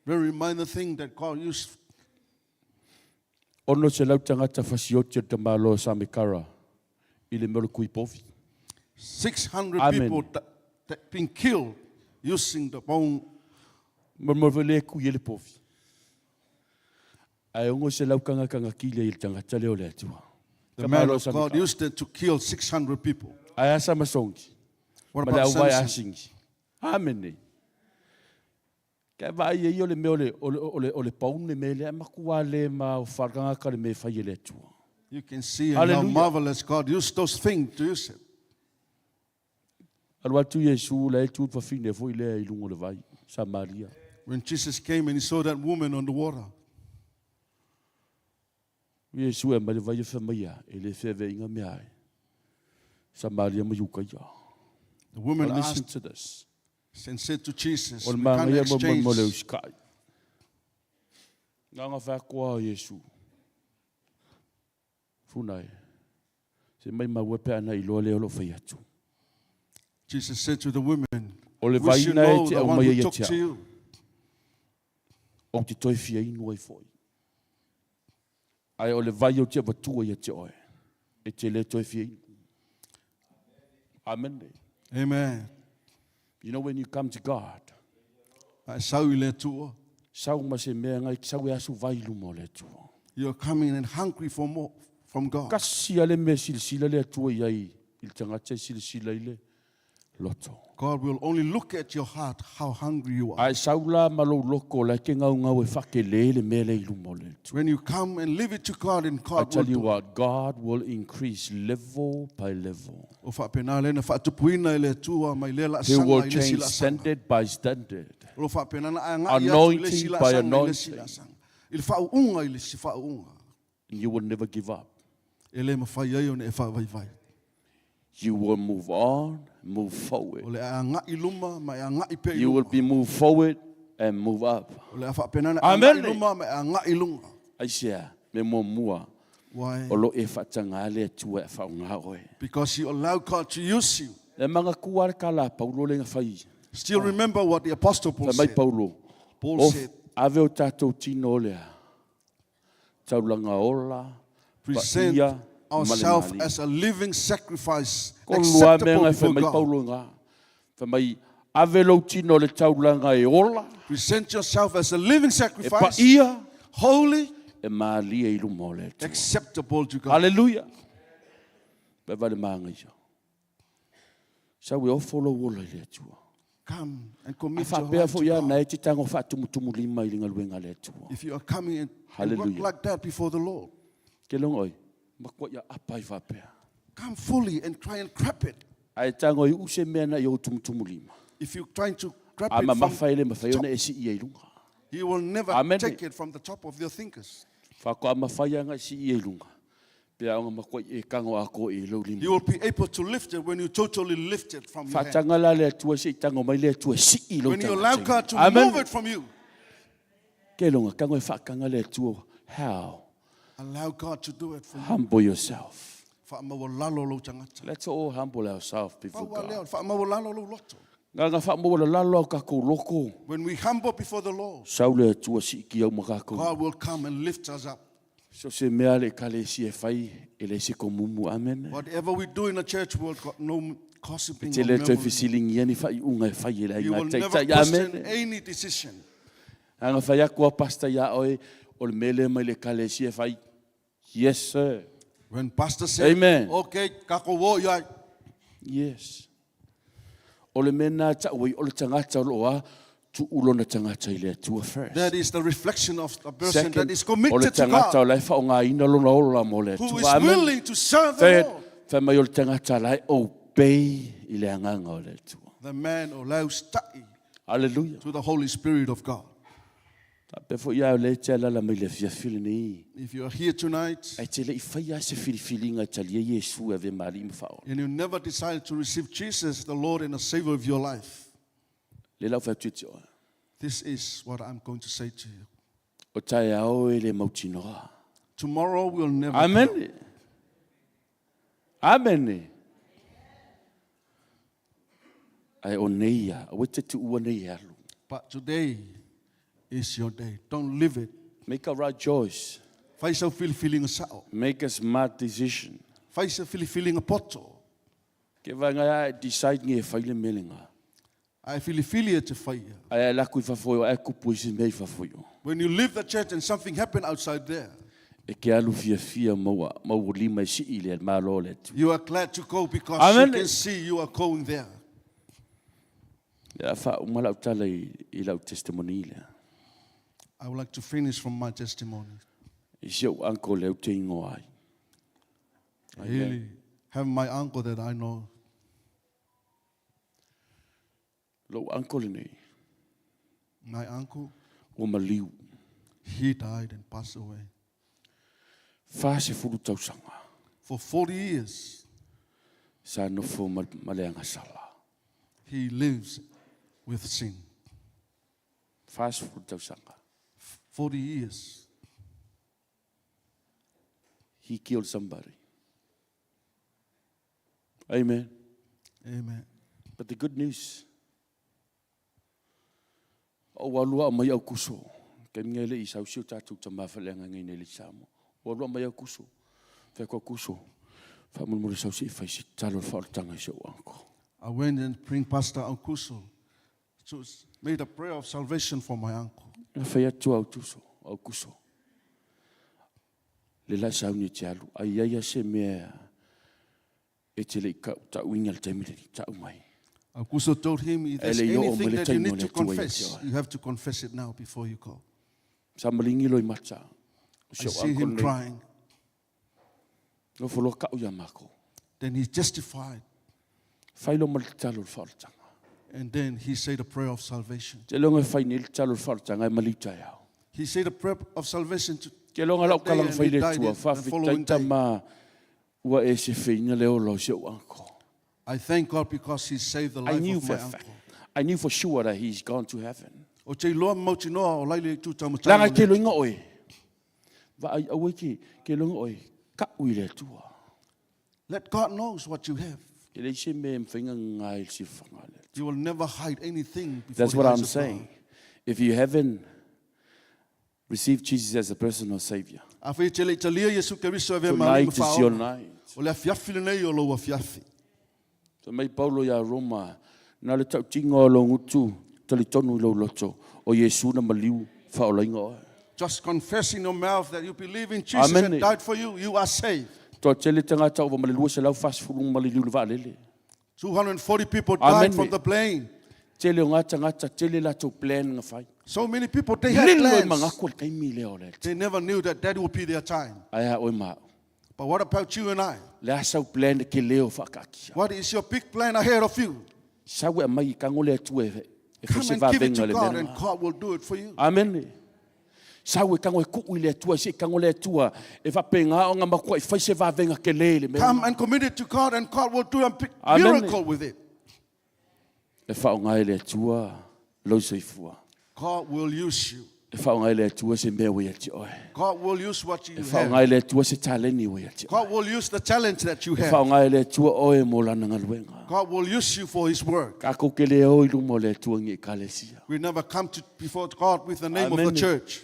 Very minor thing that God used. 600 tagata fasioti o le tamāloa o Samekara i le mea o le kui povi. 600 Amen. people that, that been killed using the bone. Ma mo foi le kui e le povi. Ae 600 kagaka na kili ai i le tagata lea o le Atua. The man Tamāloa of God Samekara. used it to kill 600 people. Ae a Samasongi. What Ma le about au vai Samson? asingi. Amene. Ka vaai e ia o le mea o le, o le, o le, o le paunu le mea lea, makuā le ma o wharakangaka le mea whai e le Atua. You can see and how Hallelujah. marvelous God used those things to use it. Alu atu Iesu la e tu fawhine foi lea i lunga o le vai, Samaria. When Jesus came and he saw that woman on the water, Iesu e mai le vai e whamaia, e le whewhe inga mea ai. Samaria ma Iukaia. the woman Now listen asked to this. and said to Jesus, O le We can't maangaia mo mo mo le exchange. usikai. Ngā ngā whakoa o Iesu. Funai. Se mai maua pe ana i loa lea o lo whai atu. Jesus said to the woman, O le Wish you vaina e know te the au one mai who ia took te to au. you. O te toi fia inu ai foi. Ai o le vai o te avatua ia te oe. E te le toi fia inu. Amen. Amen. You know when you come to God, Ae sau i le Atua. sau ma se mea ngai sau e asu vai luma o le Atua. You're coming and hungry for more from God. Kasi a le mea silasila le Atua i ai i le tagata e silasila i le loto. God will only look at your heart, how hungry you are. A e sau la ma lou loko o la e te gaugau e faatele le mea lea i luma o le Atua. When you come and leave it to God, and I God will tell you do it. what, God will increase level by level. O faapena lea na faatupuina e le Atua mai lea He laasaga will i le isi change laasaga. standard by standard. O lo faapena na aga'i atu i le isi Anointing by laasaga i le isi anointing. laasaga. I le faauuga i le isi faauuga. And you will never give up. E le mafai ai ona e faavaivai. You will move on, move forward. O le a aga'i luma ma e aga'i pea i You will luma. be moved forward and move up. O le a faapena na Amen. aga'i luma ma e aga'i luga. Aisea, me muamua, Why? o lo e faataga le Atua e faaaoga oe. Because you allow God to use you. E manatua le tala a Paulo lea na fai. Still remember what the Apostle Paul Fai mai said. Paulo, Paul o said, ave o tatou tino lea, taulaga ola, present paia, ma le ourselves malie. as a living sacrifice, Ko lua acceptable mea e fai before mai God. Paulo ngā. Fai mai, ave lou tino le taulaga e ola, Present yourself as a living e sacrifice, paia, holy, e malie i luma o le Atua. acceptable to God. Hallelujah. Pe vale maanga ia. Sau e ofo lou ola i le Atua. Come and A commit your faapea life foi to ia God. na e te tango faatumutumu lima i le galuega a le Atua. If you are coming and work Hallelujah. like that before the Lord, Ke longa oi, makoa ia apa i faapea. come fully and try and grab it. Ae tango i use mea na i o tumutumu lima. If you're trying to grab A it from mamafa e le mawhai top, ona e si ia i lunga. you will never Amen. take it from the top of your thinkers. Whakoa mawhai anga i si ia i lunga. Pea onga makoa i e kango a ko i lau lima. You will be able to lift it when you totally lift it from your hand. Whaatanga la le Atua se i tango mai le Atua si i lau When you tanga allow tanga. God to Amen. move it from you, Ke longa, kango e whaakanga le Atua. How? allow God to do it for you. Humble yourself. Faamaualalo lou tagata. Let's all humble ourselves before Pau lea, God. faamaualalo lou loto. Ngā ngā whaamaualalo au kākou loko. When we humble before the Lord, Sau le Atua si ki au ma kākou. God will come and lift us up. So se mea le kale si e whai, e le se ko mumu. Amen. Whatever we do in the church world, got no gossiping Te or le toe murmuring. fesilingia ni whai unga e whai e le You ainga will tai never tai. question Amen. any decision. Anga whai aku a pasta ia oe, o le mele mai le kale si e whai. Yes, sir. When pastor said, Amen. okay, kako wo ia, Yes. O le mea ta ui, o le tangata o loa, tu ulona tangata i le Atua first. that is the reflection of a person Second, that is o le committed to tangata o God, lai whaonga ina lona ola mo le who Atua. is Amen. willing to serve the Third, Lord. whai mai o le tangata lai obey i le anganga o le Atua. The man allows ta'i Hallelujah. to the Holy Spirit of God. Ta pe fo ia o le te alala mai le fiafili nei. If you are here tonight Ai te le i whai a se filifilinga i talia Iesu e ave mali ma whaola. and you never decide to receive Jesus, the Lord and the Savior of your life, Le lau whai tuiti oa. this is what I'm going to say to you. O tai ao e le mautinoa. Tomorrow will never come. Amen. Amen. Ai o nei ia, awe te tuua nei e alu. But today is your day. Don't live it. Make a right choice. Fai sau filifilinga sao. Make a smart decision. Fai sau filifilinga poto. Ke vainga ia e decide nge e whaile melenga. Ai filifili e te whaia. Ai ai laku i whafoio, ai kupu i se mea i whafoio. When you leave the church and something happened outside there, E ke alu fia fia maua, maua lima i si i le malo le tu. you are glad to go because Amen. you can see you are going there. Ia wha uma lau tala i lau testimony lea. I would like to finish from my testimony. I si au anko leo te ingoa ai. I really have my uncle that I know. Lou uncle lenei, My uncle, ua maliu. he died and passed away. 40 tausaga. For 40 years, Sa nofo ma le agasala. he lives with sin. 40 tausaga. 40 years. He killed somebody. Amen. Amen. But the good news, o ua lua mai au kuso. Ke minga le i sau sio tātou ta mawhaleanga ngai nei le Samoa. Ua lua mai au kuso. Whai kua kuso. Wha mulmuli sau si i whai si talo le whaolatanga i se o anko. I went and bring Pastor Aukuso to made a prayer of salvation for my uncle. Na whai atu au tuso, au kuso. Le la sauni te alu. Ai ai a se mea e te le i kau tau inga le taimi le tau mai. Augusto told him, if Ae there's le i oo mai anything le that you taimi o need le to Atua ia te confess, oe. you have to confess it now before you go. Sa malingi loi mata. O I si o see him uncle nei. crying. Nofo loa ka'u iā mākou. Then he justified. Fai loa ma le tatalo o le faaolataga. And then he said a prayer of salvation. Seiloga e fai nei le tatalo o le faaolataga e maliu taeao. He said a prayer of salvation to Seiloga lau that day kalaga and fai he le died Atua, the following faafetai day. tama ua e sefeina le ola o si ou uncle. I thank God because he saved the I life knew of for my a fact. uncle. I knew for sure that he's gone to heaven. O te iloa mautinoa o lai le tu taumatau Leaga e o ke le loiga oe. Vaai aua e ke ke loiga oe. Ka'u i le Atua. Let God knows what you have. E leai se mea e mafai ona gaga i le silafaga a le Atua. You will never hide anything before That's the what eyes I'm of saying. God. If you haven't received Jesus as a personal savior, A fai te le talia Iesu Keriso e vea maali tonight ma is your whaola. night. O le afiafi lenei o lou afiafi. Fai mai Paulo iā Roma, na o le tautiga o lou gutu talitonu i lou loto, o Iesu na maliu faaolaina oe. Just confess in your mouth that you believe in Jesus Amen. and died for you, you are saved. Toatele tagata ova ma le 240 ma liliu i le vaalele. 240 people died Amen. from the plane. Tele o ngā tagata, tele latou plan na fai. So many people, they had Lilo i plans. mangaku le taimi lea o le Atua. They never knew that that would be their time. Ae a oe ma au. But what about you and I? Le a sau plan ke leo whaakaakia. What is your big plan ahead of you? Sau e aumai i kago le Atua e e Come fai se and give it vavenga to le God mea and lena. God will do it for you. Amen. Sau e kago e ku'u i le Atua, se i kago le Atua e faapegā ona makua'i fai se vavenga kelē i le mea Come lena. and commit it to God and God will do a big Amen. miracle with it. E faaaoga e le Atua lou soifua. God will use you. E faaaoga e le Atua se mea ua ia te oe. God will use what you E have. faaaoga e le Atua se taleni ua ia te oe. God will use the talent that you E have. faaaoga e le Atua oe mo lana galuega. God will use you for His work. Kākou ke le o i luma o le Atua ngi ekalesia. We never come to before God with the name of the Amen. church.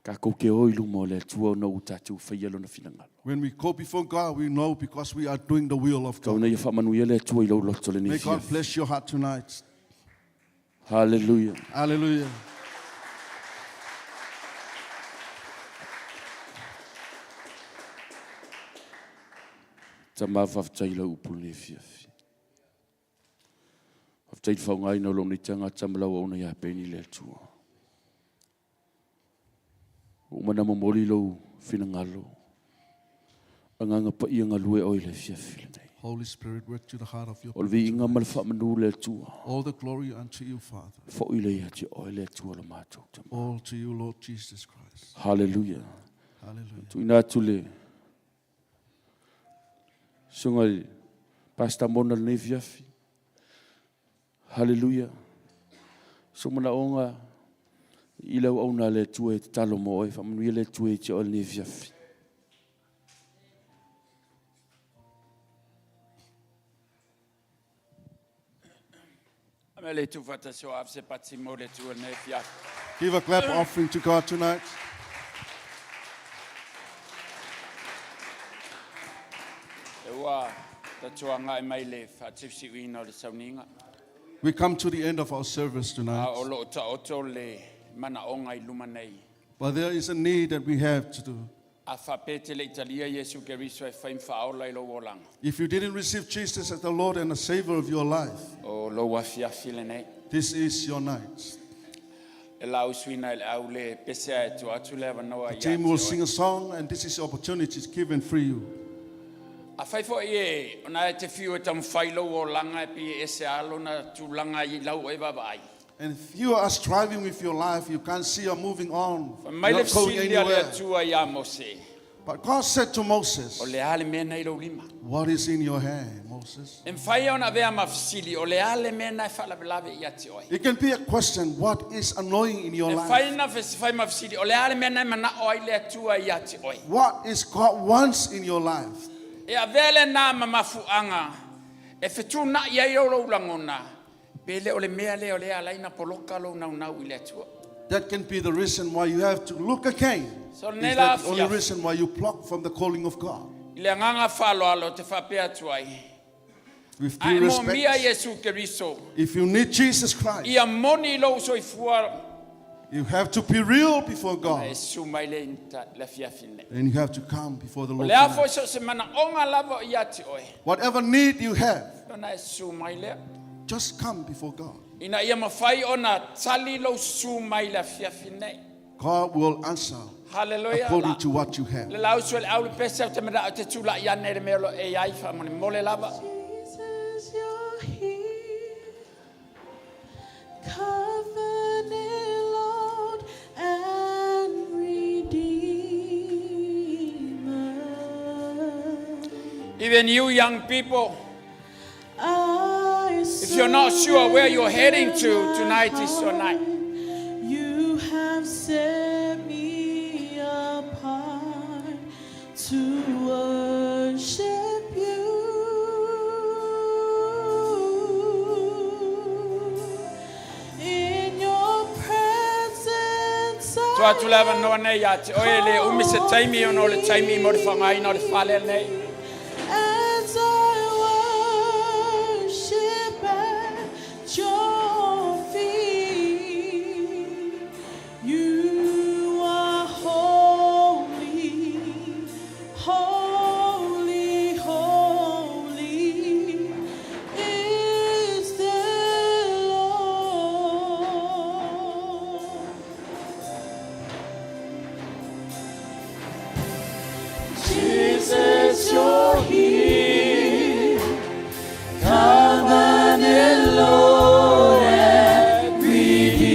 Kākou ke o i luma o le Atua ona ua tatou faia lona finagalo. When we go before God, we know because we are doing the will of Tau God. ina ia faamanuia le Atua i lou loto lenei May God fiafi. bless your heart tonight. Hallelujah. Hallelujah. Tama faafetai i lau upu lenei afiafi. Faafetai i le faaaogaina o lou nei tagata ma lau auauna ia Peni le Atua. Ua uma ona momoli lou finagalo. Agaga paia galue oe i le afiafi lenei. Holy Spirit, work to the heart of your O le people viiga ma le tonight. faamanu le Atua. All the glory unto you, Father. Fo'i le ia te oe le Atua lo matou tama. All to you, Lord Jesus Christ. Hallelujah. Hallelujah. Tuuina atu le susuga i le Pastor Mona lenei afiafi. Hallelujah. Sou manaoga i le auauna a le Atua e tatalo mo oe, faamanuia le Atua ia te oe lenei afiafi. Ame le tu faatasi o ave se pati mo le Atua lenei afiafi. Give a clap offering to God tonight. E ua tatou agai mai le faasiusiuina o le sauniga. We come to the end of our service A tonight. o loo taoto le manaoga i luma nei. But there is a need that we have to do. A faapea e te le i talia Iesu Keriso e fai ma faaola i lou olaga. If you didn't receive Jesus as the Lord and the Savior of your life, O lou afiafi lenei. this is your night. E lausuina e le au le pese ae tuu atu le avanoa The ia team te will oe. sing a song, and this is the opportunity given for you. Afai foi e ona e te fiu e taumafai lou olaga e pei e ese lava lona tulaga i lau e vaavaai. And if you are striving with your life, you can't see you're moving on, Fai mai you're le not going fesili a le anywhere. Atua iā Mose, But God said to Moses, O le a le mea nei i lou lima? What is in your hand, Moses? E mafai ona avea ma fesili, o le a le mea na e faalavelave ia te oe? It can be a question, what is annoying in your E life? fai na fai ma fesili, o le a le mea na e manao ai le Atua ia te oe? What is God wants in your life? E avea lenā ma mafuaaga e fetuunai ai lou lagona, pe le o le mea lea o lea e ala ai na poloka lou naunau i le Atua. That can be the reason why you have to look again. So Is lenei la that the only afiafi. reason why you block from the calling of God? I le agaga faaaloalo ou te faapea atu ai, With a e due moomia respect, Iesu Keriso, if you need Jesus Christ, ia moni i lou soifua, you have to be real before e God. susu mai lea i le afiafi lenei. And you have to come before the O Lord. le a foi Tonight. so o se manaoga lava o ia te oe, Whatever need you have, ona e susu mai lea. Just come before God. Ina ia mawhai o nā tali lau su mai la fiafi nei. God will answer Hallelujah. according to what you have. Le lau su le au le pese au te mera au te tula i ane le mea lo e ai wha mone mole lava. Jesus, you're here. Covenant Lord and Redeemer. Even you young people, I if you're not sure where you're heading to, tonight is your night. You have set me apart to worship you. In your presence, Tua I tu lava noa nei ia te oe le umi se taimi o no le taimi mo le whangaina o le whale nei. As I worship at your feet, you are holy, holy, holy is the Lord. Jesus, you're here. Covenant Lord and Redeemer.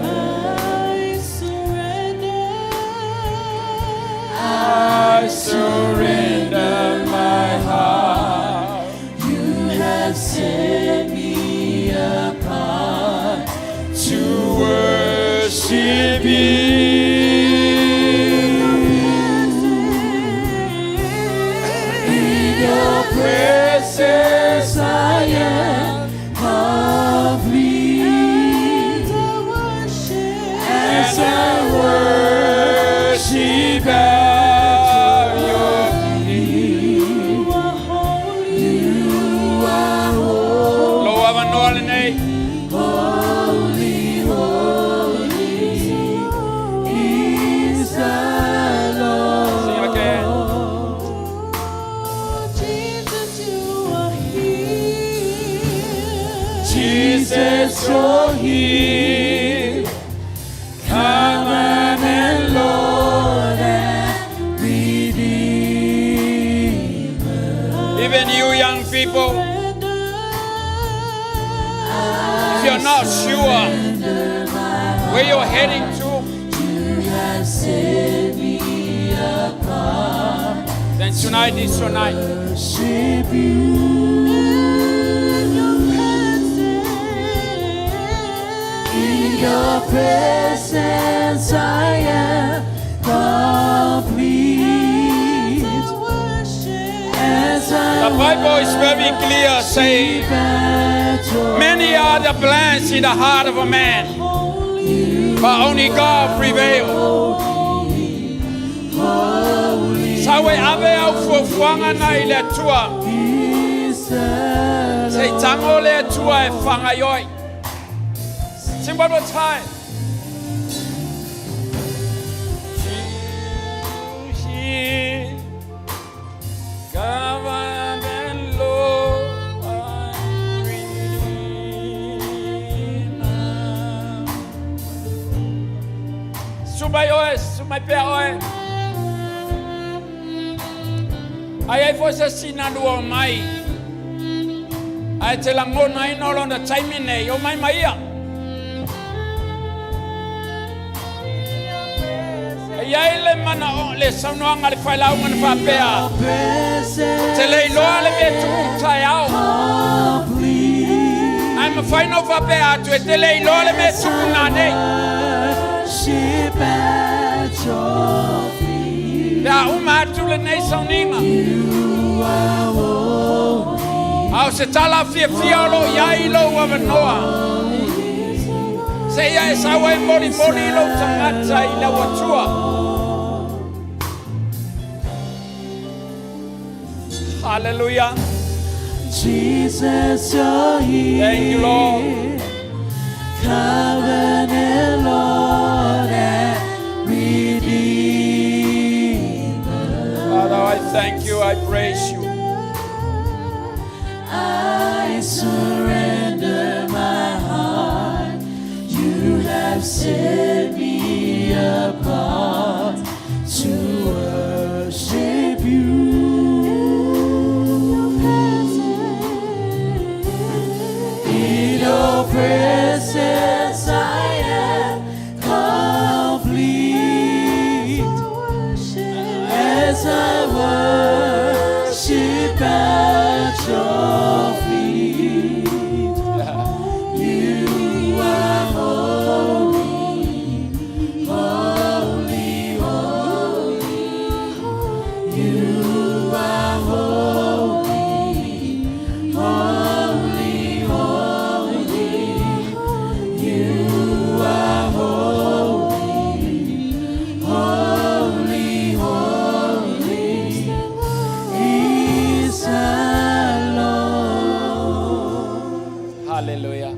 I surrender. I surrender my heart. You have set me apart to worship you. In your presence I am complete. As I As I worship at your feet. you are holy, you are holy, Lo avanoa le nei. holy, holy is the Lord. Sing again. Jesus, you are here. Jesus, you're here. Covenant Lord and Redeemer. Even you young people, if you're not sure where you're heading to, You have set me apart. then tonight is your night. Worship you in your presence. In your presence, I am complete. As I The Bible is very clear saying, many are the plans in the heart of a man, but only God prevails. Sawe ave au fuafuaga na i le Atua. Se i tago le Atua e fagai oe. Sing one more time. Covenant Lord, and Redeemer. Sumai oe, sumai pea oe. Ai ai fo se sina lua o mai. Ai te langona ai no lona taimi nei, o mai mai ia. E iai le mana o le saunoaga le failauga na faapea. Te le iloa le mea tupu tae ao. Ai mawhai no faapea atu e te le iloa le mea tupu nā nei. Worship at your feet. Pe a uma atu le nei sauniga. Ao se tala fia fia o lo iai lo ua manoa. Se ia e saua e moli moli i lou tagata i lau Atua. Hallelujah. Jesus, you're here. Thank you, Lord. Covenant Lord and Redeemer. Father, I thank you. I praise you. I I surrender my heart. You have set me apart to worship you. In your presence, I am complete. As I worship at your feet, you are holy, holy, holy. You are holy, holy, holy. You are holy, holy, holy. Is the Lord. Hallelujah.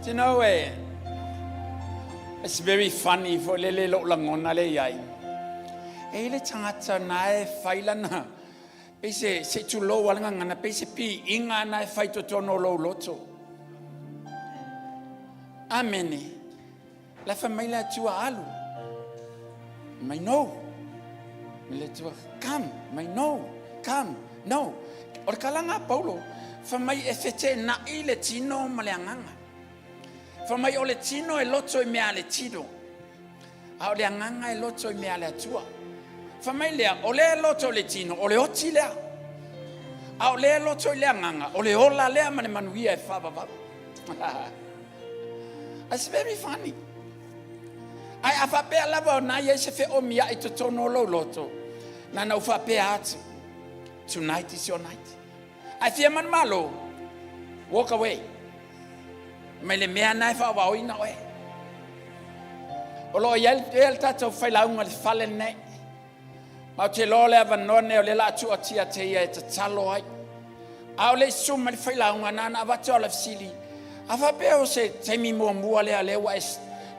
Do you know, eh, it's very funny for lele lo langona le iai. E ile tangata na e whailana. Pe se, se tu lo walanga ngana, pe se pi inga na e whai totono lo loto. Amene. La fa mai le atua alu. Mai no. Mai le atua, come. Mai no. Come. No. O le kalanga a Paulo, fa mai e fetena'i le tino ma le agaga. Fa mai o le tino e loto i mea a le tino, a o le agaga e loto i mea a le Atua. Fa mai lea, o lea e loto i le tino, o le oti lea. A o lea e loto i le agaga, o le ola lea ma le manuia e faavavau. It's very funny. Ae a faapea lava o na i ai se feomiaʻi i totonu o lou loto, na na ou faapea atu, tonight is your night. Ae fia manumalo, walk away. Mai le mea na e faavaoina oe. O lo o i ai le tatou failauga i le fale lenei. Ma ou te iloa o le avanoa lenei o lea o le a tuuatia te ia e tatalo ai. A o le i susu mai le failauga, na ona avatu lava o le fesili, a faapea o se taimi muamua lea lea ua e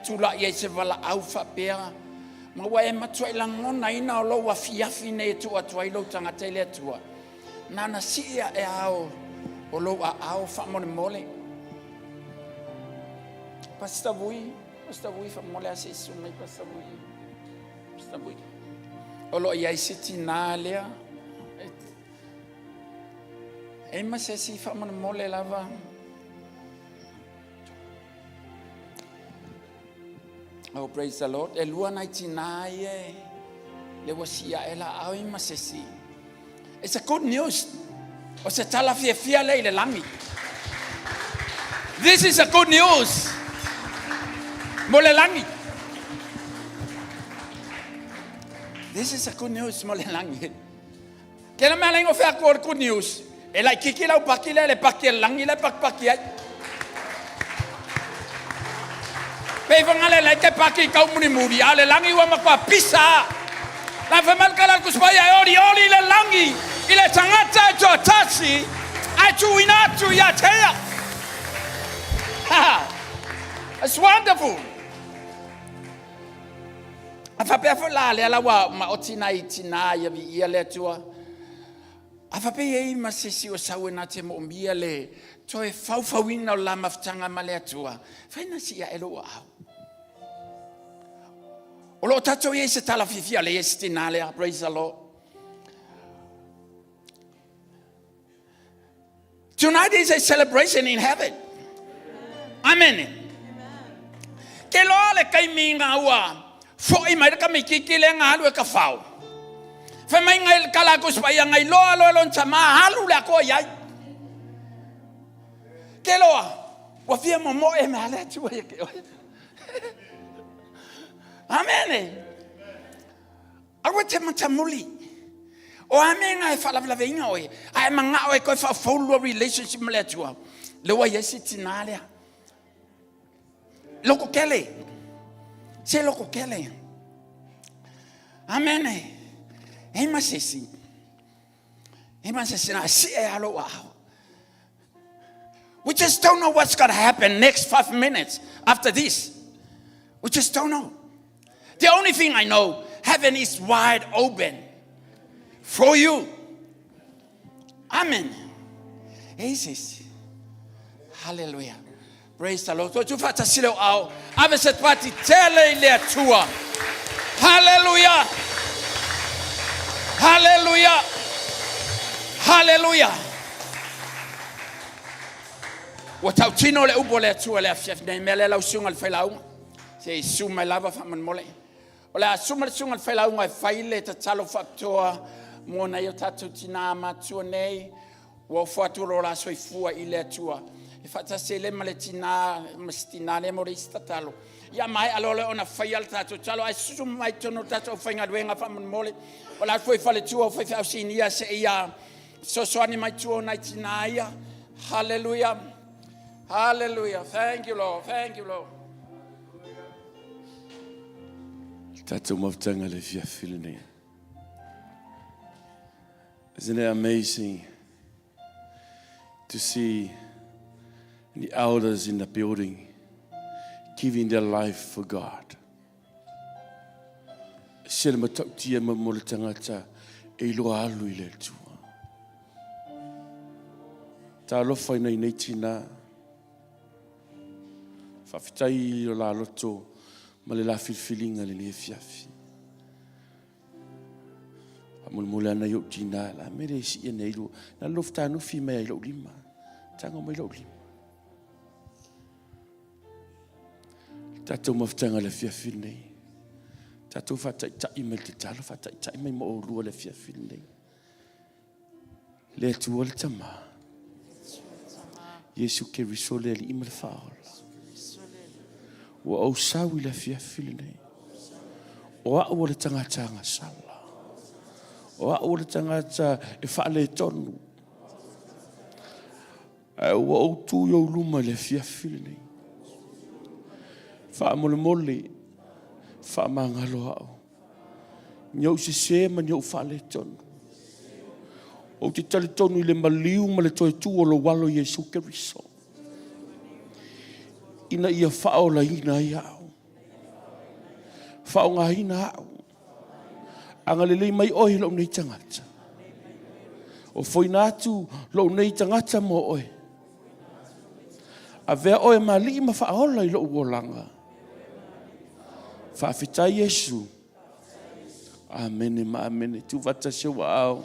tulai ai i se valaau faapea, ma ua e matuai lagonaina o lou afiafi nei e tuu atu ai lou tagata i le Atua, na ona sii ae lava o lou aao faamolemole. Pastor Vui, Pastor Vui, faamolemole lava se i susu mai Pastor Vui. Pastor Vui. O lo o i ai se tinā lea. E ma se isi faamolemole lava. Oh, praise the Lord. E lua nai tinā ia e le ua sii ae la aao i ma se isi. It's a good news. O se tala fiafia lea i le lagi. This is a good news. Mo le lagi. This is a good news mo le lagi. Ke la mea lengo fea ku o le good news. E lai kiki lau paki lea le paki e lagi le paki paki ai. Pe whangale lai te paki kau muni muri, a le langi ua makua pisa. La whamal kala kuspai ai ori ori le langi i le tangata e toa tasi ai tu ina atu ia tea. It's wonderful. A whapea fo la lea la ua maoti nai tina ia vi ia le atua. A faapea i ai ma se isi ua sau e na te moomia le toe faufauina o le la mafutaga ma le Atua, fai na sii ae lou aao. O lo o tatou i ai se tala fiafia le se tinā lea, praise the Lord. Tonight is a celebration in heaven. Amen. Ke loa le kaimi ngā ua foʻi mai le tamaititi lea na alu e tafao. Fai mai ngai kala atu si paia ngai loa loa lona tama alu le atoa i ai. Ke loa, ua fia momoe me ale atu ai ke oe. Amen. Aua te matamuli. O a mea ngā e whaalawelaweina oe, a e mangao e koe whaafaulua relationship ma le Atua. Le ua ia se tinā lea. Loko kele. Se loko kele. Amen. E ma se si. E ma se si na si e alo ao. We just don't know what's going to happen next five minutes after this. We just don't know. The only thing I know, heaven is wide open for you. Amen. E i ai se isi. Hallelujah. Praise the Lord. Toe faatasi leo ao. Ave se pati tele i le Atua. Hallelujah. Hallelujah. Hallelujah. Ua tautino le upu a le Atua le afiafi nei mea lea lau susuga le failauga. Se i susu mai lava faamolemole. O le a susu mai le susuga le failauga e fai le tatalo faapitoa mo nai o tatou tinā matua nei ua ofo atu lo la soifua i le Atua. E faatasi ai le ma le tinā ma se tinā lea mo le isi tatalo. Ia maea loa lea ona faia le tatou tatalo ae susu mai totonu o le tatou aufaigaluega faamolemole. O le a foi faletua o faifeau sinia se ia fesoasoani mai tua o nai tinā ia. Hallelujah. Hallelujah. Thank you, Lord. Thank you, Lord. Tatou mafutaga le afiafi lenei. Isn't it amazing to see the elders in the building giving their life for God? Se le matautia ma mo le tagata e iloa alu i le Atua. Talofa i nei nei tinā. Faafetai i lo la loto ma le la filifiliga le lenei afiafi. Faamolemole ana i ou tinā, la me le siia nei lua. Na lofu tanufi mai ai lou lima. Tago mai lou lima. Tatou mafutaga le afiafi lenei. Tatou faataitai mai le tatalo, faataitai mai ma oulua le afiafi lenei. Le Atua le Tama. Iesu Keriso le Alii ma le Faaola. Ua ou sau i le afiafi lenei. O au o le tagata agasala. O au o le tagata e faaletonu. Ae ua ou tu i ou luma i le afiafi lenei. Faamolemole, faamagalo au. Ni ou sese ma ni ou faaletonu. Ou te talitonu i le maliu ma le toe tu o lou alo Iesu Keriso. Ina ia faaolaina ai au. Faaaogaina au. Agalelei mai oe i lou nei tagata. Ofoina atu lou nei tagata mo oe. Avea oe ma alii ma faaola i lou olaga. Faafetai Iesu. Amene ma amene. Tuufaatasi ou aao.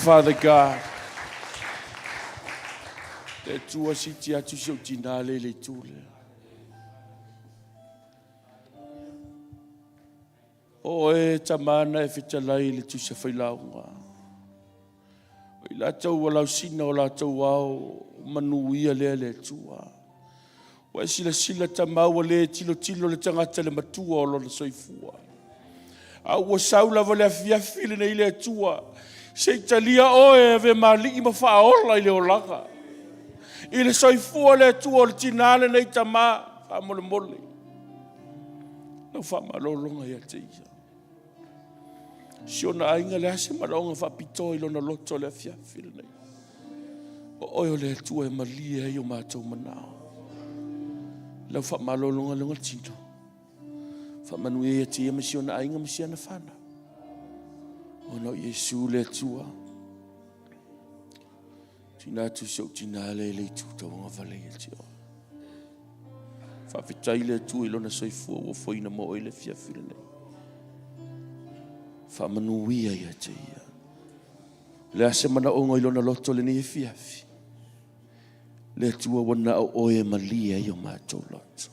Father God, le Atua siti atu si ou tinā le i le itu lea. O oe tama na e fetalai i le tusa failauga. O i latou ua lausina o latou ao manuia lea le Atua. Ua e silasila tama ua le tilotilo le tagata le matua o lona soifua. A ua sau lava le afiafi lenei le Atua, se i talia oe e ave ma alii ma faaola i le olaga. I le soifua le Atua o le tinā lenei tama, faamolemole. Lau faamalologa ia te ia. Si ona aiga le a se manaoga faapitoa i lona loto le afiafi lenei. O oe o le Atua e malie ai o matou manao. Lau faamalologa le tino. Faamanuia ia te ia ma si ona aiga ma si ana whanau. Ona o Iesu le Atua. Tina atu si ou tina le le itu tauga vale ia te oe. Faafetai le Atua i lona soifua ua foina mo oe le afiafi lenei. Faamanuia ia te ia. Le a se manaoga i lona loto lenei afiafi. Le Atua ua na o oe e malie ai o matou loto.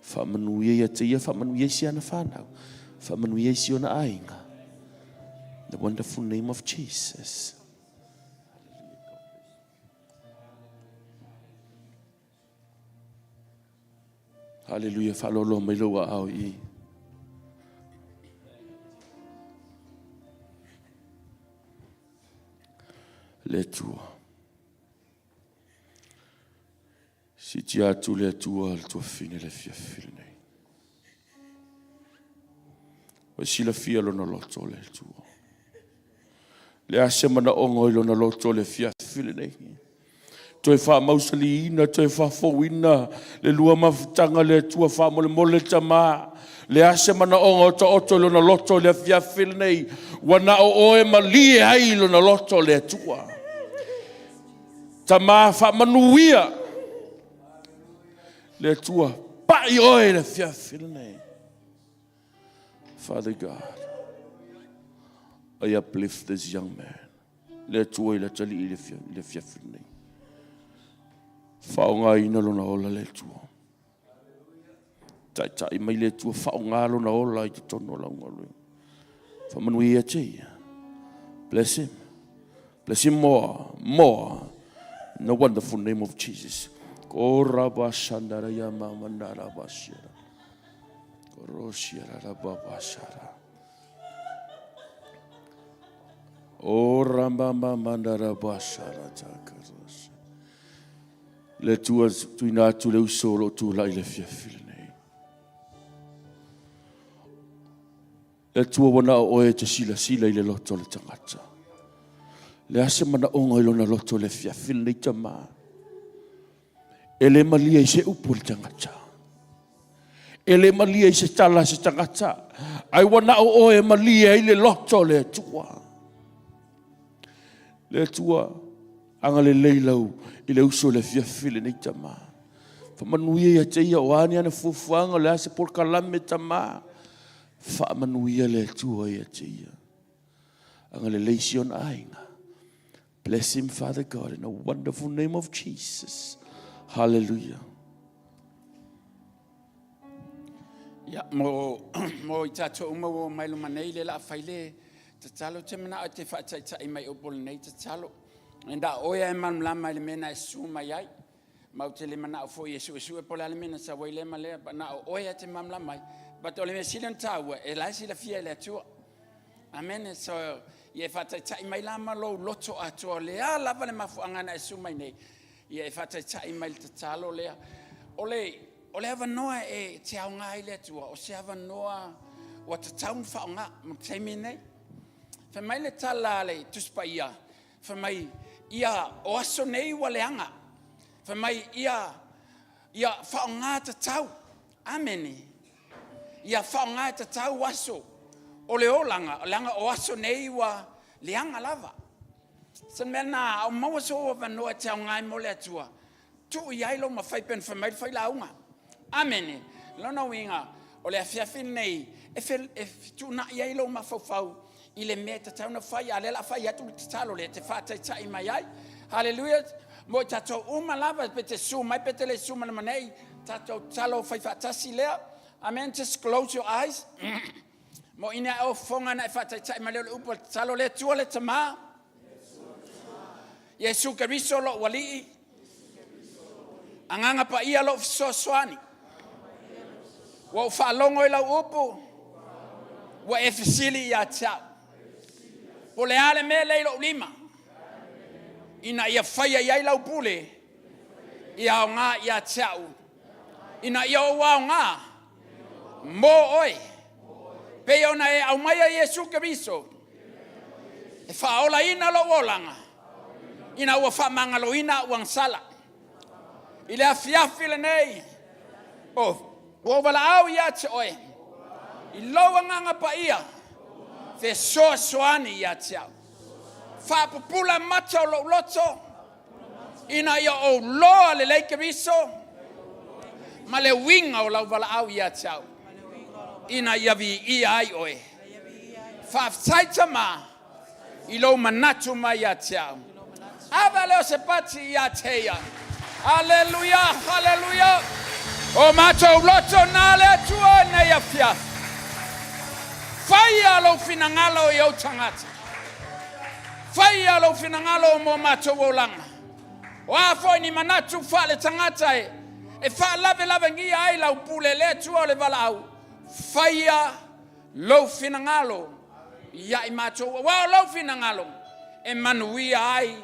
Faamanuia ia te ia, faamanuia i si ana whanau, faamanuia i si ona aiga. The wonderful name of Jesus. Hallelujah. Faalolo mai lou aao i. Le Atua. Siitia atu le Atua le tuafafine le afiafi lenei. Ua silafia lona loto le Atua. Le a se manaoga i lona loto le afiafi lenei. Toe faamausaliina, toe faafouina le lua mafutaga le Atua faamolemole Tama. Le a se manaoga o taoto i lona loto i le afiafi lenei, ua na o oe malie ai lona loto le Atua. Tama faamanuia le Atua, pai oe i le afiafi lenei. Father God, I uplift this young man. Le Atua i le atalii i le afiafi lenei. Faaaogaina lona ola le Atua. Taitai mai le Atua, faaaoga lona ola i totonu o lau galuega. Faamanuia ia te ia. Bless him. Bless him more, more. In the wonderful name of Jesus. Korabashandara ya mamandara bashira. Koroshiara babashara. O rambambambandara bashara takarosha. Le Atua tuina atu le uso o loo tulai le afiafi lenei. Le Atua ua na o oe e te silasila i le loto o le tagata. Le a se manaoga i lona loto le afiafi lenei tama. E le malie i se upu le tagata. E le malie i se tala se tagata. Ai ua na o oe e malie ai le loto o le Atua. Le Atua, agalelei lau i le uso i le afiafi lenei tama. Faamanuia ia te ia o a ni ana fuafuaga, o le a se polokalame tama. Faamanuia le Atua ia te ia. Agalelei si ona aiga. Bless him, Father God, in the wonderful name of Jesus. Hallelujah. Ia, mo, mo i tātou uma ua mai luma nei, le la fai le tatalo te mana o te whaataitai mai o pole nei tatalo. Enda oia e malamalama i le mea na e susu mai ai. Ma ou te le manao foi e suesue po o le a le mea na sau ai lea ma lea, but na o oe lava e te malamalama ai. But o le mea sili ona taua, e la e silafia e le Atua. Amen. So, ia e faataitai mai la ma lou loto atoa, o le a lava le mafuaaga na e susu mai nei, ia e faataitai mai le tatalo lea. O le, o le avanoa e te aoga ai le Atua, o se avanoa ua tatau ona faaaoga mo le taimi nei. Fai mai le tala a le Tusi Paia, Fai mai, ia, o aso nei ua leaga. Fai mai, ia, ia faaaoga tatau. Amene. Ia faaaoga tatau aso o le olaga, leaga o aso nei ua leaga lava. Se mea lena, a o maua sou avanoa e te aoga ai mo le Atua, tuu i ai lou mafai pei ona fai mai le failauga. Amene. Lona uiga, o le afiafi lenei e, fe, e fetuunai ai lou mafaufau i le mea e tatau ona fai, a o lea o le a fai atu le tatalo lea e te faataitai mai ai. Haleluia! Mo i tatou uma lava, pe te susu mai pe te le susu mai nei, tatou tatalo fai faatasi lea. Amen. Just close your eyes. Mo ina e ofofoga na e faataitai mai lea o le upu o le tatalo, le Atua le Tama, Iesu Keriso lou Alii, Agaga Paia lou fesoasoani. Ua ou faalogo i lau upu, ua e fesili ia te au. Po le a le mea lea i lou lima, ina ia faia i ai lau pule, ia aoga ia te au, ina ia ou aoga mo oe, pei ona e aumaia Iesu Keriso e faaolaina lou olaga ina ua faamagaloina au agasala. I le afiafi lenei, o, ua ou valaau ia te oe, i lou agaga paia, fesoasoani ia te au. Faapupula mata o lou loto, ina ia ou loa lelei Keriso ma le uiga o lau valaau ia te au, ina ia viia ai oe. Faafetai Tama i lou manatu mai ia te au. Ava lea o se pati ia te ia. Aleluia, haleluia. O matou loto na le Atua i nei afiafi. Faia lou finagalo i ou tagata. Faia lou finagalo mo matou olaga. O a foi ni manatu faaletagata e, e faalavelavegia ai lau pule le Atua o le valaau, faia lou finagalo ia i matou, aua o lou finagalo e manuia ai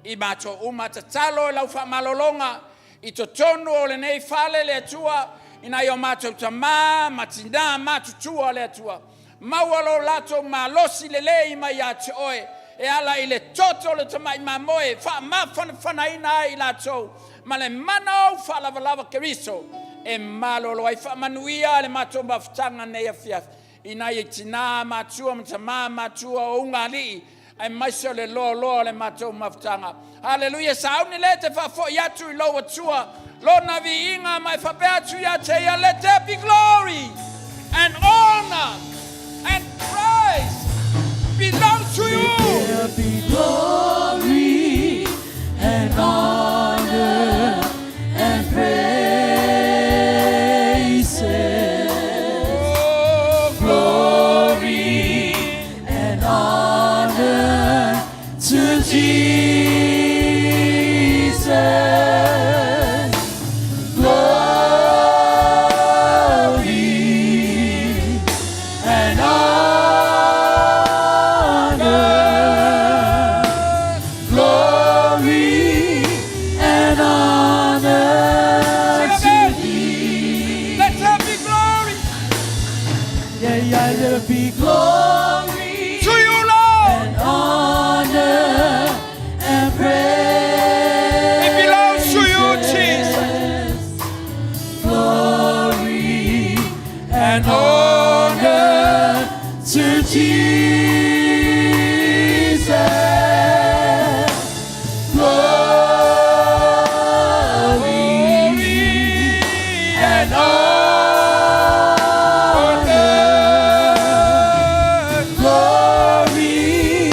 i matou uma. Tatalo i lau faamalologa i totonu o lenei fale le Atua, ina ia o matou tamā ma tinā matutua le Atua. Maua lo latou malosi lelei mai ia te oe e ala i le toto o le tamai mamoe e faamafanafanaina ai i latou ma le mana o ou faalavalava Keriso e malolo ai. Faamanuia le matou mafutaga nei afiafi i nai tinā matua ma tamā matua o ugaalii aemaise o le loaloa o le matou mafutaga. Haleluia! Sauni le te faafoi atu i lou Atua lona viiga ma e faapea atu ia te ia, Let there be glory and honor and praise belong to you. There be glory and honor and praises. Oh, Glory and honor to Jesus. Glory and honor. Glory and honor to thee. Let there be glory Yeah, yeah, there be glory to you, Lord. and honor and praise. It belongs to you, Jesus. Glory and honor to Jesus. Glory and honor. Glory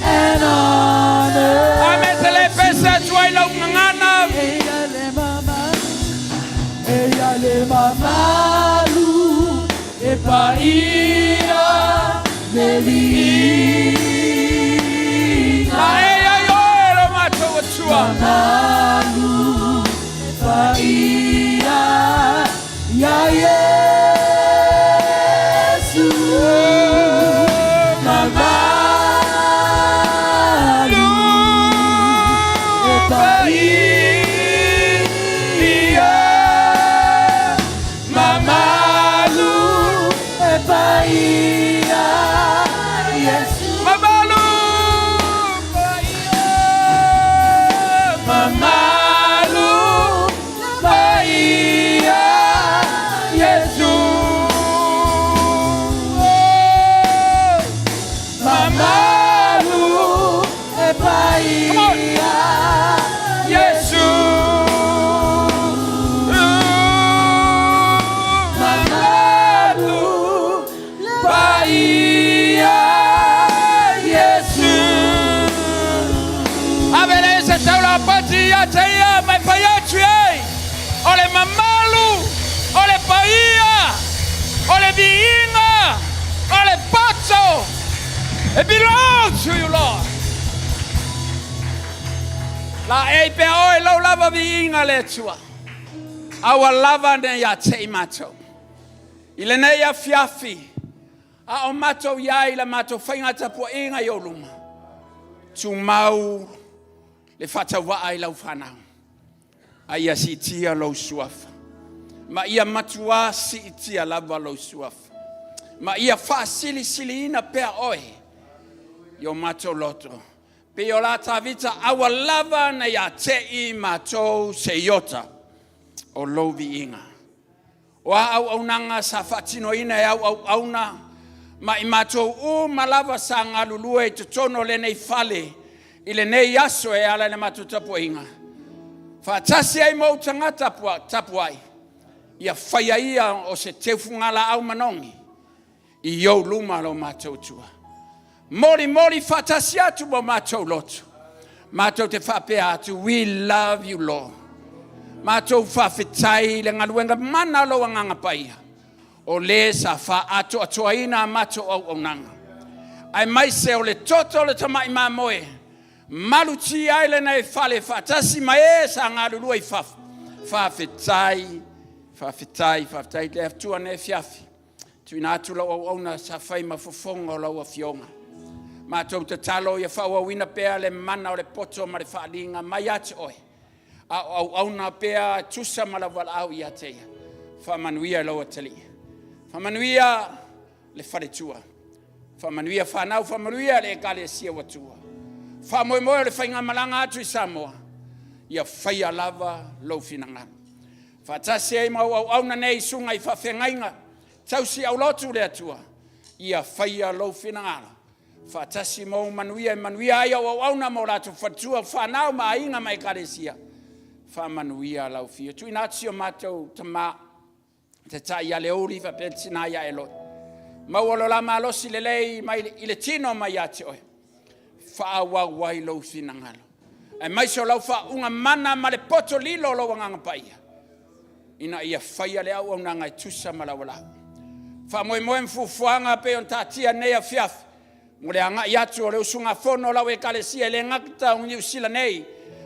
and honor. Ame te le pese atu ai lau gagana. Eia le mamalu, eia le mamalu, e paia le viiga. La e ai oe lo matou Atua. Mamalu, e paia ia Iesu. Mamalu, e paia. Mamalu, e paia Iesu. Mamalu, paia. Mamalu, paia Iesu. Oh, Mamalu, E paia Iesu. Mamalu, paia Iesu. Avele se taula pati ia te ia mai pai atu ai. O le mamalu, o le paia, o le viiga, o le poto. It belongs to you, Lord. La e pe oe lau lava viiga le Atua. Aua lava ne ia te i matou. I lenei afiafi, a o matou iai la matou faiga tapuaiga i ou luma. Tumau le faatauvaa i lau fanau. A ia siitia lou suafa. Ma ia matua siitia lava lou suafa. Ma ia faasilisiliina pea oe i o matou loto. Pe o la Tavita aua lava na ia te i matou se iota o lou viiga. O a auaunaga sa faatinoina e au auauna ma i matou uma lava sa galulue i totonu o lenei fale i lenei aso e ala i le matou tapuaiga. Faatasi ai ma ou tagata tapuai, ia faia ia o se teufugalaau manogi i ou luma lo matou Atua. Molimoli faatasi atu ma matou loto. Matou te faapea atu, we love you, Lord. Matou faafetai i le galuega mana o lou agaga paia. O le sa faaatoatoaina a matou auaunaga. Aemaise o le toto o le tamai mamoe, malutia ai lenei fale faatasi ma e sa galulue i fafo. Faafetai, faafetai, faafetai le Atua nei afiafi. Tuuina atu lau auauna sa fai ma fofoga o lau afioga. Matou tatalo ia faaauauina pea le mana o le poto ma le faaliga mai ia te oe. A o auauna pea tusa ma lau valaau ia te ia. Faamanuia i lau atalii. Faamanuia le faletua. Faamanuia fanau, faamanuia le ekalesia ua tua. Faamoemoe o le faigamalaga atu i Samoa, ia faia lava lou finagalo. Faatasi ai ma au auauna nei, susuga i faafeagaiga, tausi aulotu le Atua, ia faia lou finagalo. Faatasi ma ou manuia e manuia ai au auauna ma o latou faletua, fanau ma aiga ma ekalesia. Faamanuia lau afio. Tuuina atu si o matou tama, taitai ia Leuli faapea le tina ia Eloi. Maua lo la malosi lelei mai i le tino mai ia te oe, faaauau ai lou finagalo. Aemaise o lau faauuga mana ma le poto lilo o lou agaga paia, ina ia faia le auaunaga e tusa ma lau valaau. Faamoemoe ma fuafuaga e pei ona taatia i lenei afiafi, mo le agai atu o le usugafono a lau ekalesia, e le gata o Niu Sila nei,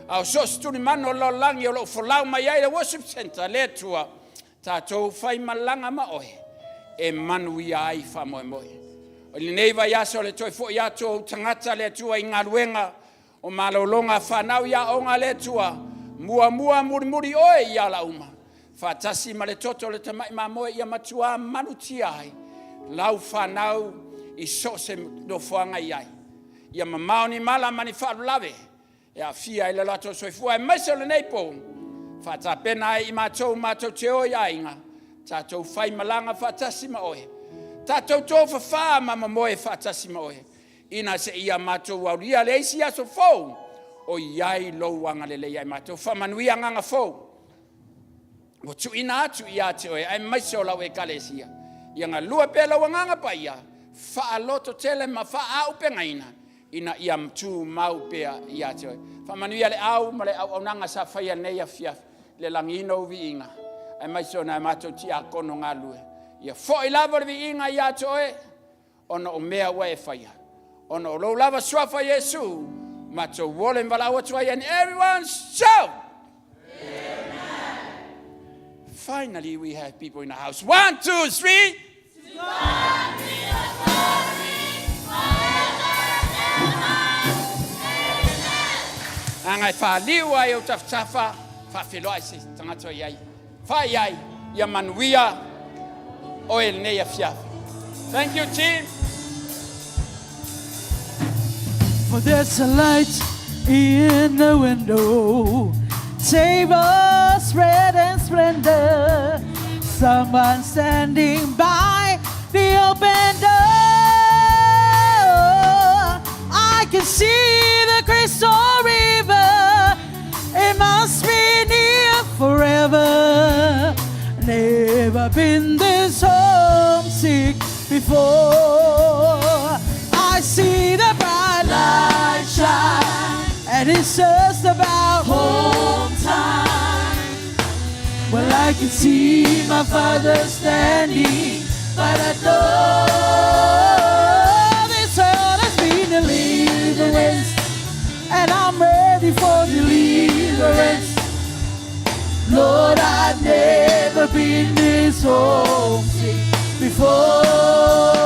a o so o se tulimanu o le lalolagi o lo o folau mai ai le worship center. Le Atua, tatou faimalaga ma oe e manuia ai faamoemoe. O lenei vaiaso o le toe foi atu o ou tagata le Atua i galuega o malologa a fanau i aoga, le Atua, muamua mulimuli oe i ala uma, faatasi ma le toto o le tamai mamoe, ia matua malutia ai lau fanau i so o se nofoaga e i ai. Ia mamao ni mala ma ni faalavelave e aafia ai lo latou soifua, aemaise o lenei po, faatapena ai i matou matou te o i aiga, tatou faimalaga faatasi ma oe, tatou tofafa ma momoe faatasi ma oe, ina seia matou aulia le isi aso fou o i ai lou agalelei ia i matou. Faamanuia agaga fou ua tuuina atu ia te oe, aemaise o lau ekalesia. Ia galue pea lou agaga paia, faalototele ma faaauupegaina ina ia tumau pea ia te oe. Faamanuia le au ma le auaunaga sa faia i lenei afiafi, le lagiina o viiga, aemaise o nai matou tiakono galulue. Ia foi lava le viiga ia te oe, ona o mea ua e faia, ona o lou lava suafa Iesu, matou ole ma valaau atu ai, and everyone shout. Amen. Finally, we have people in the house. One, two, three. To God be the glory forever and ever. Amen. Aga e whāliu ai o tafatafa, whawheloa i se tagata i ai. Whai ai, ia manuia o e lenei afiafi. Thank you, team. For there's a light in the window, table spread and splendor. Someone standing by the open door. I can see the crystal river. It must be near forever. Never been this homesick before. I see the bright light shine, and it's just about home time. Well, I can see my father standing by the door. This world has been deliverance, and I'm ready for deliverance. Lord, I've never been this homesick